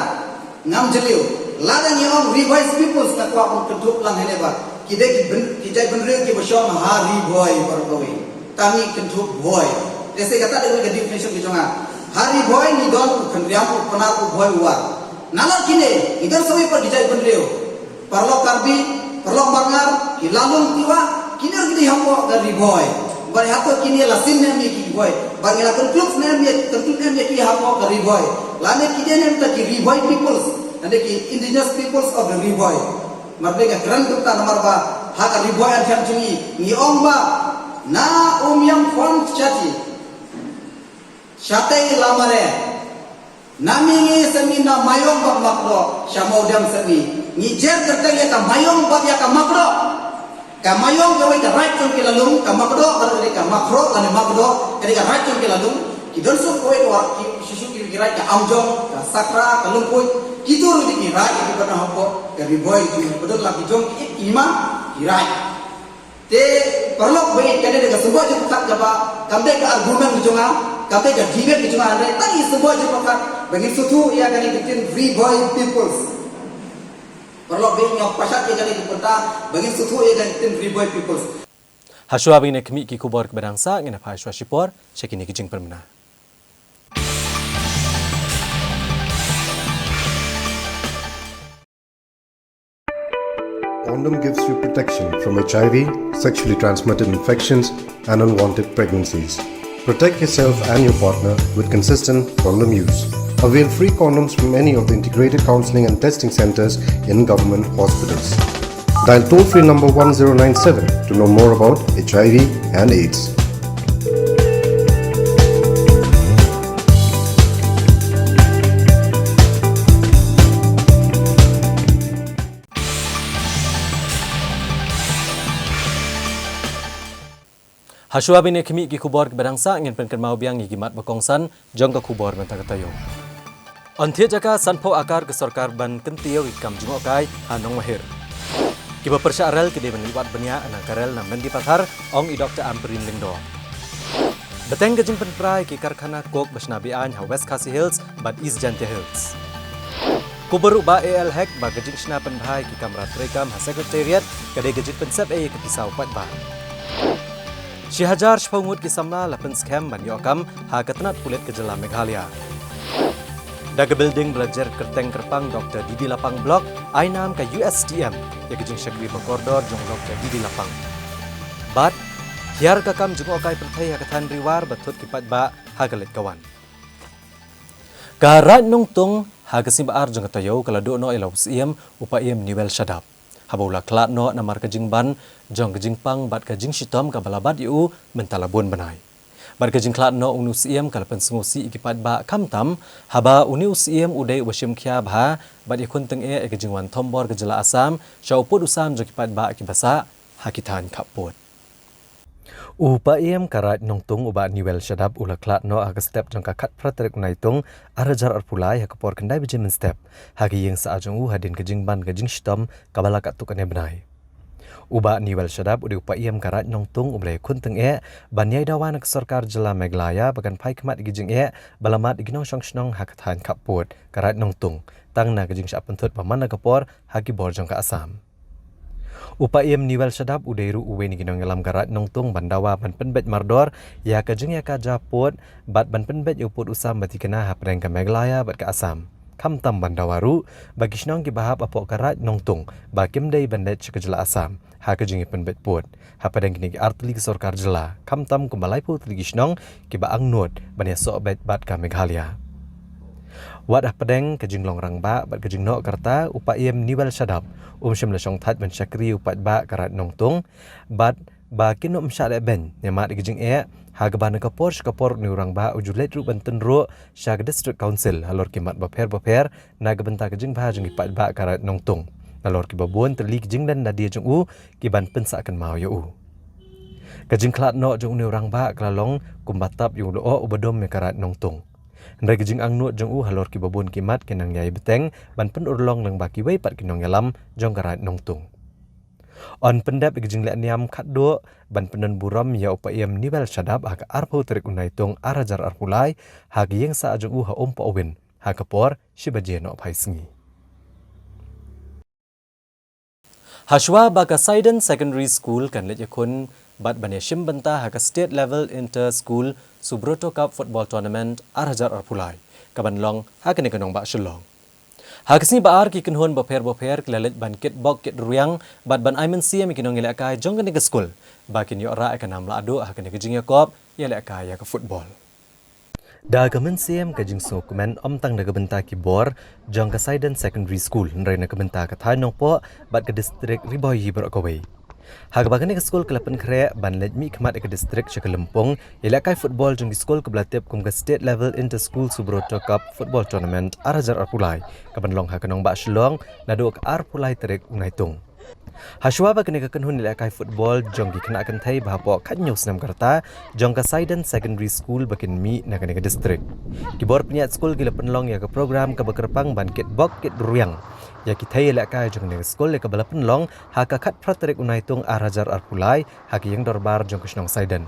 Ngam jylliew. Lada ngi ong Ri Bhoi Peoples, nga kwah ban kynthup lang hangne ba ki dei ki byn-, ki jaitbynriew kiba shong ha Ri Bhoi baroh kawei. Tang ngi kynthup Bhoi. Te sa kata dei ka definition ka jong nga. Ha Ri Bhoi ngi don u Khynriam, u Pnar, u Bhoi u War. Nalor kine ngi don sa kawei pat ki jaitbynriew. Paralok Karbi, paralok Marngar, ki Lalung, ki Wa, kine ruh ki dei hapoh ka Ri Bhoi. Bad hato kine la syn ne em ïa ki Bhoi? Bad ngi la conclude ne em ïa, conclude ne em ïa ki hapoh ka Ri Bhoi? Lane ki dei ne em ta ki Ri Bhoi Peoples, lane ki Indigenous Peoples of the Ri Bhoi? Mar ba nga kren kumta namar ba ha ka Ri Bhoi Anthem jong ngi, ngi ong ba, na Umiam Khon Chati, Shatei Lamare, na Mihngi Semi, na Maiong bad Makdoh, sha Mawdiang Semi. Ngi jer kyrteng ïa ka Maiong bad ïa ka Makdoh. Ka Maiong kawei ka raid jong ki Lalung, ka Makdoh ka dei ka Makhroh lane Makdoh, ka dei ka raid jong ki Lalung. Ki don shuh kawei ka, ki shisha ki, ki raid ka Amjong, ka Sakra, ka Lyngkhuit. Kito ruh dei ki raid kiba don hapoh ka Ri Bhoi, kiba don la ki jong ki, ki hima, ki raid. Te paralok ba ïeit, kane dei ka symboh jingpyrkhat kaba kam dei ka argument ka jong nga, kam dei ka debate ka jong nga, hynrei tang i symboh jingpyrkhat ba ngin sngewthuh ïa kane ka ktien Ri Bhoi Peoples. Paralok ba ïeit, nga pashat ïa kane ka bynta ba ngin sngewthuh ïa kane ka ktien Ri Bhoi Peoples. Hashwa ba ngin ïa khmih ki khubor kiba dang sah, ngin ïa phai shwa shipor sha kine ki jingpynbna. Condom gives you protection from H I V, sexually transmitted infections, and unwanted pregnancies. Protect yourself and your partner with consistent condom use. Avail free condoms from any of the integrated counseling and testing centers in government hospitals. Dial toll-free number one zero nine seven to know more about H I V and AIDS. Hashwa bine khmih ki khubor kiba dang sah, ngin pynkynmaw biang ïa ki mat ba kongsan jong ka khubor mynta ka taïew. Yn thied jaka sanphew akar ka sorkar ban kyntiew ïa ki kam jngohkai ha Nongmahir. Kiba pyrshah rel ki dei ban leit wad bniah na ka rel na Mendipathar, ong i Doktor Ampareen Lyngdoh. Bteng ka jingpynpra ïa ki karkhana coke ba shna be-aiñ ha West Khasi Hills bad East Jaintia Hills. Khuber u Bah A L Hek ba ka jingshna pynbha ïa ki kamra treikam ha Secretariat ka dei ka jingpynsep ei ïa ka pisa u paidbah. Shi hajar shiphew ngut ki samla la pynskhem ban ïoh kam ha ka tnat pulit ka jylla Meghalaya. Da ka building ba la jer kyrteng kyrpang Doktor D D Lapang Block, ai nam ka U S T M ïa ka jingshakri ba kordor jong Doktor D D Lapang. Bad hiar ka kam jngohkai pyrthei ha ka thaiñ Ri War ba thut ki paidbah ha ka leit ka wan. Ka Raid Nongtung ha ka sngi ba ar jong ka taïew ka la duh noh ïa la u Syiem u Paiem Newell Shadap, haba u la khlad noh namar ka jingban jong ka jingpang bad ka jingshitom kaba la bat ïa u mynta la bun bnai. Bad ka jingkhlad noh une u Syiem ka la pynsngewsih ïa ki paidbah, khamtam haba une u Syiem u dei uba shim khia bha bad ïakhun tyngeh ïa ka jingwan thombor ka jylla Assam sha u pud u sam jong ki paidbah kiba sah ha ki thaiñ khappud. U Paiem ka Raid Nongtung u Bah Newell Shadap u la khlad noh ha ka step jong ka khatphra tarik u Naitung ar hajar arphew lai ha ka por khyndai baje mynstep ha ka ïing sah jong u, hadien ka jingban ka jingshitom kaba la katto katne bnai. U Bah Newell Shadap u dei u Paiem ka Raid Nongtung uba la ïakhun tyngeh ban ïai dawa na ka sorkar jylla Meghalaya ba kan phai khmat ïa ka jingeh ba la mad ïa ki nongshong shnong ha ka thaiñ khappud ka Raid Nongtung, tang na ka jingshah pynthut ba man la ka por ha ki bor jong ka Assam. U Paiem Newell Shadap u dei ruh uwei na ki nongïalam ka Raid Nongtung ban dawa ban pynbeit mardor ïa ka jingïakajia pud bad ban pynbeit ïa u pud u sam ba thikna hapdeng ka Meghalaya bad ka Assam. Khamtam ban dawa ruh ba ki shnong kiba hap hapoh ka Raid Nongtung ba kim dei ban leit sha ka jylla Assam ha ka jingïapynbeit pud hapdeng kine ki artylli ki sorkar jylla, khamtam kumba laiphew tylli ki shnong kiba angnud ban ïasoh beit bad ka Meghalaya. Wat hapdeng ka jinglong rangbah bad ka jingnoh ka rta, u Paiem Newell Shadap um shym la shongthait ban shakri ïa u paidbah ka Raid Nongtung, bad ba kin ym shah leh beiñ ne mad ïa ka jingeh, ha kaba na ka por sha ka por une u rangbah u ju leit ruh ban tynruh sha ka District Council halor ki mat bapher bapher na ka bynta ka jingbha jong ki paidbah ka Raid Nongtung, nalor kiba bun tylli ki jingdon nadia jong u ki ban pynsah kynmaw ïa u. Ka jingkhlad noh jong une u rangbah ka la long kumba tap ïa u lyoh uba dum ïa ka Raid Nongtung. Hynrei ka jingangnud jong u halor kiba bun ki mat ki nang ïai bteng ban pynurlong lyngba kiwei pat ki nongïalam jong ka Raid Nongtung. Yn pyndep ïa ka jingleh niam khatduh ban pyndon burom ïa u Paiem Newell Shadap ha ka arphew tarik u Naitung ar hajar arphew lai ha ka ïing sah jong u ha Umpohwin ha ka por shi baje nohphai sngi. Hashwa ba ka Saiden Secondary School kan leit ïakhun bad ban ïashim bynta ha ka State Level Inter School Subroto Cup Football Tournament ar hajar arphew lai, kaban long ha kane ka nongbah Shillong. Ha ka sngi ba ar ki kynhun bapher bapher ki la leit ban kit bok kit rwiang bad ban ai mynsiem ïa ki nongïalehkai jong kane ka skul ba kin ïoh rah ïa ka nam lahduh ha kane ka jingïakop ïalehkai ïa ka football. Da ka mynsiem ka jingsngewkmen ym tang na ka bynta ki bor jong ka Saiden Secondary School, hynrei na ka bynta ka thaiñ Nongpoh bad ka distrik Ri Bhoi hi baroh kawei. Ha kaba kane ka skul ka la pynkhreh ban leit mihkhmat ïa ka distrik sha ka lympung ïalehkai football jong ki skul kaba la tip kum ka State Level Inter School Subroto Cup Football Tournament ar hajar arphew lai, kaban long ha ka nongbah Shillong naduh ka arphew lai tarik u Naitung. Hashwa ba kane ka kynhun ïalehkai football jong ki khynnah kynthei ba hapoh khathynñiew snem ka rta jong ka Saiden Secondary School ba kin mih na kane ka distrik, ki bor pynïaid skul ki la pynlong ïa ka program kaba kyrpang ban kit bok kit rwiang ïa ki thei ïalehkai jong kane ka skul, ïa kaba la pynlong ha ka khatphra tarik u Naitung ar hajar arphew lai ha ka ïing dorbar jong ka shnong Saiden.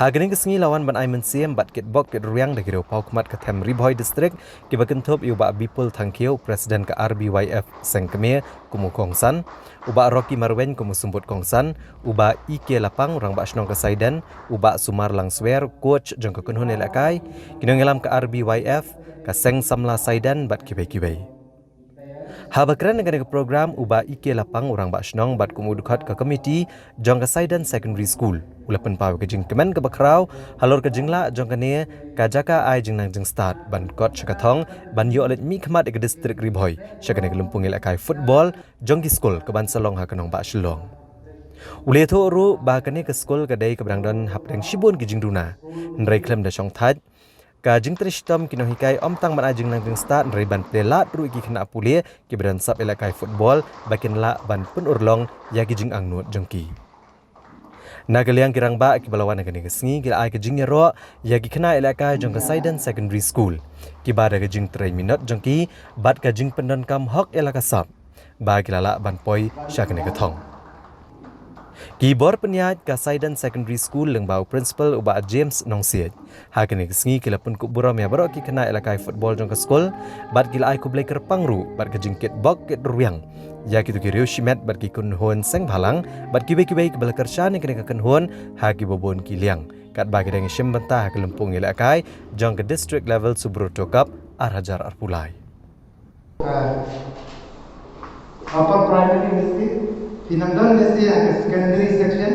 Ha kane ka sngi la wan ban ai mynsiem bad kit bok kit rwiang da ki riewpawkhmat ka them Ri Bhoi District, kiba kynthup ïa u Bah Bipul Thangkhiew, President ka R B Y F Sengkmie kum u kongsan, u Bah Rocky Marwein kum u symbud kongsan, u Bah E K Lapang, Rangbah Shnong ka Saiden, u Bah Sumar Langswer, coach jong ka kynhun ïalehkai, ki nongïalam ka R B Y F, ka Seng Samla Saiden bad kiwei kiwei. Haba kren ha kane ka program, u Bah E K Lapang, u Rangbah Shnong bad kum u dkhot ka komiti jong ka Saidan Secondary School, u la pynpaw ka jingkmen kaba khraw halor ka jinglah jong kane ka jaka ai jingnang jingstad ban kot sha ka thong ban ïoh leit mihkhmat ïa ka distrik Ri Bhoi sha kane ka lympung ïalehkai football jong ki skul kaban sa long ha ka nongbah Shillong. U la ïathuh ruh ba kane ka skul ka dei kaba dang don hapdeng shibun ki jingduna, hynrei khlem da shongthait ka jingtrei shitom ki nonghikai, ym tang ban ai jingnang jingstad hynrei ban plie lad ruh ïa ki khynnah pule kiba don sap ïalehkai football ba kin lah ban pynurlong ïa ki jingangnud jong ki. Na ka liang ki rangbah kiba la wan ha kane ka sngi ki la ai ka jingïaroh ïa ki khynnah ïalehkai jong ka Saidan Secondary School, kiba da ka jingtrei minot jong ki bad ka jingpyndonkam hok ïa la ka sap, ba ki la lah ban poi sha kane ka thong. Ki bor pynïaid ka Saidan Secondary School lyngba u principal u Bah James Nongsiej, ha kane ka sngi ki la pynkup burom ïa baroh ki khynnah ïalehkai football jong ka skul bad ki la ai khublei kyrpang ruh bad ka jingkitbok kitrwiang ïa kito ki riew shimet bad ki kynhun seng bhalang bad kiwei kiwei kiba la kyrshan ïa kane ka kynhun ha kiba bun ki liang, katba ki dang ïashim bynta ha ka lympung ïalehkai jong ka District Level Subroto Cup ar hajar arphew lai. Ka Upper Primary lehse, phi nang don lehse ha ka secondary section,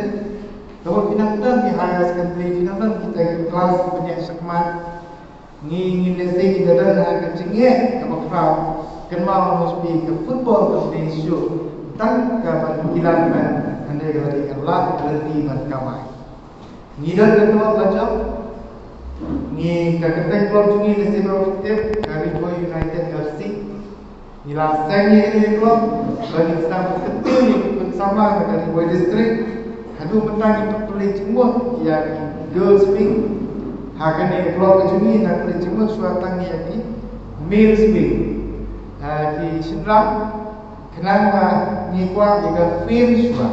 tawa phi nang don ki higher secondary, phi nang don kita ki class ki pynïaid shakhmat. Ngi, ngi lehse ngi da don ha ka jingeh kaba khraw, kynmaw must be ka football ka dei shuh, tang ka ban ki lan ban, hynrei ka dei ka lad ka lynti ban kamai. Ngi don ka club la jong. Ngi, ka kyrteng club jong ngi lehse baroh phi tip, ka Ri Bhoi United F C. Ngi la seng ïa kane ka club ba ngin sdang ban kyntiew ïa ki khun samla na ka Ri Bhoi District haduh mynta. Ngi pynleit jingmut ïa ki girls wing ha kane ka club ka jong ngi, ngi pynleit jingmut shuwa tang ïa ki males wing. Ha ki shynrang, khnang ba ngi kwah ïa ka fame shuwa.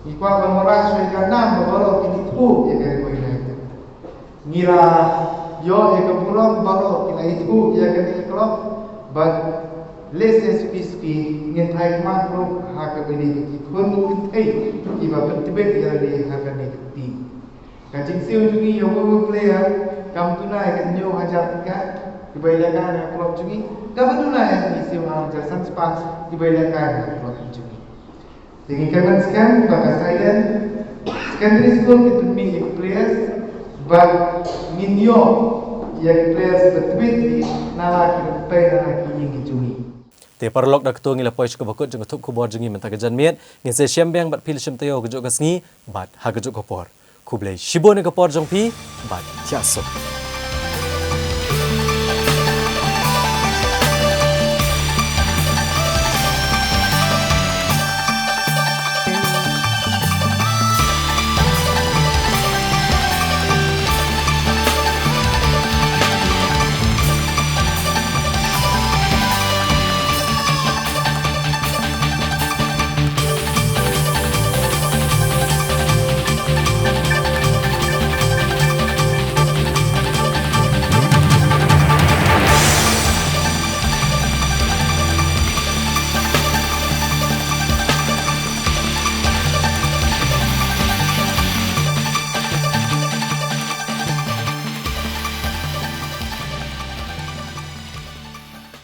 Ngi kwah ban wanrah shuwa ïa ka nam ba baroh kin ithuh ïa ka Ri Bhoi United. Ngi la ïoh ïa ka burom baroh ki la ithuh ïa kane ka club. Bad lehse suki suki ngin thait mat ruh ha kaba ïadei bad ki khun kynthei kiba pyntbit ïa lade ha kane ka team. Ka jingsiew jong ngi ïa uwei uwei u player kam duna ïa ka hynñiew hajar tyngka kiba ïalehkai na ka club jong ngi. Kaba duna ïa ka jingsiew ha hajar san spah kiba ïalehkai na ka club jong ngi. Te ngi kyrmen skhem ba ka Saidan Secondary School ki pynmih ïa ki players bad ngin ïoh ïa ki players ba tbit hi na la ki rympei na la ki ïing ki jong ngi. Te paralok, da kato ngi la poi sha kaba kut jong ka thup khubor jong ngi mynta ka janmiet. Ngin sa ïashem biang bad phi lyngba ka juh ka sngi bad ha ka juh ka por. Khublei shibun ïa ka por jong phi bad thiah suk.